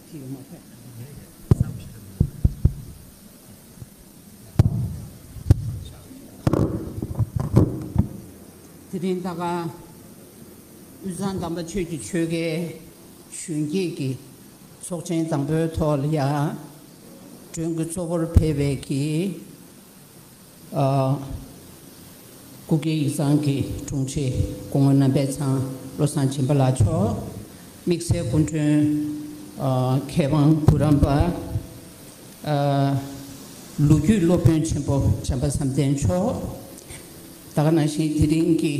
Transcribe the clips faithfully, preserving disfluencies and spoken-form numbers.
དེ་རིང་ད་ག་དབུས་གཙང་དམ་པ་ཆོས་ཀྱི་ཆོལ་ཁའི་གཞོན་སྐྱེས་ཀྱི་ཚོགས་ཆེན་དང་པོའི་ཐོག་ལ་ཡ་མགྲོན་གྱི་གཙོ་བོར་ཕེབས་པའི་གི་ཨ། སྐུ་སྒེར་ཡིག་ཚང་གི་དྲུང་ཆེ་སྐུ་ངོ་རྣམ་པ་ཚང་བློ་བཟང་སྦྱིན་པ་ལགས་མཆོག་དམིགས་བསལ་སྐུ་མགྲོན་ཨ། མཁས་དབང་བུ་རམ་པ་ཨ། ལོ་རྒྱུས་སློབ་དཔོན་ཆེན་པོ་བྱམས་པ་བསམ་གཏན་མཆོག་ད་ག་ནང་བཞིན་དེ་རིང་གི་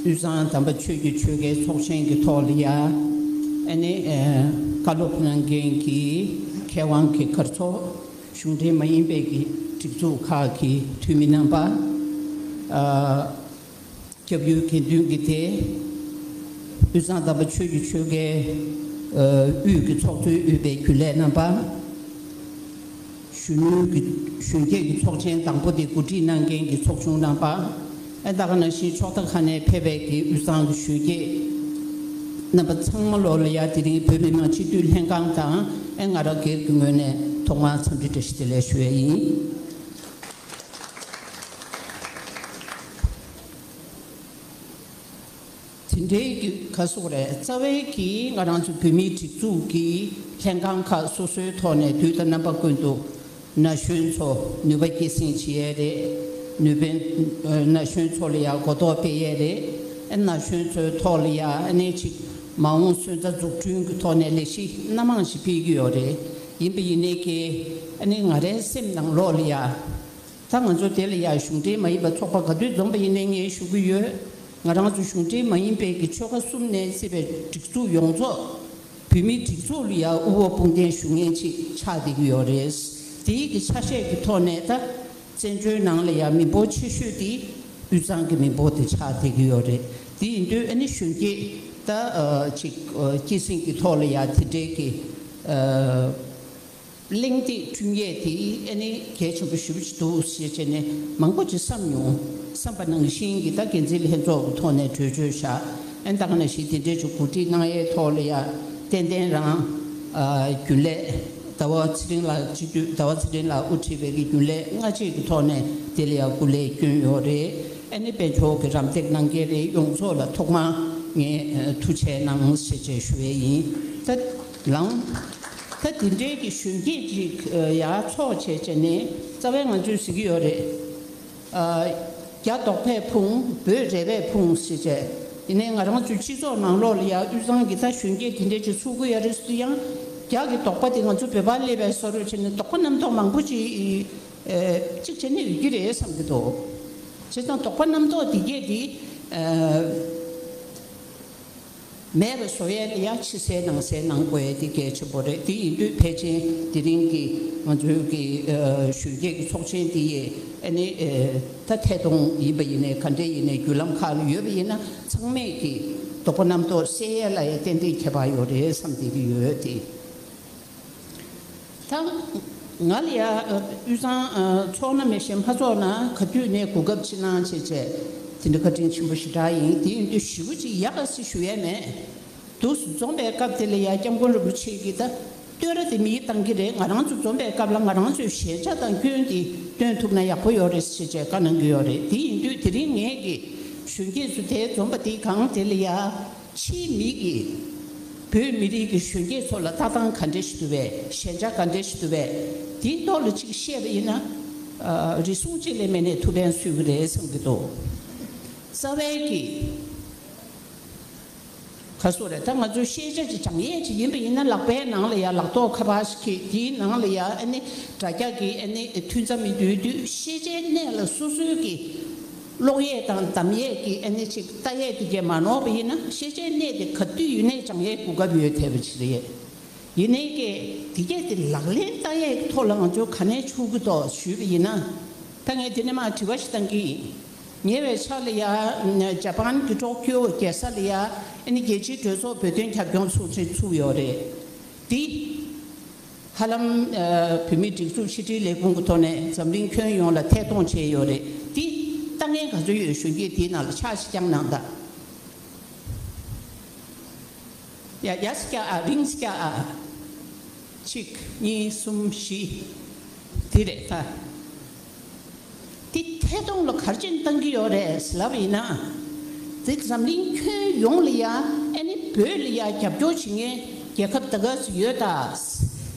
དབུས་གཙང་དམ་པ་ཆོས་ཀྱི་ཆོལ་ཁའི་ཚོགས་ཆེན་གྱི་ཐོག་ལ་ཡ་ཨ་ནི་ཨ། བཀའ་སློབ་གནང་མཁན་གྱི་མཁས་དབང་གི་གར་ཚོགས། གཞུང་འབྲེལ་མ་ཡིན་པའི་གི་སྒྲིག་འཛུགས་ཁག་གི་འཐུས་མི་རྣམ་པ། ཨ། སྐྱབས་ཡུལ་དགེ་འདུན་གྱི་སྡེ། དབུས་གཙང་དམ་པ་ཆོས་ཀྱི་ཆོལ་ཁའི་ཨ། དབུས་ཀྱི་ཚོགས་གཙོས་དབུས་པའི་རྒྱུན་ལས་རྣམ་པ། གཞོན་ནུའི་གི་གཞོན་སྐྱེས་ཀྱི་ཚོགས་ཆེན་དང་པོ་དེ་གོ་སྒྲིག་གནང་མཁན་གྱི་ཚོགས་ཆུང་རྣམ་པ། ཨ། ད་ག་ནང་བཞིན་ཕྱོགས་མཐའ་ཁག་ནས་ཕེབས་པའི་གི་དབུས་གཙང་གི་གཞོན་སྐྱེས་རྣམ་པ་ཚང་མ་ལོག་ལ་ཡ་དེ་རིང་བོད་མི་མང་སྤྱི་འཐུས་ལྷན་ཁང་དང་ཨ། ང་རང་སྒེར་གྱི་ངོས་ནས་ཐོག་མར་འཚམས་འདྲི་བཀྲ་ཤིས་བདེ་ལེགས་ཞུ་ཡས་ཡིན། དེ་འདྲའི་གི་ག་སོགས་རེད། རྩ་བའི་གི་ང་རང་ཚོ་བོད་མིའི་སྒྲིག་འཛུགས་ཀྱི་ལྷན་ཁང་ཁག་སོ་སོའི་ཐོག་ནས་དུས་དང་རྣམ་པ་ཀུན་ཏུ་ན་གཞོན་ཚོ་ནུས་པ་སྐྱེད་སྲིང་བྱེད་ཡས་རེད། ནུས་པའི་ན་གཞོན་ཚོ་ལ་ཡང་གོ་རྟོགས་སྤེལ་ཡས་རེད། ན་གཞོན་ཚོའི་ཐོག་ལ་ཡང་ཨ་ནི་ཅིག་མ་འོངས་སོན་རྩ་འཛུགས་སྐྲུན་གྱི་ཐོག་ནས་ལས་གཞི་སྣ་མང་ཞིག་སྤེལ་གྱི་ཡོད་རེད། ཡིན་པ་ཡིན་ནའི་གི་ཨ་ནི་ང་རའི་སེམས་ནང་ལོགས་ལ་ཡང་། ད་ང་ཚོ་དེ་ལ་ཡང་གཞུང་འབྲེལ་མ་ཡིན་པ་ཚོགས་པ་ག་དུས་འཛོམས་པ་ཡིན་ནའི་ངས་ཞུ་གི་ཡོད། ང་རང་ཚོ་གཞུང་འབྲེལ་མ་ཡིན་པའི་གི་ཆོལ་ཁ་གསུམ་ནས་བརྩིས་པའི་སྒྲིག་འཛུགས་ཡོངས་རྫོགས་བོད་མིའི་སྒྲིག་འཛུགས་ལ་ཡང་དབུ་བ་དཔུང་འདེགས་ཞུ་མཁན་ཅིག་ཆགས་བསྡད་ཀྱི་ཡོད་རེད། དེའི་གི་ཆ་ཤས་ཀྱི་ཐོག་ནས་ད་བཙན་བྱོལ་ནང་ལ་ཡང་མི་འབོར་ཆེ་ཤོས་དེ་དབུས་གཙང་གི་མི་འབོར་དེ་ཆགས་བསྡད་ཀྱི་ཡོད་རེད། དེ་ཡིན་དུས་ཨ་ནི་གཞོན་སྐྱེས་ད་ཅིག་སྐྱེད་སྲིང་གི་ཐོག་ལ་ཡང་དེ་འདྲའི་གི་གླེང་སྟེགས་བསྐྲུན་ཡས་དེ་ཨ་ནི་གལ་ཆེན་པོ་ཞེ་པོ་ཅིག་འདུག་ཞེས་བྱས་ནས་མང་པོ་ཅིག་བསམ་མྱོང་། བསམ་པ་ནང་བཞིན་གྱི་ད་འགན་འཛིན་ལྷན་ཚོགས་ཀྱི་ཐོག་ནས་གྲོས་ཆོད་བཞག་ཨ་ནི་ད་ག་ནང་བཞིན་དེ་འདྲའི་ཅིག་གོ་སྒྲིག་གནང་ཡས་ཐོག་ལ་ཡ་ཏན་ཏན་རང་རྒྱུན་ལས་ཟླ་བ་ཚེ་རིང་ལགས་སྤྱི་འཐུས་ཟླ་བ་ཚེ་རིང་ལགས་དབུ་ཁྲིད་པའི་གི་རྒྱུན་ལས་སྔ་རྗེས་ཀྱི་ཐོག་ནས་དེ་ལ་ཡ་སྐུ་ལས་བསྐྱོན་ཡོད་རེད། ཨ་ནི་དཔལ་འབྱོར་གྱི་རམ་འདེགས་གནང་མཁན་རེད། ཡོངས་རྫོགས་ལ་ཐོག་མར་ངས་ཐུགས་རྗེ་ཆེ་གནང་ཞེས་བཅས་ཞུ་ཡས་ཡིན། ད་ལང་། ད་དེ་འདྲའི་གི་གཞོན་སྐྱེས་ཅིག་ཡར་ཚོགས་བྱས་བྱས་ནས་རྩ་བའི་ང་ཚོས་ཟེར་གྱི་ཡོད་རེད། རྒྱ་རྡོག་པས་ཕུང་བོད་རལ་པས་ཕུང་ཞེས་བྱས། ཡིན་ནའི་ང་རང་ཚོའི་སྤྱི་ཚོགས་ནང་ལོགས་ལ་ཡང་དབུས་གཙང་གི་ད་གཞོན་སྐྱེས་དེ་འདྲའི་ཅིག་ཚུགས་ཀྱི་ཡོད་རེད་ཟེར་དུས་ཡང་རྒྱ་གི་རྡོག་པ་དེ་ང་ཚོ་བོད་པར་སླེབས་པའི་བཟོ་འདྲ་བྱས་ནས་རྡོག་པ་རྣམ་རྟོག་མང་པོ་ཅིག་གཅིག་བྱས་ནས་ཡོད་ཀྱི་རེད་བསམ་གྱི་འདུག་བྱས་ཙང་རྡོག་པ་རྣམ་རྟོག་དེ་གས་དེ། མེད་པ་བཟོ་ཡས་ལ་ཡང་ཕྱི་གསལ་ནང་གསལ་གནང་དགོས་ཡས་དེ་གལ་ཆེན་པོ་རེད། དེ་ཡིན་དུས་ཕལ་ཆེར་དེ་རིང་གི་ང་ཚོའི་གི་གཞོན་སྐྱེས་ཀྱི་ཚོགས་ཆེན་དེ་ཡིས་ཨ་ནི་ད་ཐད་གཏོང་ཡིན་པ་ཡིན་ནའི་ག་འདྲས་ཡིན་ནའི་བརྒྱུད་ལམ་ཁག་ལ་ཡོད་པ་ཡིན་ན་ཚང་མས་ཀྱི་རྡོག་པ་རྣམ་རྟོག་སེལ་ཡས་ལ་ཡང་ཏན་ཏན་ཁྱད་པར་ཡོད་རེད་བསམ་བསྡད་ཀྱི་ཡོད་དེ། ད་ང་ལ་ཡ་དབུས་གཙང་ཚོགས་ན་མེད་བཞིན་མ་ཚོགས་ན་ག་དུས་ནས་གོ་སྐབས་ཅིག་གནང་བྱས་བྱས་དེ་འདྲ་བཀའ་དྲིན་ཆེན་པོ་ཞེ་དྲག་ཡིན། དེ་ཡིན་དུས་ཞེ་པོ་ཅིག་ཡག་ག་ཟེར་ཞུ་ཡས་མེད་འདུག་འཛོམས་པའི་སྐབས་དེ་ལ་ཡ་སྐྱབས་མགོན་རིན་པོ་ཆེ་གིས་ད་བསྟོད་ར་དེ་མིས་བཏང་གི་རེད། ང་རང་ཚོ་འཛོམས་པའི་སྐབས་ལ་ང་རང་ཚོའི་ཞན་ཆ་དང་སྐྱོན་དེ་སྟོན་ཐུབ་ན་ཡག་པོ་ཡོད་རེད་ཟེར་བྱས་བཀའ་གནང་གི་ཡོད་རེད། དེ་ཡིན་དུས་དེ་རིང་ངས་ཀྱི་གཞོན་སྐྱེས་ཚོ་དེ་འཛོམས་པ་དེའི་སྒང་དེ་ལ་ཡ། ཕྱིའི་མི་གིས་བོད་མི་རིགས་ཀྱི་གཞོན་སྐྱེས་ཚོ་ལ་ལྟ་སྟངས་ག་འདྲ་ཞིག་འདུག་པས། ཞན་ཆ་ག་འདྲ་ཞིག་འདུག་པས། དེའི་ཐོག་ལ་ཅིག་བཤད་པ་ཡིན་ན། ཨ། རེ་ཟུང་གཅིག་ལས་མེད་ནས་ཐུགས་ཕན་གསོས་ཀྱི་རེད་བསམ་གྱི་འདུག་རྩ་བའི་གི་ག་སོགས་རེད། ད་ང་ཚོ་ཤེས་བྱ་ཅིག་སྦྱང་ཡས་ཅིག་ཡིན་པ་ཡིན་ན་ལག་པའི་ནང་ལ་ཡ་ལག་ཐོག་ཁ་པར་ཞིག་གིས་དེའི་ནང་ལ་ཡ་ཨ་ནི་དྲ་རྒྱ་གི་ཨ་ནི་མཐུན་རྩ་མི་འདུས་དུས་ཤེས་བྱའི་གནས་ལ་སོ་སོའི་གི་ཀློག་ཡས་དང་གདམ་ཡས་ཀྱི་ཨ་ནི་ཅིག་ལྟ་ཡས་དེ་གས་མ་ནོར་བ་ཡིན་ན་ཤེས་བྱའི་གནས་དེ་ག་དུས་ཡིན་ནའི་སྦྱང་ཡས་གོ་སྐབས་ཡོད་ཐལ་བ་ཅིག་རེད། ཡིན་ནའི་ཀྱེ་དེ་གས་དེ་ལག་ལེན་བསྟར་ཡས་ཀྱི་ཐོག་ལ་ང་ཚོ་ག་ནས་ཆུག་གི་འདུག་ཞུས་པ་ཡིན་ན། ད་ངས་དེ་ནས་མར་དྲི་བ་ཞིག་བཏང་གི་ཡིན། ཉེ་བའི་ཆར་ལ་ཡ་ཇ་པན་གྱི་ཊོ་ཀྱོ་རྒྱལ་ས་ལ་ཡ་ཨ་ནི་རྒྱལ་སྤྱིའི་གྲོས་ཚོགས་བོད་དོན་རྒྱབ་སྐྱོར་ཚོགས་ཆེན་ཚུགས་ཡོད་རེད། དེ། ཧ་ལམ། ཨ། བོད་མིའི་སྒྲིག་འཛུགས་ཕྱི་དྲིལ་ལས་ཁུངས་ཀྱི་ཐོག་ནས་འཛམ་གླིང་ཁྱོན་ཡོངས་ལ་ཐད་གཏོང་བྱས་ཡོད་རེད། འདི་ལྟ་མཁན་ག་ཚོད་ཡོད། གཞོན་སྐྱེས་དེའི་ནང་ལ་ཕྱག་ཞིག་བརྐྱངས་གནང་དང་། ཡ་ཡ་སྐྱ་ཨ་རིང་སྐྱ་ཨ། གཅིག་གཉིས་གསུམ་བཞི། དེ་རེད་ད། དེ་ཐད་གཏོང་ལ་ག་རེ་བྱས་ནས་བཏང་གི་ཡོད་རེད་ལབ་ཡིན་ན། དེ་འཛམ་གླིང་ཁྱོན་ཡོངས་ལ་ཡ་ཨ་ནི་བོད་ལ་ཡ་རྒྱབ་སྐྱོར་བྱེད་མཁན་རྒྱལ་ཁབ་ད་ག་ཚོད་ཡོད་ད།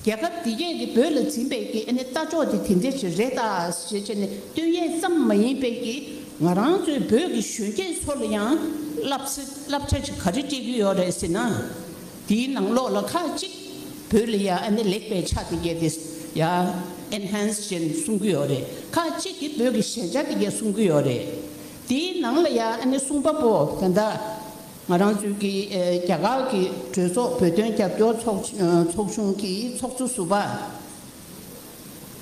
རྒྱལ་ཁབ་དེ་གས་ཀྱི་བོད་ལ་འཛིན་པའི་གི་ཨ་ནི་ལྟ་ཕྱོགས་དེ་དེ་འདྲ་ཞིག་རེད་ད་ཞེས་བྱས་ནས་སྟོན་ཡས་ཙམ་མ་ཡིན་པའི་གི་ང་རང་ཚོའི་བོད་ཀྱི་གཞོན་སྐྱེས་ཚོ་ལ་ཡང་བསླབ་ཚིགས་བསླབ་བྱ་ཅིག་ག་རེ་སྤྲད་ཀྱི་ཡོད་རེད་ཟེར་ན། དེའི་ནང་ལོགས་ལ་ཁག་གཅིག་བོད་ལ་ཡ་ཨ་ནི་ལེགས་པའི་ཆ་དེ་གས་དེ་ཡ་ཨེན་ཧན་སི་བྱས་ནས་གསུང་གི་ཡོད་རེད། ཁག་གཅིག་གིས་བོད་ཀྱི་ཞན་ཆ་དེ་གས་གསུང་གི་ཡོད་རེད། དེའི་ནང་ལ་ཡ་ཨ་ནི་གསུང་པ་པོ་ད་ལྟ་ང་རང་ཚོའི་གི་ཨེ་རྒྱ་གར་གྱི་གྲོས་ཚོགས་བོད་དོན་རྒྱབ་སྐྱོར་ཚོགས་ཨ་ཚོགས་ཆུང་གི་ཚོགས་གཙོ་ཟུར་པ།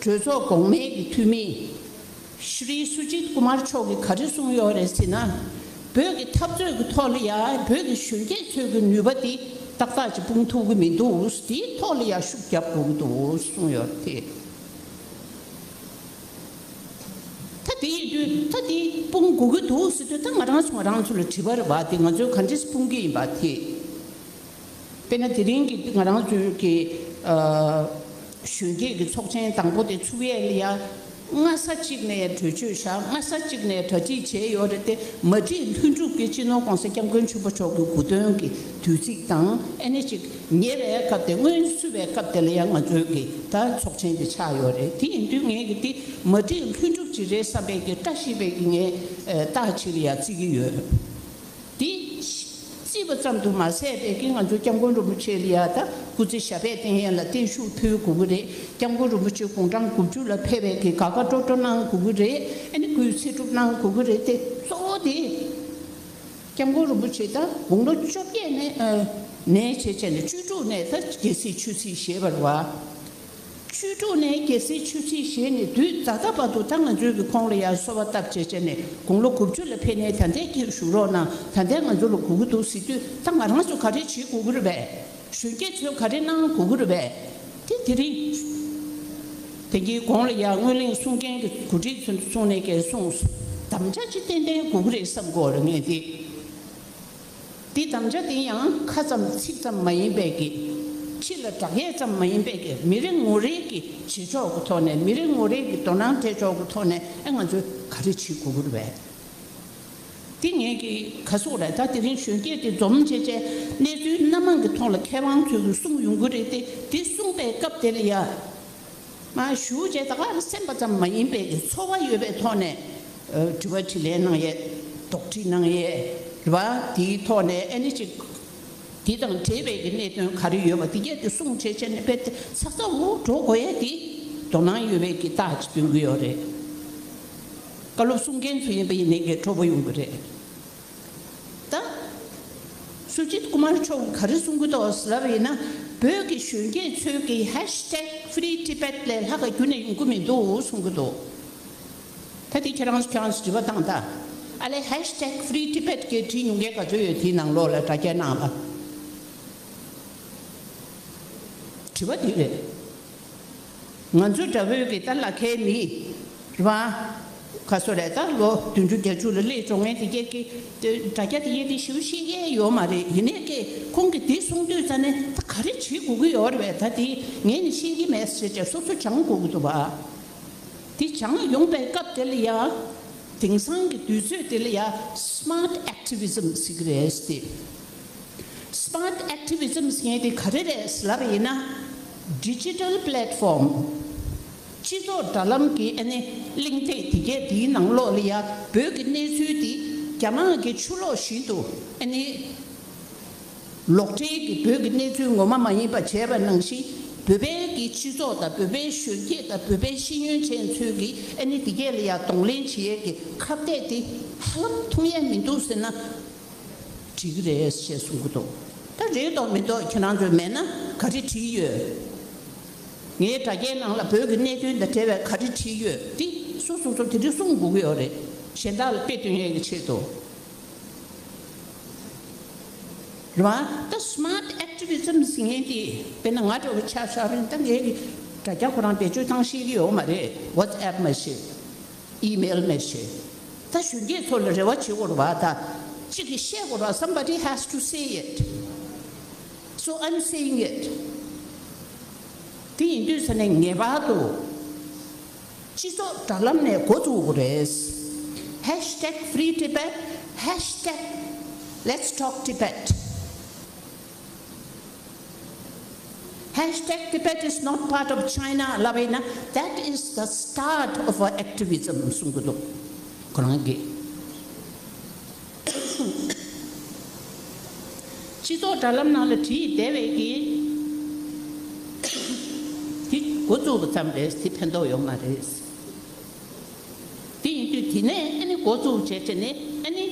གྲོས་ཚོགས་གོང་མའི་གི་འཐུས་མི་ཤྲི་སུ་ཇིད་ཀུ་མར་མཆོག་གིས་ག་རེ་གསུངས་ཡོད་རེད་ཟེར་ན། བོད་ཀྱི་འཐབ་རྩོད་ཀྱི་ཐོག་ལ་ཡ་བོད་ཀྱི་གཞོན་སྐྱེས་ཚོའི་གི་ནུས་པ་དེ་ཏག་ཏག་ཅིག་སྤུངས་ཐུབ་ཀྱི་མི་འདུག་དེའི་ཐོག་ལ་ཡ་ཤུགས་རྒྱབ་དགོས་ཀྱི་འདུག་གསུངས་ཡོད་རེད་དེ། ད་དེ་ཡིན་དུས་ད་དེ་སྤུངས་དགོས་ཀྱི་འདུག་ཟེར་དུས་ད་ང་རང་ཚོ་ང་རང་ཚོ་ལ་དྲི་བ་རེད་པ། དེ་ང་ཚོས་ག་འདྲས་སྤུངས་ཀྱི་ཡིན་པ་དེ། དཔེར་ན་དེ་རིང་གི་ང་རང་ཚོའི་གི་ཨ་གཞོན་སྐྱེས་ཀྱི་ཚོགས་ཆེན་དང་པོ་དེ་ཚུགས་ཡས་ལ་ཡ་སྔ་ས་གཅིག་ནས་གྲོས་ཆོད་བཞག་སྔ་ས་གཅིག་ནས་གྲ་སྒྲིག་བྱས་ཡོད་རེད་དེ། མ་བསྒྲིགས་ལྷུན་གྲུབ་ཀྱི་སྤྱི་ནོར་༸གོང་ས་༸སྐྱབས་མགོན་ཆེན་པོ་མཆོག་གི་སྐུ་མདུན་གྱི་དུས་ཚིགས་དང་ཨ་ནི་ཅིག་ཉེ་བའི་སྐབས་དེ་སྔོན་བསུ་བའི་སྐབས་དེ་ལ་ཡང་ང་ཚོའི་གི་ད་ཚོགས་ཆེན་དེ་ཆགས་ཡོད་རེད། དེ་ཡིན་དུས་ངས་གི་དེ་མ་བསྒྲིགས་ལྷུན་གྲུབ་ཅིག་རེད་བསམ་པའི་གི་བཀྲ་ཤིས་པའི་གི་ངས་ཨ་རྟགས་ཅིག་ལ་ཡ་བརྩི་གི་ཡོད། དེ་བརྩིས་པ་ཙམ་དུ་མ་ཟད་པའི་གི་ང་ཚོ་༸སྐྱབས་མགོན་རིན་པོ་ཆེ་ལ་ཡ་ད་སྐུ་ཚེ་ཞབས་པད་བརྟན་ཡས་ལ་བརྟན་བཞུགས་ཕུལ་དགོས་ཀྱི་རེད། ༸སྐྱབས་མགོན་རིན་པོ་ཆེ་དགུང་གྲངས་དགུ་བཅུ་ལ་ཕེབས་པའི་གི་དགའ་དགའ་སྤྲོ་སྤྲོ་གནང་དགོས་ཀྱི་རེད། ཨ་ནི་སྐུའི་ཚེ་སྒྲུབ་གནང་དགོས་ཀྱི་རེད་དེ། གཙོ་བོ་དེ་༸སྐྱབས་མགོན་རིན་པོ་ཆེ་ད་དགུང་ལོ་བཅོ་བརྒྱད་ནས་ཨ་ནས་བྱས་བྱས་ནས་བཅུ་དྲུག་ནས་ད་རྒྱལ་སྲིད་ཆོས་སྲིད་བཞེས་པ་རེད་བ། བཅུ་དྲུག་ནས་རྒྱལ་སྲིད་ཆོས་སྲིད་བཞེས་ནས་དུས་ད་ལྟ་བར་དུ་ད་ང་ཚོའི་གི་ཁོང་ལ་ཡ་གསོལ་བ་བཏབ་བྱས་བྱས་ནས་དགུང་ལོ་དགུ་བཅུ་ལ་ཕེབས་ནས་ད་ལྟའི་སྐྱེས་བཞུགས་རོགས་གནང་། ད་ལྟའི་ང་ཚོ་ལ་དགོས་ཀྱི་འདུག་ཟེར་དུས་ད་ང་རང་ཚོ་ག་རེ་བྱེད་དགོས་ཀྱི་རེད་པས། གཞོན་སྐྱེས་ཚོས་ག་རེ་གནང་དགོས་ཀྱི་རེད་པས། དེ་དེ་རིང་དེ་གའི་གོང་ལ་ཡ་སྔོན་གླེང་གསུང་མཁན་གྱི་གོ་སྒྲིག་ཚོས་གསུངས་ནས་ཀྱི་གསུངས། དམ་བཅའ་ཅིག་ཏན་ཏན་དགོས་ཀྱི་རེད་བསམ་གྱི་ཡོད་རེད་ངས་དེ། འདི་དམ་བཅའ་འདི་ཡང་ཁ་ཙམ་ཚིག་ཙམ་མ་ཡིན་པའི་གི། ཕྱི་ལ་བསྒྲགས་ཡས་ཙམ་མ་ཡིན་པའི་གི། མི་རེ་ངོ་རེ་གི་བྱེད་ཕྱོགས་ཀྱི་ཐོག་ནས། མི་རེ་ངོ་རེ་གི་དོ་སྣང་སྤྲད་ཕྱོགས་ཀྱི་ཐོག་ནས་ཨེ་ང་ཚོས་ག་རེ་བྱེད་དགོས་ཀྱི་རེད་པས། འདི་ངས་ཀྱི་ག་སོགས་རེད། ད་དེ་རིང་གཞོན་སྐྱེས་དེ་འཛོམས་བྱས་བྱས་གནས་ཚུལ་སྣ་མང་གི་ཐོག་ལ་མཁས་དབང་ཚོས་ཀྱི་གསུང་ཡོང་གི་རེད་དེ། འདི་གསུང་པའི་སྐབས་དེ་ལ་ཡ། མ་ཞུ་བྱས་ད་ག་སེམས་པ་ཙམ་མ་ཡིན་པའི་གི་ཚོར་བ་ཡོད་པའི་ཐོག་ནས་ཨ་དྲི་བ་དྲིས་ལན་གནང་ཡས། དོགས་འདྲི་གནང་ཡས་རེད་བ། དེའི་ཐོག་ནས་ཨ་ནི་ཅིག་དེ་དང་འབྲེལ་བའི་གི་གནད་དོན་ག་རེ་ཡོད་པ་དེ་གས་དེ་གསུང་བྱས་བྱས་ནས་དཔེ་དེ་ཚགས་ཚགས་འུ་འགྲོ་དགོས་ཡས་དེ་དོ་སྣང་ཡོད་པའི་གི་རྟགས་ཅིག་སྟོན་གི་ཡོད་རེད། བཀའ་སློབ་གསུང་མཁན་ཚོ་ཡིན་པ་ཡིན་ནའི་གི་སྤྲོ་པོ་ཡོང་གི་རེད། ད། སུ་ཇིད་ཀུ་མར་མཆོག་གིས་ག་རེ་གསུང་གི་འདུག་ཟེར་ལབ་པ་ཡིན་ན། བོད་ཀྱི་གཞོན་སྐྱེས་ཚོས་ཀྱི་ཧེཤ་ཏེག་ཧྥི་རི་ཊི་བེཊ་ལས་ལྷག་ག་རྒྱུན་ནས་ཡོང་གི་མི་འདུག་གསུང་གི་འདུག་ད་དེ་ཁྱེད་རང་ཁྱེད་རང་ཚོ་དྲི་བ་བཏང་ད། ཨ་ལས་ཧེཤ་ཏེག་ཧྥི་རི་ཊི་བེཊ་གི་བྲིས་མྱོང་མཁན་ག་ཚོད་ཡོད་དེའི་ནང་ལོགས་ལ་དྲ་རྒྱའི་ནང་ལ། དྲི་བ་དེ་རེད། ང་ཚོ་འདྲ་བོའི་གི་ད་ལ་ཁའི་མི་རེད་བ། ཁ་སོ་རེད། ད་ལོ་བདུན་ཅུ་བརྒྱད་ཅུ་ལ་སླེབས་བྱུང་ངས་དེ་གས་ཀྱི་དེ་དྲ་རྒྱ་དེ་གས་དེ་ཞིབ་ཤེས་ཀྱི་ཡོད་མ་རེད། ཡིན་ནའི་ཀྱི་ཁོང་གིས་དེ་གསུང་དུས་ཙ་ནས་ད་ག་རེ་བྱེད་དགོས་ཀྱི་ཡོད་རེད་པས། ད་དེ་ངས་ནི་ཤེས་ཀྱི་མེད་ཟེར་བྱས་སོ་སོ་སྦྱང་དགོས་ཀྱི་འདུག་བ། དེ་སྦྱང་ཡོང་པའི་སྐབས་དེ་ལ་ཡ། དེང་སང་གི་དུས་ཚོད་དེ་ལ་ཡ་སི་མཱར་ཊི་ཨེག་ཊི་བི་ཛིམ་ཟེར་གྱི་རེད་དེ། སི་མཱར་ཊི་ཨེག་ཊི་བི་ཛིམ་ཟེར་མཁན་དེ་ག་རེ་རེད་ཟེར་ལབ་པ་ཡིན་ན། ཌི་ཇི་ཊལ་པི་ལེཊ་ཕོམ། སྤྱི་ཚོགས་དྲ་ལམ་གྱི་ཨ་ནི་གླེང་སྟེགས་དེ་གས་དེའི་ནང་ལོགས་ལ་ཡ་བོད་ཀྱི་གནས་ཚུལ་དེ་རྒྱ་ནག་གི་ཆུ་ལོག་བཞིན་དུ་ཨ་ནི་ལོག་འགྲེལ་གྱིས་བོད་ཀྱི་གནས་ཚུལ་ངོ་མ་མ་ཡིན་པ་བྱས་པ་ནང་བཞིན། བོད་པའི་གི་སྤྱི་ཚོགས་དང་བོད་པའི་གཞོན་སྐྱེས་དང་བོད་པའི་ཤེས་ཡོན་ཅན་ཚོས་ཀྱིས་ཨ་ནི་དེ་གས་ལ་ཡ་གདོང་ལེན་བྱེད་ཡས་ཀྱི་ཁ་གཏད་དེ་ཧ་ལམ་མཐོང་ཡས་མི་འདུག་ཟེར་ན། འགྲིག་གི་རེད་ཅེས་གསུང་གི་འདུག་ད་རེད་འདུག་མི་འདུག་ཁྱེད་རང་ཚོས་མེད་ན་ག་རེ་བྲིས་ཡོད། ངའི་དྲ་རྒྱའི་ནང་ལ་བོད་ཀྱི་གནད་དོན་དང་འབྲེལ་བའི་ག་རེ་བྲིས་ཡོད་དེ་སོ་སོ་སོ་དེ་རིང་གསུང་དགོས་ཀྱི་ཡོད་རེད། གཞན་དག་ལ་དཔེ་སྟོན་ཡས་ཀྱི་ཆེད་དུ། རེད་བ། ད་སི་མཱར་ཊི་ཨེག་ཊི་བི་ཛིམ་ཟེར་མཁན་དེ་དཔེར་ན་ང་འདྲ་བོ་ཆ་བཞག་རེད། ད་ངའི་གི་དྲ་རྒྱ་ཁོ་རང་བེད་སྤྱོད་བཏང་ཤེས་ཀྱི་ཡོད་མ་རེད། ཝ་ཊི་སི་ཨེབ་མ་གཏོགས། ཨི་མེལ་མ་གཏོགས། ད་གཞོན་སྐྱེས་ཚོ་ལ་རེ་བ་བྱེད་དགོས་རེད་བ། ད་གཅིག་གིས་བཤད་དགོས་རེད་བ། Somebody has to say it. So I'm saying it. དེ་ཡིན་དུས་ས་ནས་ངེས་པར་དུ་སྤྱི་ཚོགས་དྲ་ལམ་ནས་འགོ་བཙུགས་དགོས་རེད། Hashtag Free Tibet, hashtag Let's Talk Tibet, hashtag Tibet is not part of China ལབ་པ་ཡིན་ན། That is the start of our activism གསུང་གི་འདུག་ཁོ་རང་གིས། སྤྱི་ཚོགས་དྲ་ལམ་ནང་ལ་བྲིས་བསྡད་པའི་གི་དེ་འགོ་བཙུགས་པ་ཙམ་རེད། དེ་ཕན་ཐོགས་ཡོད་མ་རེད། དེ་ཡིན་དུས་དེ་ནས་ཨ་ནི་འགོ་བཙུགས་བྱས་བྱས་ནས་ཨ་ནི་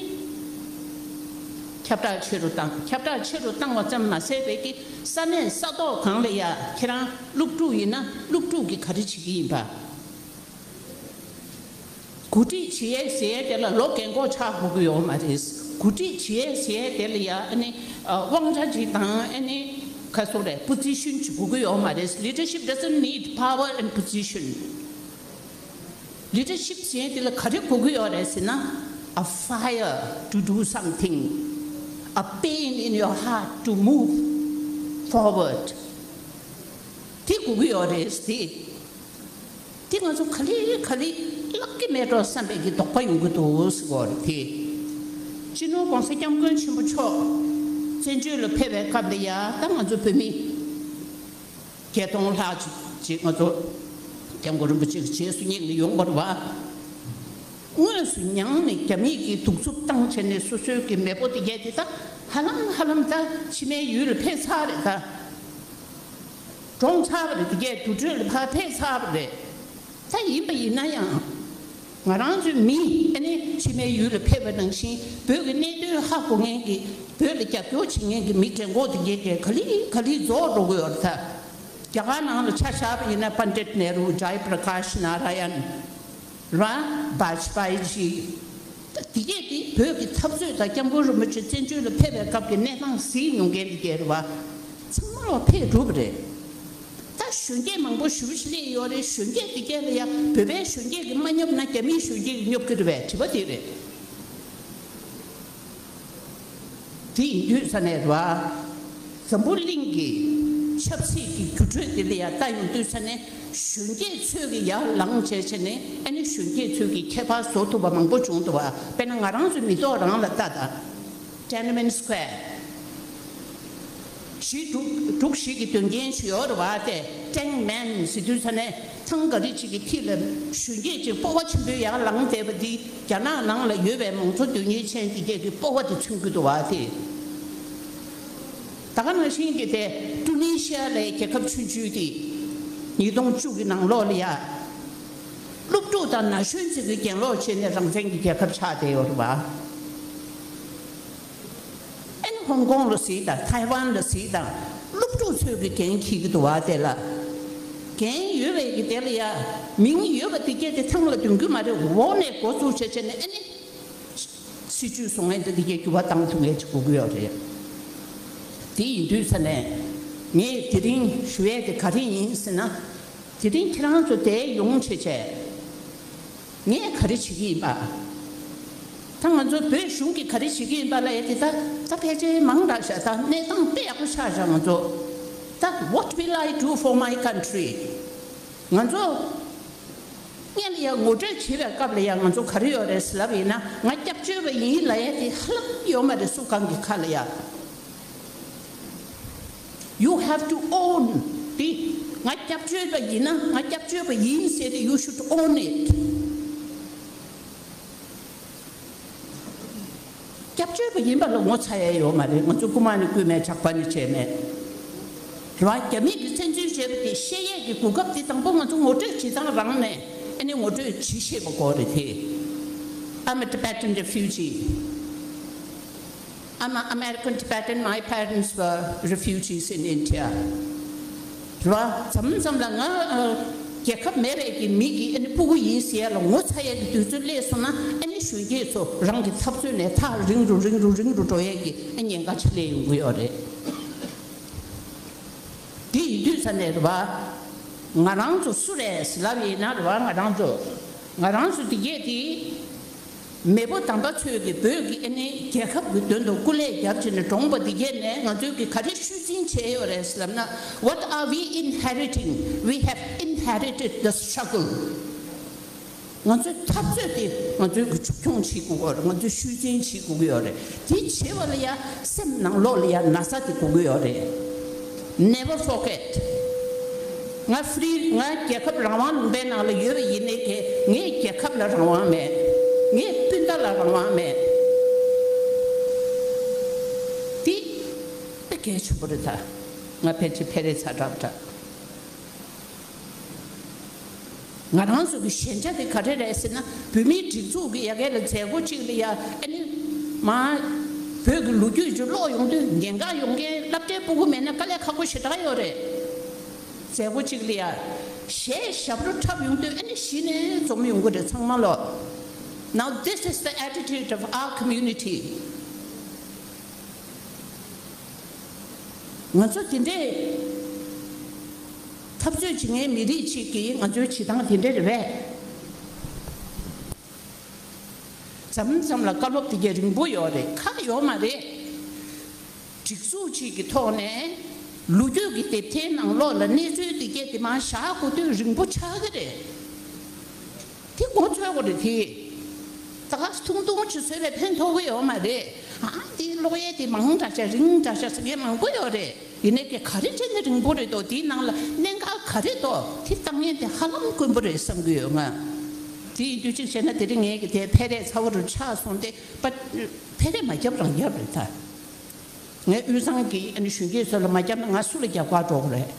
ཁྱབ་བསྒྲགས་ཆེ་རུ་བཏང་། ཁྱབ་བསྒྲགས་ཆེ་རུ་བཏང་བ་ཙམ་མ་ཟད་པའི་གི་ས་གནས་ས་ཐོག་གང་ལ་ཡ་ཁྱེད་རང་སློབ་ཕྲུག་ཡིན་ན་སློབ་ཕྲུག་གིས་ག་རེ་བྱེད་ཀྱི་ཡིན་པ། གོ་སྒྲིག་བྱེད་ཡས་ཟེར་ཡས་དེ་ལ་ལོ་རྒན་གོག་ཆགས་དགོས་ཀྱི་ཡོད་མ་རེད། གོ་སྒྲིག་བྱེད་ཡས་ཟེར་ཡས་དེ་ལ་ཡ་ཨ་ནི་ཨ་དབང་ཆ་ཅིག་དང་ཨ་ནི་ག་སོ་རེད། པོ་ཛི་ཤན་ཅིག་དགོས་ཀྱི་ཡོད་མ་རེད། Leadership doesn't need power and position. Leadership ཟེར་ཡས་དེ་ལ་ག་རེ་དགོས་ཀྱི་ཡོད་རེད་ཟེར་ན། A fire to do something, a pain in your heart to move forward. དེ་དགོས་ཀྱི་ཡོད་རེད་དེ། དེ་ང་ཚོ་ག་ལེ་ག་ལེ་བརླག་གི་མེད་འགྲོ་བསམ་པའི་གི་དོགས་པ་ཡོང་གི་འདུག་ཟེར་གོ་རེད་དེ། སྤྱི་ནོར་༸གོང་ས་༸སྐྱབས་མགོན་ཆེན་པོ་མཆོག་བཙན་བྱོལ་ལ་ཕེབས་པའི་སྐབས་ལ་ཡ་ད་ང་ཚོ་བོད་མི་བརྒྱད་སྟོང་ལྷག་ཅིག་ཅིག་ང་ཚོ་༸སྐྱབས་མགོན་རིན་པོ་ཆེ་གི་རྗེས་སུ་སྙེག་ནས་ཡོང་བ་རེད་བ། དངོས་སུ་མྱངས་ནས་རྒྱ་མིས་ཀྱིས་གདུག་རྩུབ་བཏང་བྱས་ནས་སོ་སོའི་གི་མེས་པོ་དེ་གས་དེ་ད་ཧ་ལམ་ཧ་ལམ་ད་ཕྱི་མའི་ཡུལ་ལ་ཕེབས་ཚར་རེད། ད་གྲོངས་ཚར་བ་རེད། དེ་གས་དུར་ཁྲོད་ལ་ཕར་ཕེབས་ཚར་བ་རེད། ད་ཡིན་པ་ཡིན་ན་ཡང་ང་རང་ཚོའི་མི་ཨ་ནི་ཕྱི་མའི་ཡུལ་ལ་ཕེབས་པ་ནང་བཞིན་བོད་ཀྱི་གནད་དོན་ཧ་གོ་མཁན་གྱི་བོད་ལ་རྒྱབ་སྐྱོར་བྱེད་མཁན་གྱི་མི་བྲན་ཁོག་དེ་གས་གས་ག་ལེ་ག་ལེ་རྫོགས་འགྲོ་གི་ཡོད་རེད། ད་རྒྱ་གར་ནང་ལ་ཆ་བཞག་པ་ཡིན་ན་པན་ཌིད་ནེ་རུ། ཇའི་པྲ་ཀཱཤ་ནཱ་ར་ཡན། ར། བཱཇ་པཱ་ཡི་ཇི། ད་དེ་གས་དེ་བོད་ཀྱི་འཐབ་རྩོད་དང་༸སྐྱབས་མགོན་རིན་པོ་ཆེ་བཙན་བྱོལ་ལ་ཕེབས་པའི་སྐབས་ཀྱི་གནས་སྟངས་གཟིགས་མྱོང་མཁན་དེ་གས་རེད་བ། ཚང་མ་ལ་ཕེབས་གྲུབ་པ་རེད། ད་གཞོན་སྐྱེས་མང་པོ་ཞེ་པོ་ཅིག་སླེབས་ཡོད་རེད། གཞོན་སྐྱེས་དེ་གས་ལ་ཡ་བོད་པའི་གཞོན་སྐྱེས་ཀྱིས་མ་སྙོབ་ན་རྒྱ་མིའི་གཞོན་སྐྱེས་ཀྱིས་སྙོབ་ཀྱི་རེད་པས། དྲི་བ་དེ་རེད། དེ་ཡིན་དུས་ས་ནས་རེད་བ། འཛམ་བུ་གླིང་གི་ཆབ་སྲིད་ཀྱི་འགྱུར་འགྲོས་དེ་ལ་ཡ་ལྟ་ཡོང་དུས་ས་ནས་གཞོན་སྐྱེས་ཚོས་ཀྱི་ཡར་ལངས་བྱས་བྱས་ནས་ཨ་ནི་གཞོན་སྐྱེས་ཚོས་ཀྱི་ཁྱད་པར་བཟོ་ཐུབ་པ་མང་པོ་བྱུང་འདུག་བ། དཔེར་ན་ང་རང་ཚོའི་མི་ཐོག་རང་ལ་ལྟ་ད། Tiananmen Square། གཞིས་འབྲུག་འབྲུག་གཞིས་ཀྱི་དོན་རྐྱེན་ཞིག་ཡོད་རེད་བ། དེ་ཀྲེང་མེན་ཟེར་དུས་ས་ནས་ཐང་ག་རེ་ཅིག་གི་མཐིལ་ལ་གཞོན་སྐྱེས་ཅིག་སྤོབས་པ་ཆེན་པོས་ཡར་ལངས་བསྡད་པ་འདི་རྒྱ་ནག་ནང་ལ་ཡོད་པའི་མང་གཙོ་དོན་གཉེར་ཅན་དེ་གས་ཀྱི་སྤོབས་པ་དེ་མཚོན་གྱི་འདུག་བ། དེ་ད་ག་ནང་བཞིན་གྱི་དེ་ཀྲུ་ནི་ཤི་ཡ་ལའི་རྒྱལ་ཁབ་ཆུང་ཆུང་དེ་ཉིས་སྟོང་བཅུ་གི་ནང་ལོགས་ལ་ཡ་སློབ་ཕྲུག་དང་ན་གཞོན་ཚོས་ཀྱི་གྱེན་ལོག་བྱས་ནས་རང་བཙན་གྱི་རྒྱལ་ཁབ་ཆགས་བསྡད་ཡོད་རེད་བ། ཨན་ཧོང་ཀོང་ལ་གཟིགས་དང་ཐའེ་ཝན་ལ་གཟིགས་དང་། སློབ་ཕྲུག་ཚོས་ཀྱི་འགན་འཁྱེར་གྱི་འདུག་བ། དེ་ལ་འགན་ཡོད་པའི་གི་དེ་ལ་ཡ་མིང་ཡོད་པ་དེ་གས་དེ་ཐང་ལ་འདོན་རྒྱུ་མ་རེད། འོག་ནས་འགོ་བཙུགས་བྱས་བྱས་ནས་ཨ་ནི་སྲིད་ཇུས་བཟོ་མཁན་དེ་དེ་གས་འགྱུར་བ་བཏང་ཐུབ་མཁན་ཅིག་དགོས་ཀྱི་ཡོད་རེད། དེ་ཡིན་དུས་ས་ནས་ངས་དེ་རིང་ཞུ་ཡས་དེ་ག་རེ་ཡིན་ཟེར་ན། དེ་རིང་ཁྱེད་རང་ཚོ་དེ་ཡོང་བྱས་བྱས། ངས་ག་རེ་བྱེད་ཀྱི་ཡིན་པ། ད་ང་ཚོ་བོད་གཞུང་གིས་ག་རེ་བྱེད་ཀྱི་ཡིན་པ་ལ་ཡ་དེ་ད་ད་ཕལ་ཆེར་མང་དྲགས་ཤག་ད་གནས་སྟངས་དཔེ་ཡག་པོ་ཆགས་ཤག་ང་ཚོ་ད། What will I do for my country? ང་ཚོ་སྔོན་ལ་ཡ་ངོ་སྤྲོད་བྱེད་པའི་སྐབས་ལ་ཡ་ང་ཚོ་ག་རེ་ཡོད་རེད་ཟེར་ལབ་ཡིན་ན། ང་སྐྱབས་བཅོལ་བ་ཡིན་ལབ་ཡ་དེ་ཧ་ལམ་ཡོད་མ་རེད། སུ་གང་གི་ཁ་ལ་ཡ། You have to own དེ། ང་སྐྱབས་བཅོལ་བ་ཡིན་ན་ང་སྐྱབས་བཅོལ་བ་ཡིན་ཟེར་ཏེ། You should own it. སྐྱབས་བཅོལ་བ་ཡིན་པ་ལ་ངོ་ཚ་ཡ་ཡོད་མ་རེད། ང་ཚོ་རྐུ་མ་ནི་རྐུས་མེད། ཇག་པ་ནི་བྱས་མེད། རེད་བ། རྒྱ་མིས་ཀྱི་བཙན་འཛུལ་བྱས་པ་དེ་ཤེས་ཡས་ཀྱི་གོ་སྐབས་དེ་དང་པོ་ང་ཚོ་ངོ་སྤྲོད་བྱེད་སྟངས་རང་ནས་ཨ་ནི་ངོ་སྤྲོད་བྱེད་ཤེས་པ་དགོས་རེད་དེ། I'm a Tibetan refugee. I'm an American Tibetan. My parents were refugees in India. རེད་བ། མཚམས་མཚམས་ལ་ང་ཨ་རྒྱལ་ཁབ་མེད་པའི་གི་མི་གི་ཨ་ནི་སྤུ་གུ་ཡིན་ཟེར་ཡ་ལ་ངོ་ཚ་ཡ་གི་དུས་ཚོད་སླེབས་སོང་ན། ཨ་ནི་གཞོན་སྐྱེས་ཚོ་རང་གི་འཐབ་རྩོད་ནས་ཐག་རིང་རུ་རིང་རུ་རིང་རུ་འགྲོ་ཡ་གི་ཨ་ཉེན་ཁ་ཆེ་སླེབས་ཡོང་གི་ཡོད་རེད། དེ་ཡིན་དུས་ས་ནས་རེད་བ། ང་རང་ཚོ་སུ་རེད་ཟེར་ལབ་ཡིན་ན་རེད་བ། ང་རང་ཚོ་ང་རང་ཚོ་དེ་གས་དེ། མེས་པོ་དམ་པ་ཚོས་ཀྱི་བོད་ཀྱི་ཨ་ནི་རྒྱལ་ཁབ་ཀྱི་དོན་དུ་སྐུ་ལས་བརྒྱབ་བྱས་ནས་བཀྲོངས་པ་འདི་གས་ནས་ང་ཚོས་ཀྱི་ག་རེ་ཤུལ་འཛིན་བྱས་ཡོད་རེད་ལབ་ན། What are we inheriting? We have inherited the struggle. ང་ཚོའི་འཐབ་རྩོད་དེ་ང་ཚོའི་གི་མཇུག་སྐྱོང་བྱེད་དགོས་ཀྱི་ཡོད་རེད། ང་ཚོས་ཤུལ་འཛིན་བྱེད་དགོས་ཀྱི་ཡོད་རེད། དེ་བྱེད་པ་ལ་ཡ་སེམས་ནང་ལོགས་ལ་ཡ་ན་ཚ་དེ་དགོས་ཀྱི་ཡོད་རེད། Never forget. ང་ཧྥི་རི། ང་རྒྱལ་ཁབ་རང་དབང་ལུང་པའི་ནང་ལ་ཡོད་པ་ཡིན་ནའི་གི་ངའི་རྒྱལ་ཁབ་ལ་རང་དབང་མེད། ངའི་སྤུན་ཟླ་ལ་རང་དབང་མེད། དེ་དཔེ་གལ་ཆེན་པོ་རེད་ད། ང་ཕལ་ཆེར་ཕལ་རེ་ཚ་དྲགས་འདྲ། ང་རང་ཚོ་གི་ཞན་ཆ་དེ་ག་རེ་རེད་ཟེར་ན། བོད་མིའི་སྒྲིག་འཛུགས་ཀྱི་ཡ་གི་ལ་མཛད་སྒོ་གཅིག་ལ་ཡ་ཨ་ནི་མ་བོད་ཀྱི་ལོ་རྒྱུས་ཀྱི་ཀློག་ཡོང་དུས་ཉེན་ཁ་ཡོང་མཁན་སློབ་གྲྭའི་སྤུ་གུ་མེད་ན་དཀའ་ལས་ཁག་པོ་ཞེ་དྲག་ཡོད་རེད། མཛད་སྒོ་གཅིག་ལ་ཡ་གཞས་ཞབས་བྲོ་འཁྲབ་ཡོང་དུས་ཨ་ནི་གཞི་ནས་འཛོམས་ཡོང་གི་རེད་ཚང་མ་ལོ། Now this is the attitude of our community. ང་ཚོ་དེ་འདྲའི་འཐབ་རྩོད་བྱེད་མཁན་མི་རིགས་གཅིག་གིས་ང་ཚོའི་བྱེད་སྟངས་དེ་འདྲ་རེད་པས། མཚམས་མཚམས་ལ་བཀའ་སློབ་དེ་གས་རིང་པོ་ཡོད་རེད། ཁག་ཡོད་མ་རེད། སྒྲིག་འཛུགས་གཅིག་གི་ཐོག་ནས་ལོ་རྒྱུས་ཀྱི་དེབ་ཐེར་ནང་ལོགས་ལ་གནས་ཚུལ་དེ་གས་དེ་མར་བཞག་དགོས་དུས་རིང་པོ་ཆགས་ཀྱི་རེད། དེ་མགོ་ཚོས་དགོས་རེད་དེ། ད་ག་ཐུང་ཐུང་ཅིག་བཟོས་པས་ཕན་ཐོགས་ཀྱི་ཡོད་མ་རེད། ཨ་དེ་ཀློག་ཡས་དེ་མང་དྲགས་ཤག་རིང་དྲགས་ཤག་ཟེར་མཁན་མང་པོ་ཡོད་རེད། ཡིན་ནའི་ག་རེ་བྱས་ནས་རིང་པོ་རེད་དོ། དེའི་ནང་ལ་གནད་འགག་ག་རེ་འདུག་དེ་བཏང་ཡས་དེ་ཧ་ལམ་དཀོན་པོ་རེད་བསམ་གྱི་ཡོད་ང་། དེ་ཡིན་དུས་གཅིག་བྱས་ན་དེ་རིང་ངས་ཀྱི་དེ་ཕལ་རེ་ཚ་བོ་རུ་ཆགས་སོང་སྟེ་པ། ཕལ་རེ་མ་རྒྱབ་རང་རྒྱབ་རེད་ད། ངས་དབུས་གཙང་གི་ཨ་ནི་གཞོན་སྐྱེས་ཚོ་ལ་མ་བརྒྱབ་ན་ང་སུ་ལ་རྒྱབ་ཁ་འགྲོ་གི་རེད།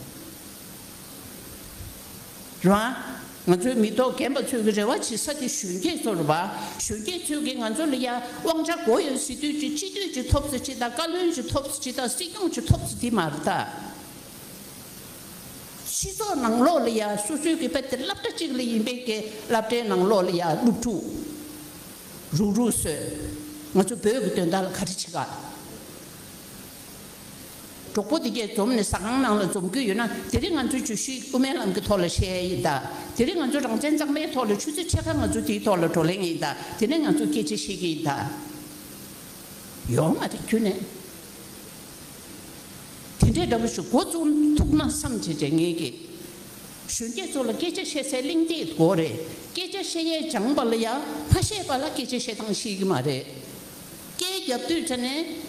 རེད་བ། ང་ཚོའི་མི་ཐོག་རྒན་པ་ཚོས་ཀྱི་རེ་བ་བྱེད་ས་དེ་གཞོན་སྐྱེས་ཚོ་རེད་བ། གཞོན་སྐྱེས་ཚོས་ཀྱི་ང་ཚོ་ལ་ཡ་དབང་ཆ་དགོས་ཡོད་ཟེར་དུས་ཀྱི་སྤྱི་འཐུས་ཀྱི་ཐོབ་ས་ཅིག་དང་བཀའ་བློན་གྱི་ཐོབ་ས་ཅིག་དང་སྲིད་སྐྱོང་གི་ཐོབ་ས་དེ་མ་རེད་ད། སྤྱི་ཚོགས་ནང་ལོགས་ལ་ཡ་སོ་སོའི་གི་དཔེ་དེ་སློབ་གྲྭ་གཅིག་ལ་ཡིན་པའི་གི་སློབ་གྲྭའི་ནང་ལོགས་ལ་ཡ་སློབ་ཕྲུག་རུག་རུག་བཟོས། ང་ཚོ་བོད་ཀྱི་དོན་དག་ལ་ག་རེ་བྱེད་ག་གྲོགས་པོ་དེ་གས་འཛོམས་ནས་ཟ་ཁང་ནང་ལ་འཛོམས་ཀྱི་ཡོད་ན་དེ་རིང་ང་ཚོའི་བརྗོད་གཞི་དབུ་མའི་ལམ་གྱི་ཐོག་ལ་བཤད་ཡ་ཡིན་ད། དེ་རིང་ང་ཚོ་རང་བཙན་གཙང་མའི་ཐོག་ལ་ཆུ་ཚོད་ཕྱེད་ཀ་ང་ཚོ་དེའི་ཐོག་ལ་བགྲོ་གླེང་ཡིན་ད། དེ་ནས་ང་ཚོ་སྐད་ཆ་བཤད་ཀྱི་ཡིན་ད། ཡོད་མ་རེད་ཁྱོན་ནས། དེ་འདྲའི་འདྲ་པོ་ཞིག་འགོ་བཙུགས་ཐུབ་ན་བསམ་བྱས་བྱས་ངེད་ཀྱིས། གཞོན་སྐྱེས་ཚོ་ལ་སྐད་ཆ་བཤད་སའི་གླེང་སྟེགས་དགོས་རེད། སྐད་ཆ་བཤད་ཡས་སྦྱངས་པ་ལ་ཡང་མ་བཤད་པ་ལ་སྐད་ཆ་བཤད་སྟངས་ཤེས་ཀྱི་མ་རེད། སྐད་རྒྱབ་དུས་ཙ་ནས།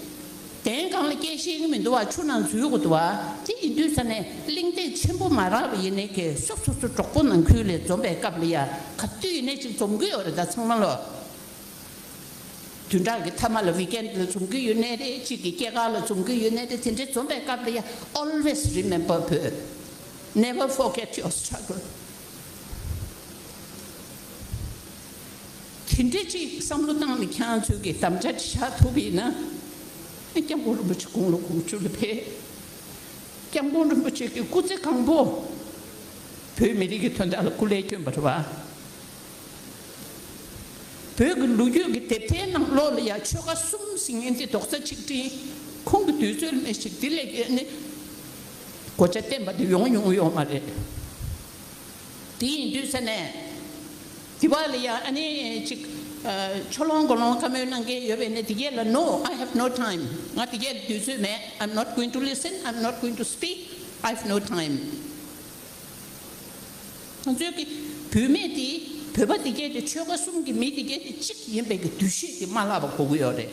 གདན་སྒང་ལ་སྐད་བཤད་ཀྱི་མི་འདུག་བ། ཆུ་ནང་འཛུལ་དགོས་འདུག་བ། དེ་ཡིན་དུས་ཙ་ནས་གླེང་སྟེགས་ཆེན་པོ་མ་རག་པ་ཡིན་ནའི་གི་སོ་སོ་སོ་གྲོགས་པོ་ནང་ཁུལ་ལ་འཛོམས་པའི་སྐབས་ལ་ཡ་ག་དུས་ཡིན་ནའི་ཅིག་འཛོམས་ཀྱི་ཡོད་རེད་ད་ཚང་མ་ལོ། བདུན་ཕྲག་གི་མཐའ་མ་ལ་ཝི་ཀེན་ཌི་ལ་འཛོམས་ཀྱི་ཡོད་ནའི་རེད། གཅིག་གི་སྐྱེས་སྐར་ལ་འཛོམས་ཀྱི་ཡོད་ནའི་རེད། དེ་འདྲའི་འཛོམས་པའི་སྐབས་ལ་ཡ། Always remember བོད། Never forget your struggle. དེ་འདྲའི་གཅིག་བསམ་བློ་བཏང་ནས་ཁྱེད་རང་ཚོས་ཀྱི་དམ་བཅའ་ཅིག་བཞག་ཐུབ་པ་ཡིན་ན། སྐྱབས་མགོན་རིན་པོ་ཆེ་དགུང་ལོ་དགུ་བཅུ་ལ་ཕེབས། སྐྱབས་མགོན་རིན་པོ་ཆེ་གི་སྐུ་ཚེ་གང་པོ་བོད་མི་རིགས་ཀྱི་དོན་དག་ལ་སྐུ་ལས་བསྐྱོན་པ་རེད་བ། བོད་ཀྱི་ལོ་རྒྱུས་ཀྱི་དེབ་ཐེར་ནང་ལོགས་ལ་ཡང་ཆོལ་ཁ་གསུམ་ཟེར་མཁན་དེ་རྡོག་རྩ་གཅིག་སྒྲིལ། ཁོང་གི་དུས་ཚོད་ལ་མེད་ཞིག་དེ་ལས་ཀྱི་ནི་གོ་ཆ་བསྟན་པ་དེ་ཡོང་མྱོང་ཡོད་མ་རེད། དེ་ཡིན་དུས་ས་ནས་དེ་བ་ལ་ཡང་ཨ་ནི་ཅིག་ཨ། ཕྱོགས་ལྷུང་གོ་ལྷུང་བཀའ་མོལ་གནང་མཁན་ཡོད་པས་ནི་དེ་གས་ལ། No, I have no time. ང་དེ་གས་ལ་དུས་ཚོད་མེད། I'm not going to listen. I'm not going to speak. I have no time. ང་ཚོའི་གི་བུད་མེད་དེ་བོད་པ་དེ་གས་དེ་ཆོལ་ཁ་གསུམ་གྱི་མི་དེ་གས་དེ་གཅིག་ཡིན་པའི་གི་འདུ་ཤེས་དེ་མ་བརླག་པ་དགོས་ཀྱི་ཡོད་རེད།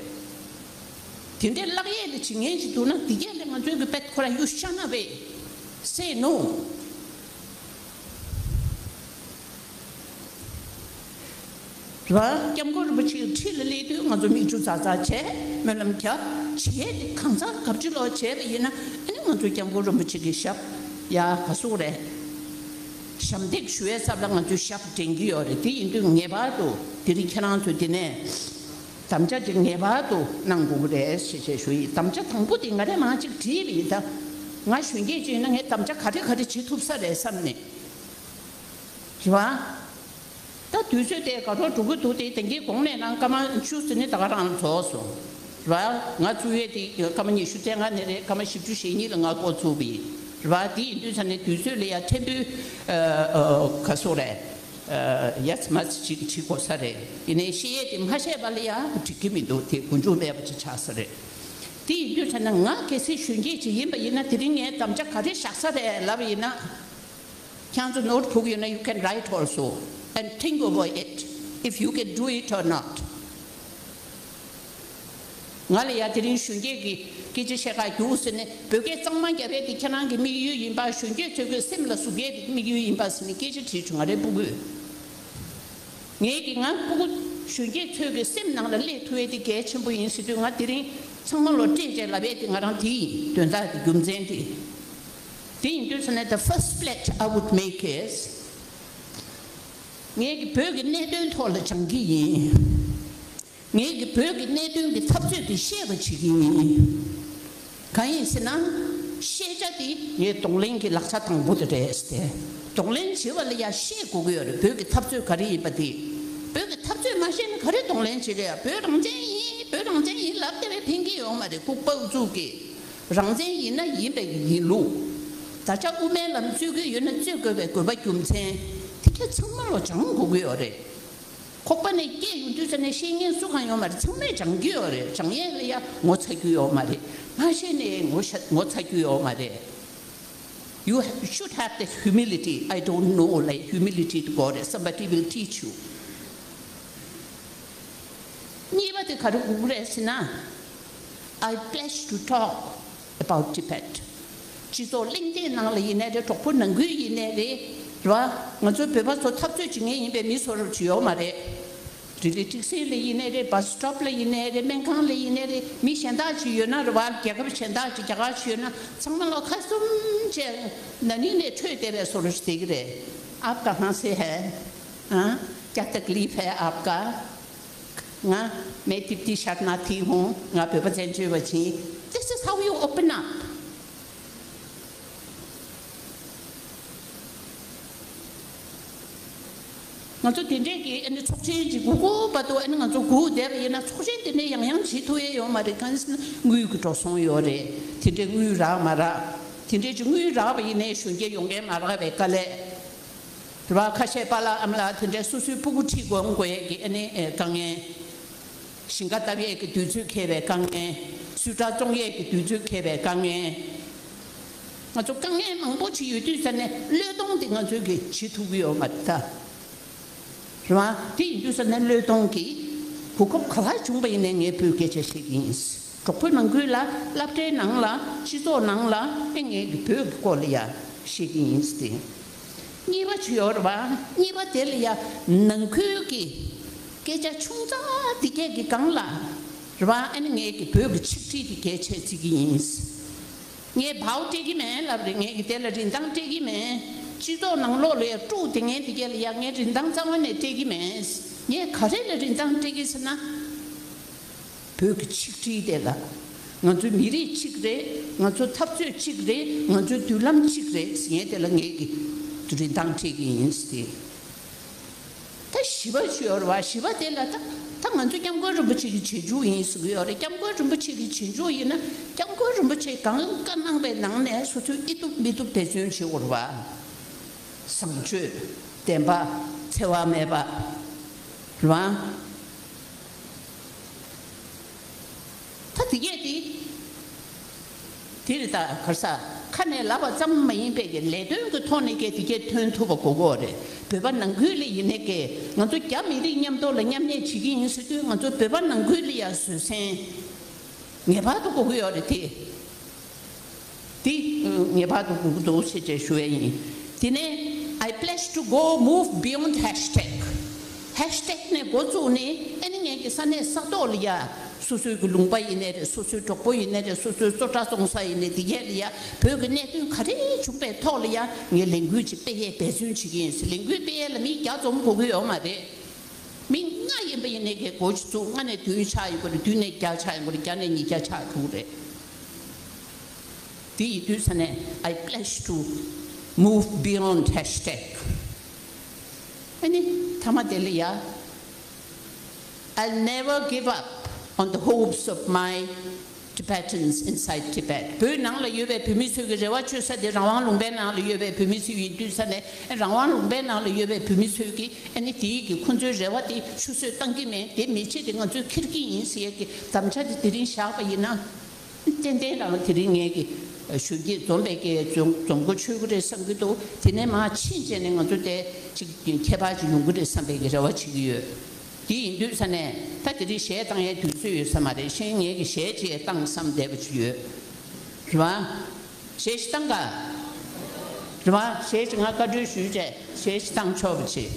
དེ་འདྲའི་བརླག་ཡས་ལ་བྱེད་མཁན་ཞིག་འདུག་ན་དེ་གས་ལ་ང་ཚོའི་གི་པད་ཁོ་ར་you shut up, say no. རེད་བ། སྐྱབས་མགོན་རིན་པོ་ཆེའི་འཁྲིས་ལ་སླེབས་དུས་ང་ཚོ་མིག་ཆུ་ཛར་ཛར་བྱས་སྨོན་ལམ་བརྒྱབ། བྱེད་ཡས་དེ་གང་ཚང་གབ་ཅི་ལོག་བྱས་པ་ཡིན་ན་ཨ་ནི་ང་ཚོ་སྐྱབས་མགོན་རིན་པོ་ཆེ་གི་ཞབས་ཡ་ག་ཟུག་རེད། ཞབས་འདེགས་ཞུ་བའི་ཚབ་ལ་ང་ཚོའི་ཞབས་འདྲེན་གྱི་ཡོད་རེད། དེ་ཡིན་དུས་ངེས་པར་དུ་དེ་རིང་ཁྱེད་རང་ཚོ་དེ་ནས་དམ་བཅའ་ཅིག་ངེས་པར་དུ་གནང་དགོས་ཀྱི་རེད་ཞེས་བྱས་ཞུ་ཡི། དམ་བཅའ་དང་པོ་དེ་ང་རས་མང་ཅིག་བྲིས་པ་ཡིན་ད། ང་གཞོན་སྐྱེས་ཅིག་ཡིན་ན་ངས་དམ་བཅའ་ག་རེ་ག་རེ་བྱེད་ཐུབ་ས་རེད་བསམ་ནས། རེད་བ། ད་དུས་ཚོད་དེ་དགའ་རོགས་འགྲོ་གི་འདུག་སྟེ། དེང་གི་གོང་ནས་ནང་སྐར་མ་བཅུ་ཟིན་ནི་ད་ག་རང་རྫོགས་སོང་། རེད་བ། ང་བཙུགས་ཡས་དེ་སྐར་མ་ཉི་ཤུ་རྩ་ལྔ་ནས་རེད། སྐར་མ་བཞི་བཅུ་ཞེ་གཉིས་ལ་ང་འགོ་ཚུགས་པ་ཡིན། རེད་བ། དེ་ཡིན་དུས་ས་ནས་དུས་ཚོད་ལ་ཡ་ཕྲན་བུ་ཨ་ཨ་ག་སོག་རེད། ཡ་ཙི་མ་ཙི་ཅིག་བྲིས་དགོས་ས་རེད། ཡིན་ནའི་བཤད་ཡས་དེ་མ་བཤད་པ་ལ་ཡང་འགྲིག་གི་མི་འདུག་དེ་ཀུན་འབྱུང་མེད་པ་ཅིག་ཆགས་ས་རེད། དེ་ཡིན་དུས་ཙ་ན་ང་གལ་སྲིད་གཞོན་སྐྱེས་ཅིག་ཡིན་པ་ཡིན་ན། དེ་རིང་ངས་དམ་བཅའ་ག་རེ་བཞག་ས་རེད་ལབ་པ་ཡིན་ན། ཁྱེད་ཚོ་ནོར་ཕུག་ཡོད་ན། you can write also and think over it if you can do it or not. ང་ལ་ཡ་དེ་རིང་གཞོན་སྐྱེས་ཀྱི་སྐད་ཆ་བཤད་ག་རྒྱུགས་ཟེར་ནས། བོད་སྐད་གཙང་མ་རྒྱབ་ཡས་དེ་ཁྱེད་རང་གི་དམིགས་ཡུལ་ཡིན་པ། གཞོན་སྐྱེས་ཚོའི་གི་སེམས་ལ་ཟུག་ཡས་དེ་དམིགས་ཡུལ་ཡིན་པ་ཟེར་ནས་སྐད་ཆ་དྲིས་བྱུང་། ང་རེ་སྤུ་གུས། ངས་ཀྱི་ང་སྤུ་གུ་གཞོན་སྐྱེས་ཚོའི་གི་སེམས་ནང་ལ་སླེབས་ཐུབ་ཡས་དེ་གལ་ཆེན་པོ་ཡིན་ཟེར་དུས། ང་དེ་རིང་ཚང་མ་ལོ་སྤྲད་བྱས་ལབ་ཡས་དེ་ང་རང་དེ་ཡིན། དོན་དག་དེ་རྒྱུ་མཚན་དེ། དེ་ཡིན་དུས་ཙ་ན། the first pledge I would make is, ངས་ཀྱི་བོད་ཀྱི་གནད་དོན་ཐོག་ལ་སྦྱང་གི་ཡིན། ངས་ཀྱི་བོད་ཀྱི་གནད་དོན་གྱི་འཐབ་རྩོད་དེ་ཤེས་པ་བྱེད་ཀྱི་ཡིན། གང་ཡིན་ཟེར་ན། ཤེས་བྱ་དེ་ངའི་གདོང་ལེན་གྱི་ལག་ཆ་དང་པོ་དེ་རེད་ཟེར་ཏེ། གདོང་ལེན་བྱེད་པ་ལ་ཡ་ཤེས་དགོས་ཀྱི་ཡོད་རེད། བོད་ཀྱི་འཐབ་རྩོད་ག་རེ་ཡིན་པ་དེ། བོད་ཀྱི་འཐབ་རྩོད་མ་ཤེས་ན་ག་རེ་གདོང་ལེན་བྱེད་ཀྱི་ཡོད། བོད་རང་བཙན་ཡིན། བོད་རང་བཙན་ཡིན་ལབ་བསྡད་པས་ཕན་གྱི་ཡོད་མ་རེད། ལྐུགས་པ་ཨུ་ཚུགས་ཀྱིས། རང་བཙན་ཡིན་ན་ཡིན་པའི་ཡིན་ལུགས། ད་ཆ་དབུ་མའི་ལམ་རྩོད་ཀྱི་ཡོད་ན་རྩོད་དགོས་པའི་དགོས་པ་རྒྱུ་མཚན་དེ་ག་ཚང་མ་ལོ་སྦྱང་དགོས་ཀྱི་ཡོད་རེད། ཁོག་པ་ནས་སྐྱེས་ཡོང་དུས་ཙ་ན་ཤེས་མཁན་སུ་གང་ཡོད་མ་རེད། ཚང་མས་སྦྱང་རྒྱུ་ཡོད་རེད། སྦྱང་ཡས་ལ་ཡ་ངོ་ཚ་རྒྱུ་ཡོད་མ་རེད། མ་ཤེས་ནས་ངོ་ཤ- ངོ་ཚ་རྒྱུ་ཡོད་མ་རེད། You should have that humility. I don't know, like, humility དེ་དགོས་རེད། Somebody will teach you. གཉིས་པ་དེ་ག་རེ་དགོས་རེད་ཟེར་ན། I pledge to talk about Tibet. སྤྱི་ཚོགས་གླེང་སྟེགས་ནང་ལ་ཡིན་ནའི་རེད། གྲོགས་པོ་ནང་ཁུལ་ཡིན་ནའི་རེད། རེད་བ། ང་ཚོ་བོད་པ་ཚོ་འཐབ་རྩོད་བྱེད་མཁན་ཡིན་པའི་མི་བཟོ་འདྲ་ཅིག་ཡོད་མ་རེད། རི་ལི་ཊིག་སི་ལ་ཡིན་ནའི་རེད། བྷ་སི་སི་ཊོབ་ལ་ཡིན་ནའི་རེད། སྨན་ཁང་ལ་ཡིན་ནའི་རེད། མི་གཞན་དག་ཅིག་ཡོད་ན་རེད་བ། རྒྱལ་ཁབ་གཞན་དག་ཅིག་རྒྱ་གར་ཅིག་ཡོད་ན། ཚང་མ་ལོ་ཁ་བཙུམ་བྱས་ན་ནིང་ནས་འཕྲོས་བསྡད་པའི་བཟོ་འདྲ་ཅིག་བསྡད་ཀྱི་རེད། आप कहाँ से है? हाँ? क्या तकलीफ है आपका? ང་मैं तिब्बती शरणार्थी हूँ. ང་བོད་པ་བཙན་བྱོལ་བ་ཅིག This is how you open up. ང་ཚོ་དེ་འདྲས་ཀྱི་ཨ་ནི་ཚོགས་ཆེན་ཅིག་སྒུག་སྒུག་བར་དུ། ཨ་ནི་ང་ཚོ་སྒུག་བསྡད་པ་ཡིན་ན། ཚོགས་ཆེན་དེ་འདྲས་ཡང་ཡང་བྱེད་ཐུབ་ཡས་ཡོད་མ་རེད། གང་ཡིན་ཟེར་ན་དངུལ་གྱི་འགྲོ་སོང་ཡོད་རེད། དེ་འདྲས་དངུལ་རག་མ་རག་དེ་འདྲས་ཅིག་དངུལ་རག་པ་ཡིན་ནའི་གཞོན་སྐྱེས་ཡོང་མཁན་མ་རག་པའི་དཀའ་ལས། རེད་བ། ཁ་ཤས་པཱ་ལགས་ཨ་མ་ལགས་དེ་འདྲས་སོ་སོའི་སྤུ་གུ་ཁྲིད་དགོས་འོང་དགོས་ཡས་ཀྱི་ཨ་ནི་ཨེ་དཀའ་ངལ། ཞིང་ཁ་བཏབ་ཡས་ཀྱི་དུས་ཚོད་འཁེལ་བའི་དཀའ་ངལ། སུས་ཊར་བཙོང་ཡས་ཀྱི་དུས་ཚོད་འཁེལ་བའི་དཀའ་ངལ། ང་ཚོ་དཀའ་ངལ་མང་པོ་ཅིག་ཡོད་དུས་ཙ་ན་བློས་གཏོང་དེ་ང་ཚོས་ཀྱི་བྱེད་ཐུབ་ཀྱི་ཡོད་མ་རེད་ད། རེད་བ། དེ་ཡིན་དུས་ཙ་ན་བློས་གཏོང་གི་གོ་སྐབས་ག་པར་བྱུང་པ་ཡིན་ནའི་ངས་བོད་སྐད་ཆ་བཤད་ཀྱི་ཡིན། གྲོགས་པོའི་ནང་ཁུལ་ལ། སློབ་གྲྭའི་ནང་ལ། སྤྱི་ཚོགས་ནང་ལ། ཨེ་ངས་ཀྱི་བོད་ཀྱི་སྐོར་ལ་ཡ་བཤད་ཀྱི་ཡིན་ཟེར་ཏེ། གཉིས་པ་ཅིག་ཡོད་རེད་བ། གཉིས་པ་དེ་ལ་ཡ་ནང་ཁུལ་གྱི་སྐད་ཆ་ཆུང་ཙག་འདི་གས་ཀྱི་སྒང་ལ་རེད་བ། ཨ་ནི་ངས་ཀྱི་བོད་ཀྱི་ཆིག་སྒྲིལ་དེ་གལ་ཆེ་བརྩི་གི་ཡིན། ངས་བའོ་སྤྲད་ཀྱི་མེད་ལབ་རེད། ངས་ཀྱི་དེ་ལ་རིན་ཐང་སྤྲད་ཀྱི་མེད། སྤྱི་ཚོགས་ནང་ལོགས་ལ་ཡ་དཀྲུག་དེ་ངས་འདི་གས་ལ་ཡ་ངས་རིན་ཐང་རྩ་བ་ནས་སྤྲད་ཀྱི་མེད། ངས་ག་རེ་ལ་རིན་ཐང་སྤྲད་ཀྱི་ཟེར་ན། བོད་ཀྱི་ཆིག་སྒྲིལ་དེ་ལ། ང་ཚོའི་མི་རིགས་གཅིག་རེད། ང་ཚོའི་འཐབ་རྩོད་གཅིག་རེད། ང་ཚོའི་མདུན་ལམ་གཅིག་རེད་ཟེར་མཁན་དེ་ལ་ངས་ཀྱི་རིན་ཐང་སྤྲད་ཀྱི་ཡིན་ཟེར་ཏེ། ད་བཞི་པ་ཅིག་ཡོད་རེད་བ། བཞི་པ་དེ་ལ་ད་ད་ང་ཚོ་སྐྱབས་མགོན་རིན་པོ་ཆེ་གི་རྗེས་འཇུག་ཡིན་ཟེར་གྱི་ཡོད་རེད། སྐྱབས་མགོན་རིན་པོ་ཆེ་གི་རྗེས་འཇུག་ཡིན་ན། སྐྱབས་མགོན་རིན་པོ་ཆེས་གང་བཀའ་གནང་པའི་ནང་ནས་སོ་སོའི་ཨེ་ཐུབ་མི་ཐུབ་འབད་བརྩོན་བྱེད་དགོས་རེད་བ། བཟང་སྤྱོད། བདེན་པ། འཚེ་བ་མེད་པ། རེད་བ། ད་དེ་གས་དེ། དེ་རེད། ད་ག་རེ་ཟ། ཁ་ནས་ལབ་པ་ཙམ་མ་ཡིན་པའི་གི་ལས་དོན་གྱི་ཐོག་ནས་གི་དེ་གས་ཐོན་ཐུབ་པ་དགོས་ཀྱི་ཡོད་རེད། བོད་པ་ནང་ཁུལ་ལ་ཡིན་ནའི་གི་ང་ཚོ་རྒྱ་མི་རིགས་མཉམ་དུ་ལ་མཉམ་གནས་བྱེད་ཀྱི་ཡིན་ཟེར་དུས། ང་ཚོ་བོད་པ་ནང་ཁུལ་ལ་ཡ་བཟོད་བསྲན་ངེས་པར་དུ་དགོས་ཀྱི་ཡོད་རེད་དེ། དེ་ངེས་པར་དུ་དགོས་ཀྱི་འདུག་ཟེར་བྱས་ཞུ་ཡས་ཡིན། དེ་ནས་I pledge to go move beyond hashtag. ཧེཤ་ཊེག་ནས་འགོ་བཙུགས་ནས། ཨ་ནི་ངས་ཀྱི་ས་གནས་ས་ཐོག་ལ་ཡ་སོ་སོའི་གི་ལུང་པ་ཡིན་ནའི་རེད། སོ་སོའི་གྲོགས་པོ་ཡིན་ནའི་རེད། སོ་སོའི་བཟོ་གྲྭ་བཙོང་ས་ཡིན་ནའི་དེ་གས་ལ་ཡ་བོད་ཀྱི་གནད་དོན་ག་རེ་བྱུང་པའི་ཐོག་ལ་ཡ་ངས་ལས་འགུལ་ཅིག་སྤེལ་ཡས་འབད་བརྩོན་བྱེད་ཀྱི་ཡིན་ཟེར། ལས་འགུལ་སྤེལ་ཡས་ལ་མི་བརྒྱ་འཛོམས་དགོས་ཀྱི་ཡོད་མ་རེད། མི་ལྔ་ཡིན་པ་ཡིན་ནའི་གི་འགོ་ཅིག་བཙུགས། ལྔ་ནས་བདུན་ཆགས་ཡོང་གི་རེད། བདུན་ནས་བརྒྱ་ཆགས་ཡོང་གི་རེད། བརྒྱ་ནས་ཉིས་བརྒྱ་ཆགས་ཐུབ་ཀྱི་རེད། དེ་ཡིན་དུས་ས་ནས་I pledge to move beyond ཧེཤ་ཊེག. ཨ་ནི་ཐ་མ་དེ་ལ་ཡ། I'll never give up on the hopes of my Tibetans inside Tibet. བོད་ནང་ལ་ཡོད་པའི་བོད་མི་ཚོའི་གི་རེ་བ་བཅོལ་ས་དེ་རང་དབང་ལུང་པའི་ནང་ལ་ཡོད་པའི་བོད་མི་ཚོ་ཡིན་དུས་ཙ་ནས། རང་དབང་ལུང་པའི་ནང་ལ་ཡོད་པའི་བོད་མི་ཚོའི་གི་ཨ་ནི་དེའི་གི་ཁོང་ཚོའི་རེ་བ་དེ་ཆུད་ཟོས་བཏང་གི་མེད། དེ་མི་བྱེད་དེ་ང་ཚོས་འཁྱེར་གི་ཡིན་ཟེར་ཡས་ཀྱི་དམ་བཅའ་དེ་དེ་རིང་བཞག་པ་ཡིན་ན། ཏན་ཏན་རང་དེ་རིང་ངས་ཀྱི་གཞོན་སྐྱེས་འཛོམས་པའི་ཀྱི་འཛོམས་འཛོམས་འགོ་ཆོད་ཀྱི་རེད་བསམ་གྱི་འདུག་དེ་ནས་མར་ཕྱིན་བྱས་ནས་ང་ཚོ་དེ་ཅིག་ཁྱད་པར་ཅིག་ཡོང་གི་རེད་བསམ་པའི་ཀྱི་རེ་བ་བྱེད་ཀྱི་ཡོད། དེ་ཡིན་དུས་ཙ་ནས་ད་དེ་རིང་གཞས་བཏང་ཡའི་དུས་ཚོད་ཡོད་ས་མ་རེད། གཞན་ངས་ཀྱི་གཞས་ཅིག་བཏང་བསམ་བསྡད་པ་ཅིག་ཡོད། རེད་བ། གཞས་ཤིག་བཏང་ག་རེད་བ། གཞས་ཅིག་ང་བཀའ་འཁྲོལ་ཞུས་བྱས་གཞས་ཤིག་བཏང་ཆོག་པ་བྱེད།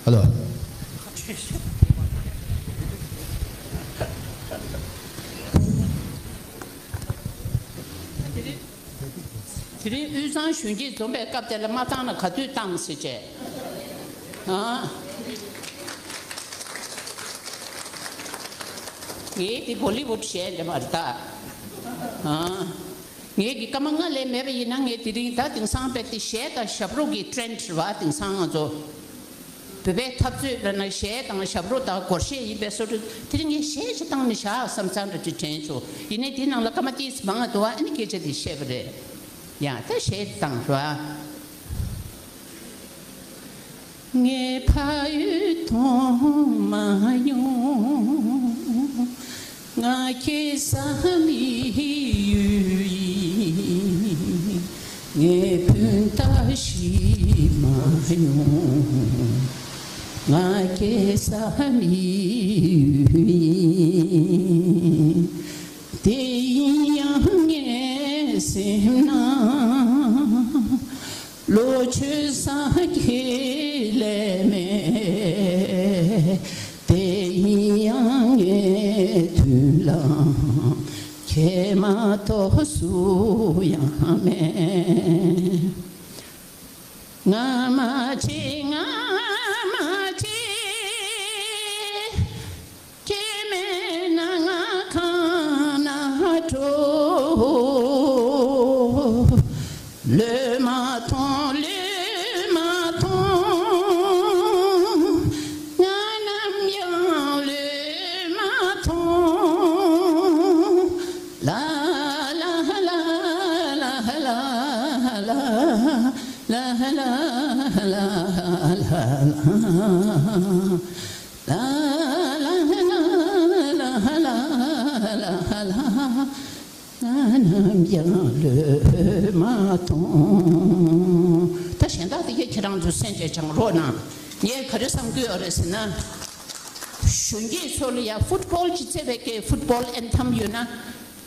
ཨ་ལོ། དེ་རིང་དབུས་གཙང་གཞོན་སྐྱེས་འཛོམས་པའི་སྐབས་དེ་ལ་མ་བཏང་ན་ག་དུས་བཏང་ཟེར་བྱས། ཨ། ངས་དེ་བོ་ལི་བུད་གཞས་འདྲ་མ་རེད་ད། ཨ། ངས་ཀྱི་སྐར་མ་ལྔ་ལས་མེད་པ་ཡིན་ན། ངས་དེ་རིང་ད་དེང་སང་དཔེ་དེ་གཞས་དང་ཞབས་བྲོ་གི་ཊྲེན་ཌི་རེད་བ། དེང་སང་ང་ཚོ་བོད་པའི་འཐབ་རྩོད་ལ་ན་གཞས་དང་ཞབས་བྲོ་དང་སྒོར་གཞས་ཡིན་པའི་བཟོ་འདྲ། དེ་རིང་ངས་གཞས་ཅིག་བཏང་ནས་བཞག་བསམ་བསམ་འདྲ་ཅིག་དྲན་བྱུང་། ཡིན་ནའི་དེ་ནང་ལ་སྐར་མ་ཏིས་མང་ང་འདུག་བ། ཨ་ནི་སྐད་ཆ་དེ་བཤད་པ་རེད། ཡང་ད་གཞས་བཏང་ར། ངའི་ཕ་ཡུལ་མཐོང་མ་མྱོང་། ང་སྐྱེས་ས་མི་ཡུལ་ཡིན། ངའི་སྤུན་ཟླ་ཤི་མ་མྱོང་། ང་སྐྱེས་ས་མི་ཡུལ་ཡིན། དེ་ཡིན་ཡང་ངའི་སེམས་ན་ལོ་ཆུང་ས་ཁྱེད་ལས་མེད། དེ་ཡིན་ཡང་ངའི་མདུན་ལ་ཁྱེད་མ་གཏོགས་སུ་ཡང་མེད། ང་མ་བྱེད། ང་མ་བྱེད། ཁྱེད་མེད་ན་ང་གང་ན་འགྲོ། ལོས་མ་མཐོང་། ལོས་མ་མཐོང་། ང་ནམ་ཡང་ལོས་མ་མཐོང་། ལ་ལ་ལ་ལ་ལ། ལ་ལ་ལ་ལ་ལ། ལ་ལ་ལ་ལ་ལ་ལ། ང་ནམ་ཡང་ལོས་མ་མཐོང་། ད་གཞན་དག་དེ་གས་ཁྱེད་རང་ཚོ་གསན་བྱས་སྦྱང་རོགས་གནང་། ངས་ག་རེ་བསམ་གྱི་ཡོད་རེད་ཟེར་ན། གཞོན་སྐྱེས་ཚོ་ལ་ཡ་ཕུཊ་བོལ་གྱི་རྩེད་པའི་སྐད་ཕུཊ་བོལ་ཨེན་ཐམ་ཡོད་ན།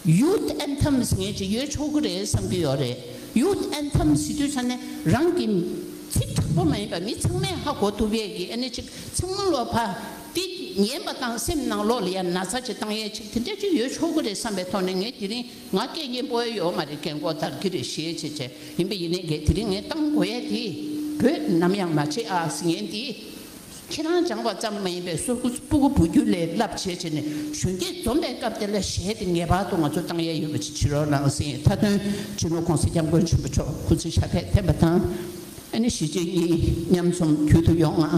ཡུཐ་ཨེན་ཐམ་ཟེར་མཁན་ཅིག་ཡོད་ཆོག་གི་རེད་བསམ་གྱི་ཡོད་རེད། ཡུཐ་ཨེན་ཐམ་ཟེར་དུས་ཙ་ནས་རང་གི་ཚིག་དྲག་པོ་མ་ཡིན་པ་མི་ཚང་མས་ཧ་གོ་ཐུབ་ཡས་ཀྱི། ཨ་ནི་ཅིག་ཚང་མ་ལོ་ཕ་དེ་ཉན་པ་དང་སེམས་ནང་ལོགས་ལ་ཡ་ན་ཚ་ཅིག་བཏང་ཡས་ཅིག་དེ་འདྲ་ཅིག་ཡོད་ཆོག་གི་རེད་བསམ་པའི་ཐོག་ནས། ངས་དེ་རིང་ང་སྐད་སྙན་པོ་ཡོད་མ་རེད། རྒན་གོག་དར་གྱི་རེད། ཞེས་བྱས་བྱས་ཡིན་པ་ཡིན་ནའི་གས་དེ་རིང་ངས་བཏང་དགོས་ཡས་དེ། བོད་ནམ་ཡང་མ་བརྗེད་ཨ་ཟེར་མཁན་དེ། ཁྱེད་རང་སྦྱངས་པ་ཙམ་མ་ཡིན་པའི་སོ་སོ་སྤུ་གུ་བུ་རྒྱུད་ལས་བསླབ་བྱས་བྱས་ནས་གཞོན་སྐྱེས་འཛོམས་པའི་སྐབས་དེ་ལ་གཞས་དེ་ངེས་པར་དུ་ང་ཚོ་བཏང་ཡས་ཡོད་པ་ཅིག་བྱེད་རོགས་གནང་ཟེར། མཐའ་དོན་སྤྱི་ནོར་༸གོང་ས་༸སྐྱབས་མགོན་ཆེན་པོ་མཆོག་སྐུ་ཚེ་ཞབས་པད་བརྟན་པ་དང་། ཨ་ནི་གཞིས་བྱེས་གཉིས་མཉམ་འཛོམས་རྒྱུན་དུ་ཡོང་ང་།